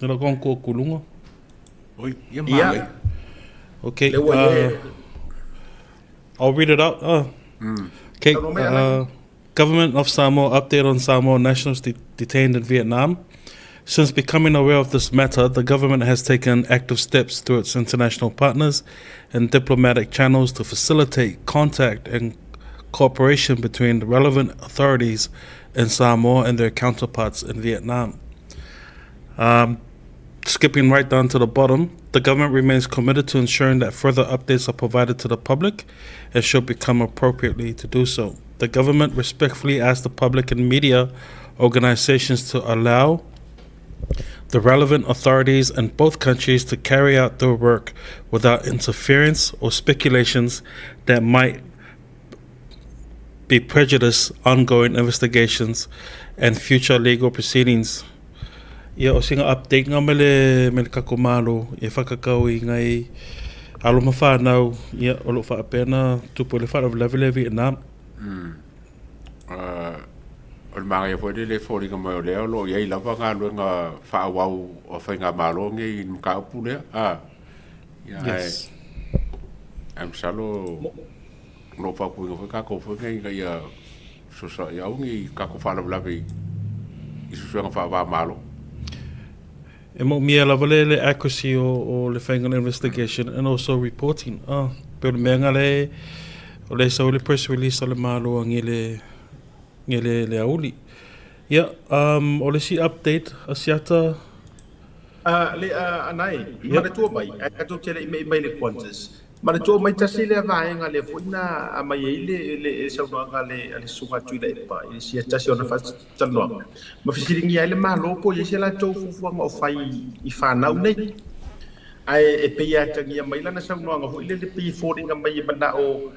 e lau kong ko kulunga. Oi, ia manaia. Okay. I'll read it out. Okay. Government of Samoa update on Samoa nationals de detained in Vietnam. Since becoming aware of this matter, the government has taken active steps through its international partners and diplomatic channels to facilitate contact and cooperation between the relevant authorities in Samoa and their counterparts in Vietnam. Um, skipping right down to the bottom, the government remains committed to ensuring that further updates are provided to the public and should become appropriately to do so. The government respectfully asks the public and media organizations to allow the relevant authorities in both countries to carry out their work without interference or speculations that might be prejudice ongoing investigations and future legal proceedings. Ia, o sina update nga me le, me le kako malo e whakakau i ngai alo ma whanau, ia, o lo whaapea na tupu le whaalavelave le Vietnam. Mm. O le manaia foi lele e foliga mai o lea o lo o i ai lava galuega faaauau a faigamalo nei i le mataupu lea, a. Ia, ae, Yes. ae masalo o lo o fautuaina foi tatou foi nei ina ia fesoasoani, aua ne i tatou faalavelave i suesuega faava-o-Malo. E moomia lava le, le accuracy o, o le faiga o le investigation and also reporting. Ah, pei o le mea nga le, o le sau le press release a le Malo a ngele, ngele le auli. Ia, um, o le isi update a Siata, Ah, le, ah, Anae, manatua mai, ae tatou te le i me'i mai i le Qantas. Manatua mai tasi lea vaega lea foi na aumai ai le, le saunoaga a le, a le Susuga Tuilaepa i le sia tasi o ana faatalanoaga, ma fesiligia ai le Malo po o i ai se latou fuafuaga o fai i fanau nei. Ae e pei e atagia mai lana saunoaga foi lele pei e foliga mai e manao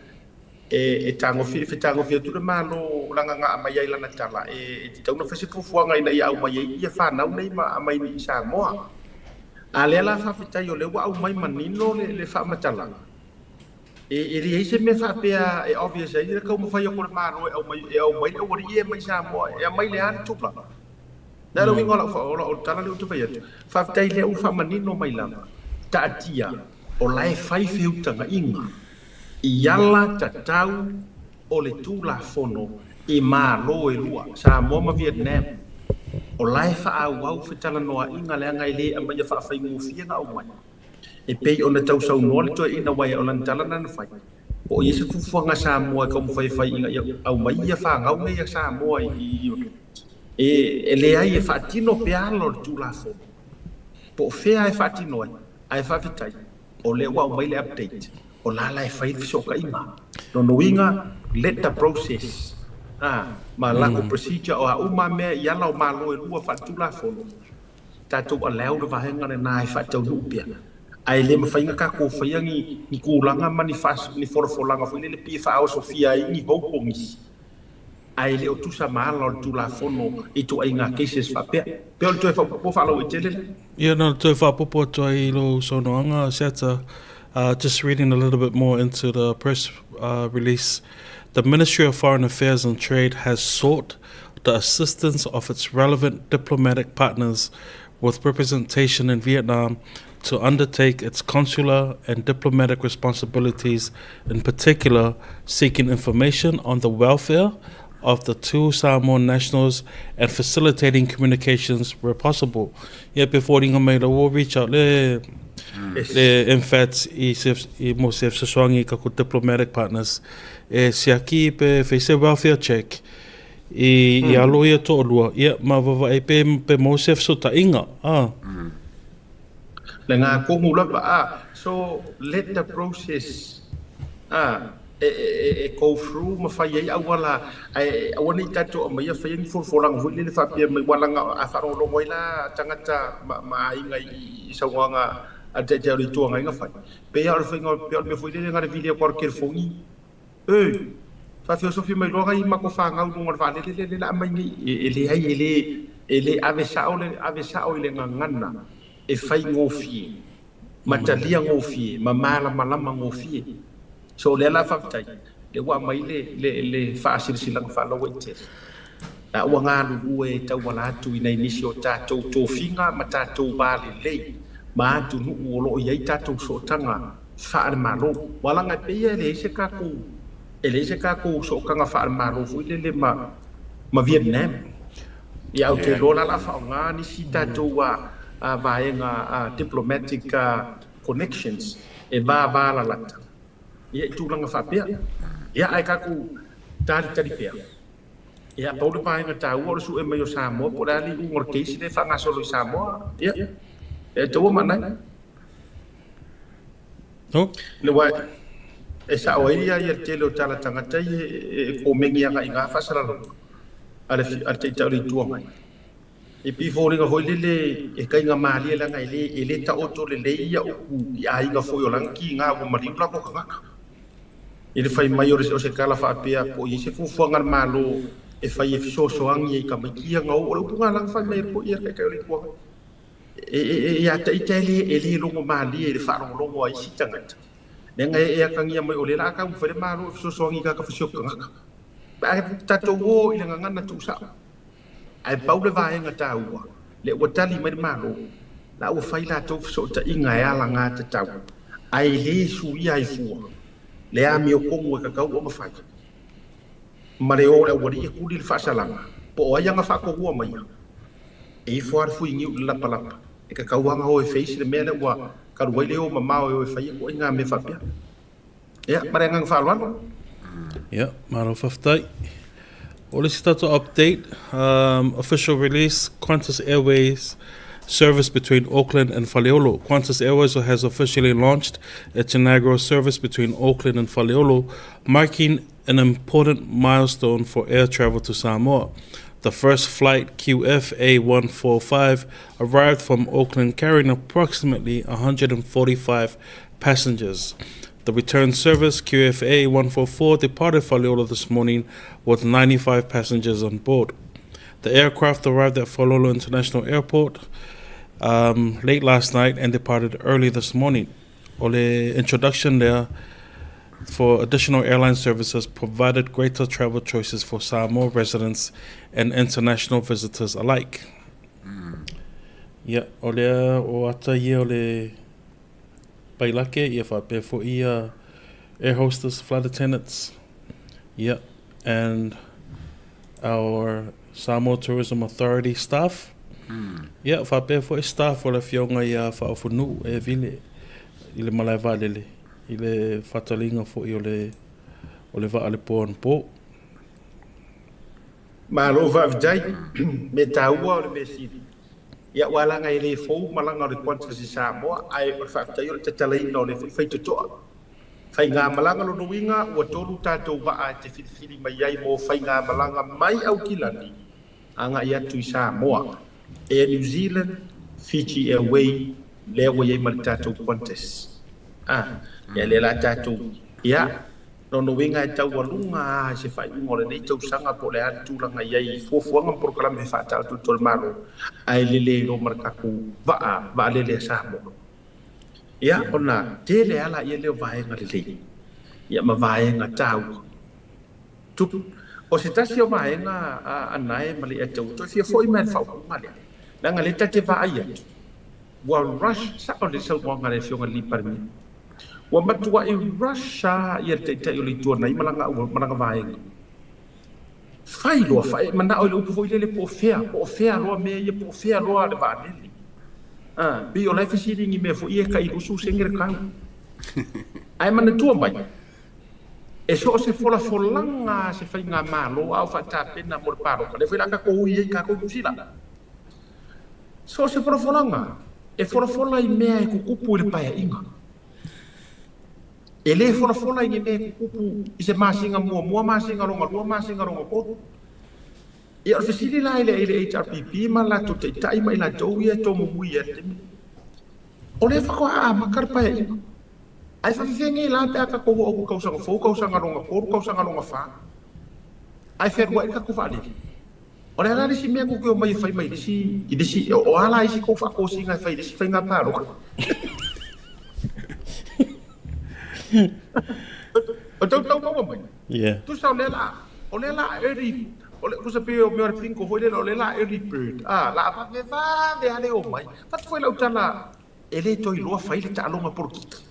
e, e tagofi, e fetagofi atu le Malo lana na aumai ai lana tala, e, e tatau ona fai se fuafuaga ina ia aumai ai ia fanau nei ma aumai i Samoa. A lea la faafetai o lea ua aumai manino le, le faamatalaga. E, e leai se mea faapea e obvious ai le taumafai atu o le Malo e aumai, e aumai le aualii e mai Samoa, e aumai le a le tulaga. Le a le uiga o lau, o lau tala lea ou te fai atu? Faafetai lea ua faamanino mai lava, taatia o la e fai feutagaiga i ala tatau o le Tulafono i Malo e lua, Samoa ma Vietnam, o la e faaauau fetalanoaiga leaga e le aumaia faafaigofie na aumai. E pei ona tausaunoa le toeaina waea o lana tala na na fai, po o i ai se fuafuaga a Samoa e taumafai e fai ina ia aumai ia fanau nei a Samoa i E, e leai e faatino pea ala o le Tulafono. Po o fea e faatino ai, ae faafetai, o lea ua aumai le update. O la la e fai le fesootaiga. Lona uiga, let the process, a, ma lako procedure o a uma mea i ala o Malo e lua faaletulafono, tatou allow le vaega lena e faataunuu pea. Ae le mafai ona tatou faia ni, ni tulaga ma ni, ni folafolaga foi lele pei e faaosofia ai ni hope o nisi. Ae le o tusa ma ala o le Tulafono i ituaiga cases faapea. Pei o le toe faaopoopo faalauaitele lea. Ia, na o le toe faaopoopo atu ai i lou saunoaga, Seata, just reading a little bit more into the press release, the Ministry of Foreign Affairs and Trade has sought the assistance of its relevant diplomatic partners with representation in Vietnam to undertake its consular and diplomatic responsibilities, in particular seeking information on the welfare of the two Samoan nationals and facilitating communications where possible. Ia pe foliga mai la ua reach out le le MFATs i se i mo se fesoasoani i kako diplomatic partners e siaki pe fai se welfare check. I i alo ia toalua, ia, ma vavaai pe pe maua se fesootaiga, a. Le gatonu lava, a. So, let the process, a, e, e, e go through ma fai ai auala, ae aua ne i tatou aumaia faia ni folafolaga foi lele faapea mai, aua leaga a faalogologo ai la tagata ma, ma aiga i, i saunoaga a le Taitai o le Itu Agai na fai, pei lava o le faiga, pei o le mea foi lele na o le vili atu lava o le telefoni, Oi! Faafeosofi mai loa nai matou fanau i luga o le vaalele lea lea la aumai nei. E leai, e le, e le ave sao le, ave sao i le gagana e faigofie, ma talia gofie, ma malamalama gofie. So o lea la faafetai, lea ua aumai le, le, le faasilasilaga faalauaitele. La ua galulue e tauala atu i nai nisi o tatou tofiga ma tatou va lelei ma atunuu o lo o i ai tatou sootaga faale-Malo. Ua laga e pei e leai se tatou, e leai se tatou sootaga faale-Malo foi lele ma, ma Vietnam. Ia ou te iloa la o le a faaaoga nisi tatou vaega diplomatic connections e vavalalata ia i tulaga faapea. Ia ae tatou talitali pea. Ia pau le vaega taua o le sue mai o Samoa po o le a le iuga o le case lea e faagasolo i Samoa. Ia, e taua manaia. Le ua e sao ai ia le tele o tala tagata ia e komeni agai i gā faasalalauga a le a le Taitai o le Itu Agai. E pei foliga foi lele e kaiga malie leaga e le e le taoto lelei ia upu i aiga foi o lana kiga ua maliu latou tagata. I le fai mai o le o se tala faapea po o i ai se fuafuaga a le Malo e fai e fesoasoani ai i tamaiti ia na o, o le upu na lana fai mai ai foi ia le Taitai o le Itu Agai. E ia te ita e le logo malie i le faalogologo a isi tagata, leaga e atagia mai o lea o le a taumafai le Malo e fesoasoani i tagata fasioti tagata. Pe a tatou o i le gagana tuusao, ae pau le vaega taua, lea ua tali mai le Malo, la ua fai latou fesootaiga e alagatatau, ae le suia ai fua le amiotonu e tatau ona fai ma le o o le aualii e tuli le faasalaga, po o ai ana faatonua maia. E ifo lava le fuiniu i le lapalapa, e tatau lava ona o e face le mea lea ua talu ai le o mamao e o e fai atu ai nā mea faapea. Ia, ma le agaga faaaloalo. Ia, malo faafetai. O le isi tatou update, official release, Qantas Airways service between Auckland and Faleolo. Qantas Airways has officially launched its inaugural service between Auckland and Faleolo, marking an important milestone for air travel to Samoa. The first flight, QFA145, arrived from Auckland carrying approximately 145 passengers. The return service, QFA144, departed Faleolo this morning with 95 passengers on board. The aircraft arrived at Faleolo International Airport late last night and departed early this morning. O le introduction lea for additional airline services provided greater travel choices for Samoa residents and international visitors alike. Ia, o lea o ata ia o le pailake, ia faapea foi ia air hostess, flight attendants, ia, and our Samoa Tourism Authority staff. Ia, faapea foi staff o le Afioga ia Faaofonuu e Vile i le malae vaalele i le faataliga foi o le o le vaa le po anapo. Malo faafetai. Mea taua o le mea sili. Ia aua leaga e le fou malaga o le Qantas i Samoa, ae o le faafetai o le tatalaina o lea foi faitotoa. Faigamalaga lona uiga ua tolu tatou vaa e te filifili mai ai mo faigamalaga mai Aukilani agai atu i Samoa, Air New Zealand, Fiji Airway, lea ua i ai ma le tatou Qantas. A, ia lea la tatou, ia, lona uiga e taualuga lava i se faaiuga o lenei tausaga po o le a le tulaga i ai i fuafuaga ma polokalame faataototo a le Malo, ae lelei loa ma le tatou vaa, vaalele a Samoa. Ia, ona tele lava laia lea o vaega lelei, ia ma vaega taua. Tupu. O se tasi o vaega a Nae ma Leiataua, toe fia foi mai i le faaupuga lea, leaga lea ta te vaai atu, ua rush, sao le saunoaga a le Afioga i le Alii Palemia, ua matuai rush lava ia le Taitai o le Itu Agai ma lana, ma lana vaega. Fai loa, fai, manao i le upu foi lele po o fea, po o fea loa mea ia, po o fea loa le vaalele. A, pei o la e fesili i ni mea foi ia e tai 20 sene le tau. Ae manatua mai, E so o se folafolaga a se faigamalo a o faatapena mo le palota, lea foi o le a tatou ui ai tatou i Niu Sila. So o se folafolaga, e folafola i mea e tutupu i le paeaiga. E lē folafola i ni mea e tutupu i se masina muamua, masina lona lua, masina lona tolu. Ia o le fesili la i le i le HRPP ma le latou taitai ma i latou ia e tomomui ai i le taimi lenei, o lea faatoa amata le paeaiga. Ae faafefea la pe a tatou oo atu i tausaga fou, tausaga lona tolu, tausaga lona fa, ae fealuai le tatou vaalele? O le a la le isi mea tou te omai e fai mai i le isi, i le isi, o a la isi tou faatosina e fai i le isi faiga palota? O tau tau maua mai? Yeah. Tusa o lea la, o lea la early, o le, tusa pei o mea o le bingo foi lele, o lea la early bird, a, la vave vave lava le omai. Fatu foi lau tala, e le toe iloa fai le taaloga polokiki.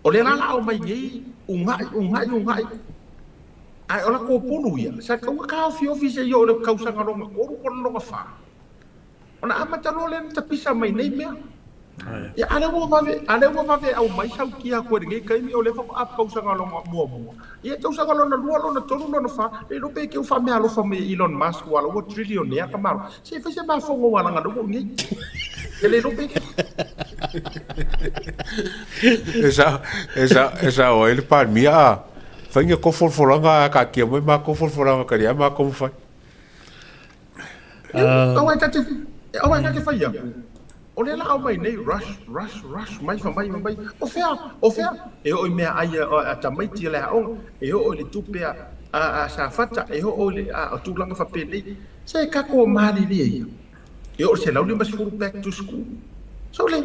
O lea la la omai nei, uga'i, uga'i, uga'i, ae o latou pulu ia, sa tatau ona taofiofi seia oo i le tausaga lona tolu po o le lona fa. Ona amata loa lea ona tapisa mai nei mea. Ia, a lea ua vave, a lea ua vave aumai sautia atu ai i lenei taimi, o lea faatoa tausaga lona muamua. Ia, tausaga lona lua, lona tolu, lona fa, le iloa pe te i ua faameaalofa mai e Elon Musk aua o la ua trillionaire ka malo. Se i fai se mafoga ua alaga lea ua i nei. E le iloa pe E sa, e sa, e sao ai le Palemia, a fai ni tou folafolaga ae taatia mai matou folafolaga tali ai matou ma fai. Aua e ta te, aua e ta te fai atu, o lea la aumai nei rush, rush, rush mai fa mai mai. O fea, o fea, e oo i meaai a tamaiti o le aoga, e oo i le tupe a, a, a Safata, e oo i le, a, o tulaga faapenei. Se tatou malilie ia. E oo i le 150 back to school. So le,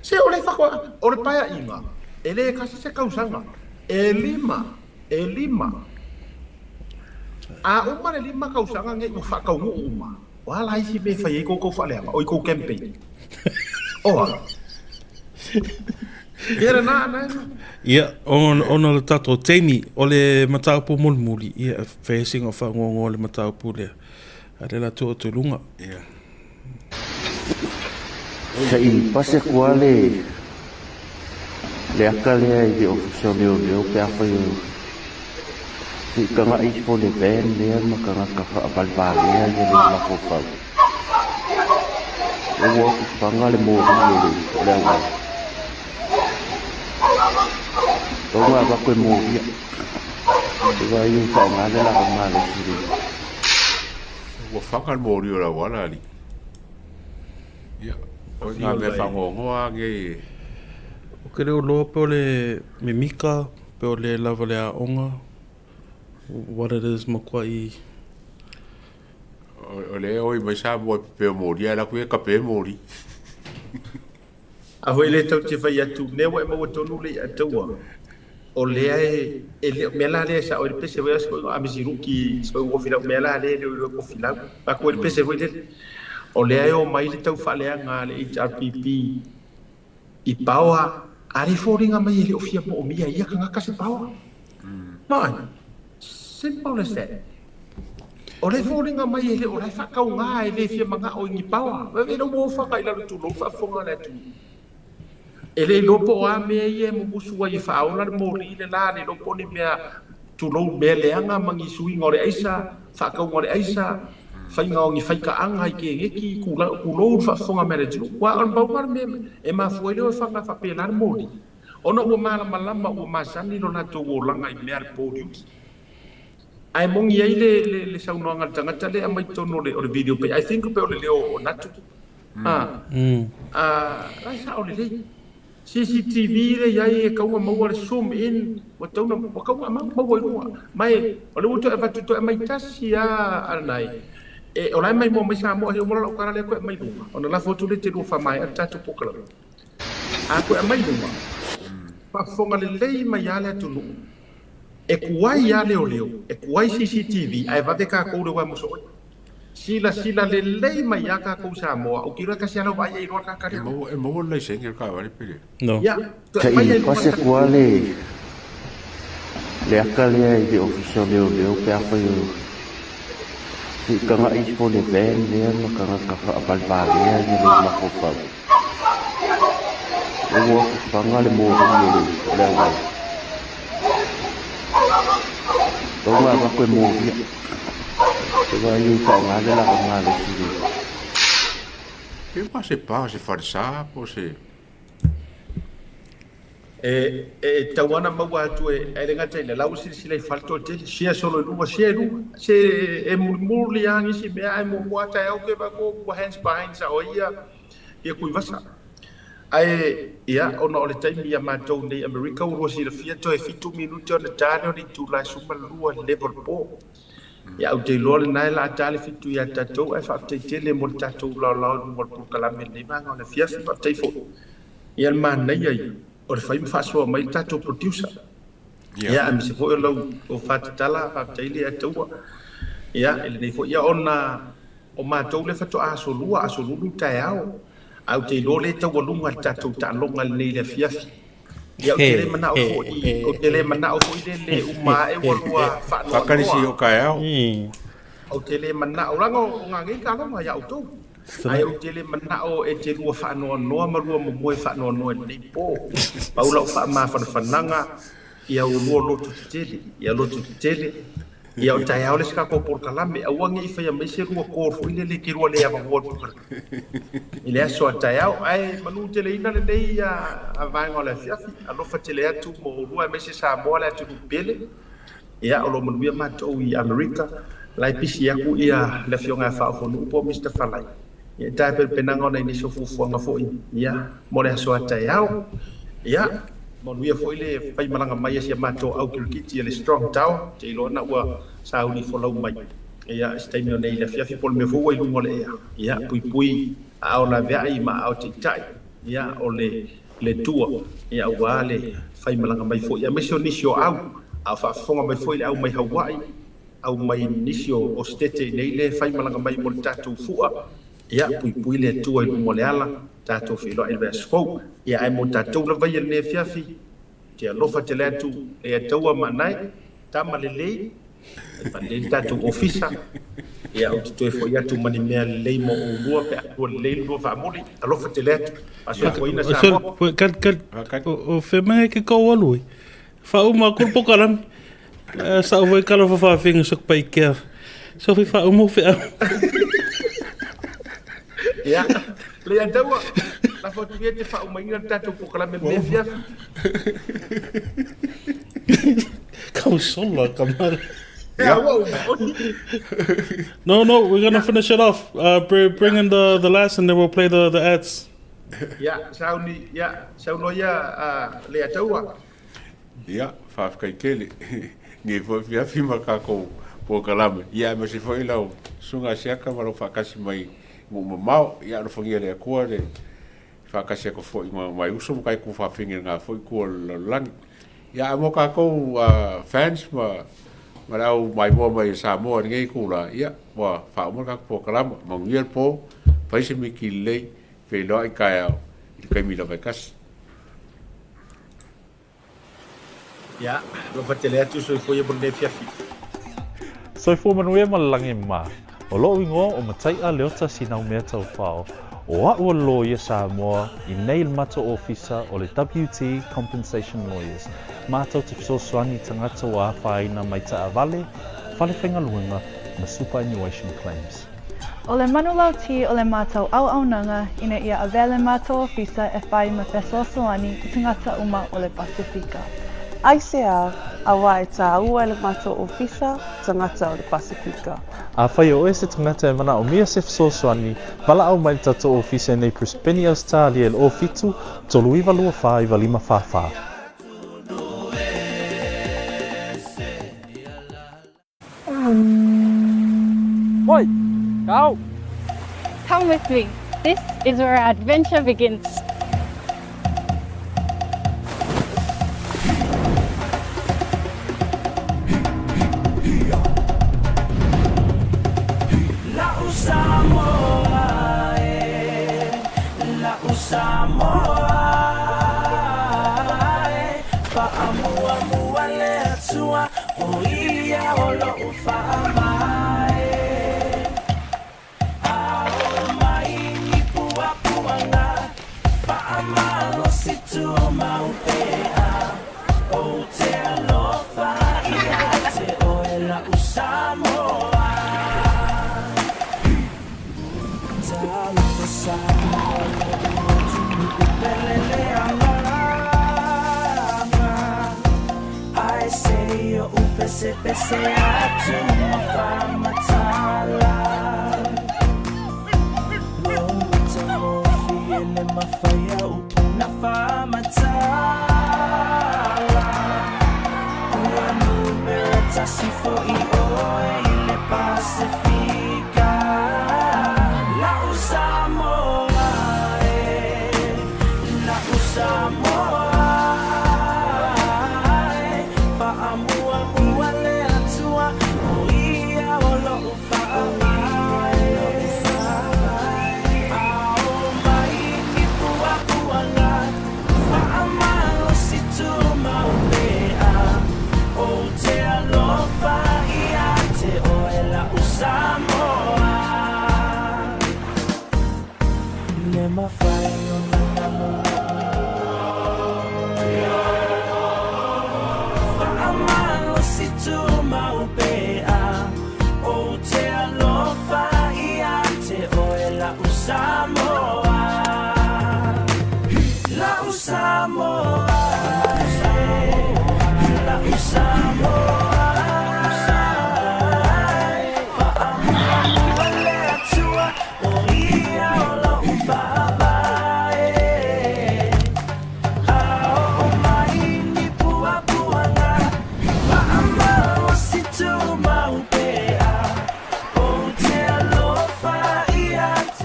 se o le faatoa, o le paeaiga, e le tasi se tausaga, e lima, e lima. A uma le lima tausaga nei ua faataunuu uma, o a la isi mea e fai ai tou faaleaga, o i tou campaign? O a? Ia lena, na. Ia, ona o le tatou taimi, o le mataupu mulimuli, ia, e fai ai sina faanoanoa i le mataupu lea, a o lea o le a tuu atu i luga. Ia. Se i pasi atu lava le le ata lea i le Ofisa o Leoleo pe afai o se i tagai ifo le van lea ma tagata faavalevalea ia le mafaufau. Ua o atu faga le moli o le o le auala. Tau na avatu e molia. E vaai e faaaoga le lava malosi le Ua faga le moli o le auala alii. Ia, o ngā mea whangongoa nei. O ke leo loa pe o le mimika, pe o le lava le aoga, what it is makuaʻi. O le oi mai Samoa e pepe o moli, ae laku e kape moli. A foi le tau te fai atu, mea ua e maua tonu le ia taua. O lea e, e le, mea la lea sa o le pese foi a siko a misi ruki, siko ua filau, mea la lea le o ko filau. Pa ko le pese foi le. O lea e o mai le tau faaleaga a le HRPP i paoa, a le foliga mai e le o fia moomia ia tagata se paoa. Mai. Simple as that. O le foliga mai e le o la e faatauga e le fia manao i ni paoa. Vave lau ofaga i lalo tulou faafofoga le atunuu. E le iloa po o a mea ia e mumusu ai e faaola le moli le la, le iloa po o ni mea tulou mea leaga ma ni suiga o le aisa, faatauga o le aisa, faiga o ni faitaaga i keneti, tulou le faafofoga mai a le atunuu. Aua o le pau lena o le mea e mafua ai le o e faga faapena le moli, ona ua malamalama ua masani lo latou olaga i mea a le podiuli. Ae moni ai le, le, le saunoaga a le tagata lea e aumai totonu o le, o le video pei, I think pei o le leo o Natu. A, a, la e sao lelei. CCTV lea i ai e tatau ona maua le zoom in, ua tatau ona, ua tatau ona maua i luga. Ma e, o lea ua toe avatu, toe aumai tasi lava a nai, e, o la e maimoa mai Samoa, se i uma loa lau tala lea toe aumai i luga, ona lafo atu lea i te lua faamaea le tatou polokalame. A toe aumai i luga, faafofoga lelei mai lava le atunuu, e tuai lava leoleo, e tuai CCTV, ae vave tatou le uaea mosooi. Silasila lelei mai ia tatou Samoa, ou te iloa e tasi lava lau vaai e iloa le tagata lea. E maua le laisene o le taavale pe leai? No. Ia, toe Se aumai i ai luga pasi le atu lava le le ata lea i le Ofisa o Leoleo pe afai o se i tagai ifo le van lea ma tagata faavalevalea ia le mafaufau. Ua o atu faga le moli o le o le auala. Pau ma avatu e molia. Te vaai i faaaoga le lava malosi le. Pe ua se pa o se falesa po o se. E e tau ana maua atu e e le gata i le lau silasila i fale toatele, share solo i luga, share i luga, se e mulimuli lava nisi mea ae muamua lava taeao ke vaai ko ua hands behind sao ai ia ia Tuivasa. Ae ia ona o le taimi ia matou nei Amerika ua lua silafia toe 7 minute ona ta lea o le itula e 12 i le leva o le po. Ia ou te iloa lena e laa ta le 7 ia tatou ae faafetai tele mo le tatou laolao i luga o le polokalame i lenei vaega o le afiafi. Faafetai foi ia le manaia ia o le fai ma faasoa mai le tatou producer. Ia aemaise foi o lau o faatatala faafetai le Ataua. Ia i lenei foi ia ona o matou lea faatoa aso lua, aso lulu taeao. Ae ou te iloa lea e taualuga le tatou taaloga lenei i le afiafi. Ia ou te le manao foi, ou te le manao foi le le uma ae ua lua faanoanoa. Fakalisi o taeao. Ou te le manao, leaga o ngagei taaloga ia outou. Ae ou te le manao e te lua faanoanoa ma lua momoe faanoanoa i lenei po. Pau lau faamafanafanaga, ia ulua loto tetele, ia loto tetele. Ia o taeao le isi tatou polokalame, aua ne i faia mai se lua call foi lele e te lua le avanoa i le polokalame i le aso a taeao. Ae manuteleina lenei vaega o le afiafi, alofa tele atu mo ulua aemaise Samoa le atunuu pele. Ia o lo o manuia matou i Amerika, la e pisi atu ia le afioga ia Faaofonuu po o Mister Falai. Ia e tapenapenaga ona i nisi o fuafuaga foi ia mo le aso a taeao. Ia manuia foi le faimalaga mai a si a matou au kirikiti a le Strong Tower, ou te iloa na ua sauni folau mai ia i se taimi o nei i le afiafi po o le mea foi ua i luga o le ea. Ia puipui aao laveai ma aao taitai ia o le le Atua, ia aua le faimalaga mai foi, aemaise o nisi o au, a o faafofoga mai foi le au mai Hawaii, au mai nisi o Setete i nei le faimalaga mai mo le tatou fua, ia puipui le Atua i luga o le ala, tatou feiloai i le vaiaso fou. Ia ae mo tatou lava ia i lenei afiafi, te alofa tele atu le Ataua Maanae, tama lelei, E palelei le tatou ofisa. Ia, ou te toe foi atu ma ni mea lelei mo oulua pe a lua lelei le lua faamuli. Alofa tele atu. Faasoifuaina Samoa. Kal, kal, o fea mai ke kau alu e. Whauma aku le pokalame. Sa o vai kala whawhawhenga sa pai kea. Sa fai whauma o whea. Ia, le ataua, la fo atu ia te whaumaina le tatou pokalame mea fiafi. Kau sola, kamara. Yeah. No, no, we're gonna finish it off. Bring in the last and then we'll play the ads. Yeah, sauni, yeah, saunoa ia le ataua. Ia, faafetai tele. Nei foi fiafi ma tatou polokalame. Ia, aemaise foi lau susuga Asiata ma lou faatasi mai Nuumamao. Ia, alofagia e le Atua le faatasi atu foi ma mai uso ma tatou tuafafine i lena foi itu o le lalolagi. Ia, ae mo tatou fans ma ma le au maimoa mai o Samoa i lenei itula, ia, ua faauma le tatou polokalama. Manuia le po, fai se miti lelei, feiloai taeao i le taimi lava e tasi. Ia, alofa tele atu soifua ia mo lenei afiafi. Soifua manuia ma le lagi ma. O loʻu igoa o Mataiʻa Leota Sinaumea Taufao, o aʻu o le loia Samoa i nei le matou ofisa o le WT Compensation Lawyers, matou te fesoasoani i tagata ua afaina mai taavale, fale faigaluega ma superannuation claims. O le manulauti o le matou auaunaga ina ia avea le matou ofisa e fai ma fesoasoani i tagata uma o le Pasefika. Aisea, auā e tāua e le matou ofisa tagata o le Pasefika. Afai o oe se tagata e manaomia se fesoasoani, valaau mai le tatou ofisa i nei Brisbane, Ausetalia i le 07 39 24 95 44. Oi, out. Come with me. This is where our adventure begins.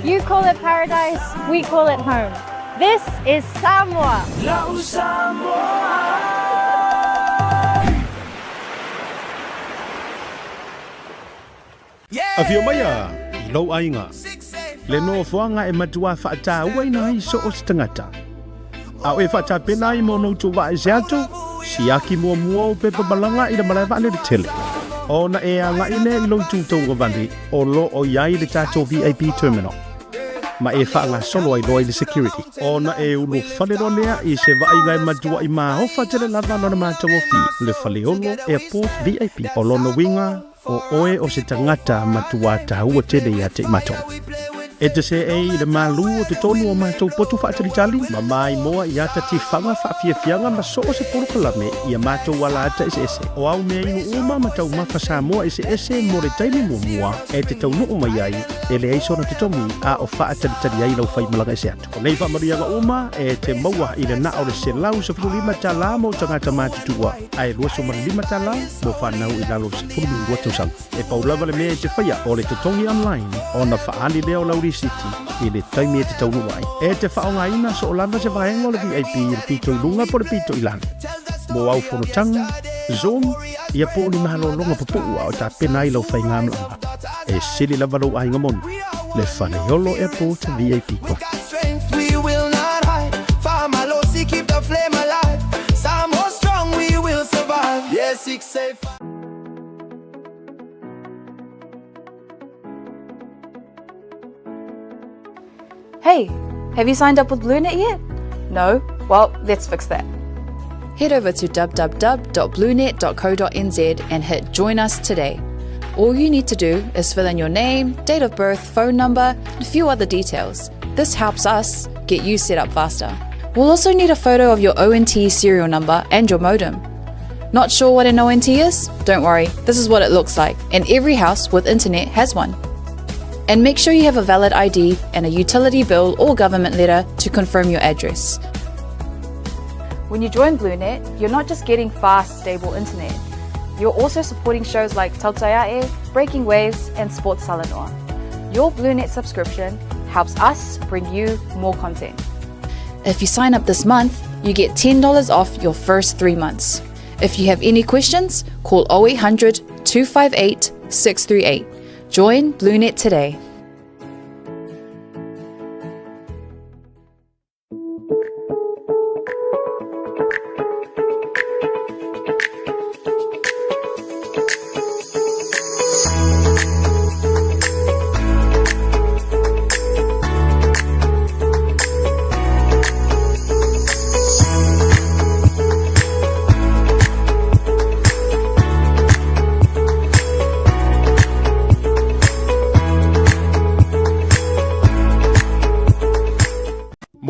You call it paradise, we call it home. This is Samoa. Afio maia i lou aiga, le nofoaga e matuā faatauaina ai so o se tagata. A o e faatapena ai mo ona outou vaa ese atu, siaki muamua ou pepa malaga i le malae vaalele tele. Ona e agai lea i lou itu tauagavale o lo o i ai le tatou VIP Terminal, ma e faagasolo ai loa i le security. Ona e ulufale loa lea i se vaaiga e matuaʻi maofa tele lava lona matagofie, le Faleolo Airport VIP. O lona uiga, O oe o se tagata matuā taua tele ia te i matou. E te seei i le malū o totonu o matou potu faatalitali, ma maimoa i ata tifaga faafiafiaga ma so o se polokalame i a matou ala ata eseese. O au mea inu uma ma taumafa Samoa eseese mo le taimi muamua e te taunuu mai ai, e leai sona totogi a o faatalitali ai lau faimalaga ese atu. O nei faamanuiaga uma e te maua i le na o le $115 mo tagata matutua, ae $25 mo fanau i lalo o le 12 tausaga. E pau lava le mea e te faia o le totogi online ona faaali lea o lau risiti i le taimi e te taunuu ai. E te faaaogaina soo lava se vaega o le VIP i le pito i luga po o le pito i lalo. Mo au fonotaga, Zoom, ia po o ni malologa pupuu a o tapena ai lau faigamalaga. E sili lava lou aiga moni, le Faleolo Airport VIP Club. Hey, have you signed up with BlueNet yet? No? Well, let's fix that. Head over to www.bluenet.co.nz and hit Join Us today. All you need to do is fill in your name, date of birth, phone number, and a few other details. This helps us get you set up faster. We'll also need a photo of your ONT serial number and your modem. Not sure what an ONT is? Don't worry, this is what it looks like, and every house with internet has one. And make sure you have a valid ID and a utility bill or government letter to confirm your address. When you join BlueNet, you're not just getting fast, stable internet. You're also supporting shows like Tautai A'e, Breaking Waves, and Sports Talanoa. Your BlueNet subscription helps us bring you more content. If you sign up this month, you get $10 off your first 3 months. If you have any questions, call 0800 258 638. Join BlueNet today.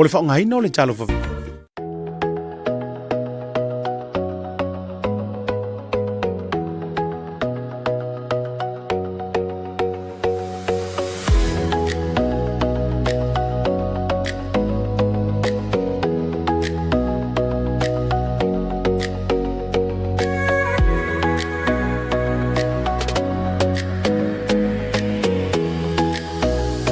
Mo le faaaogaina o le Talofa.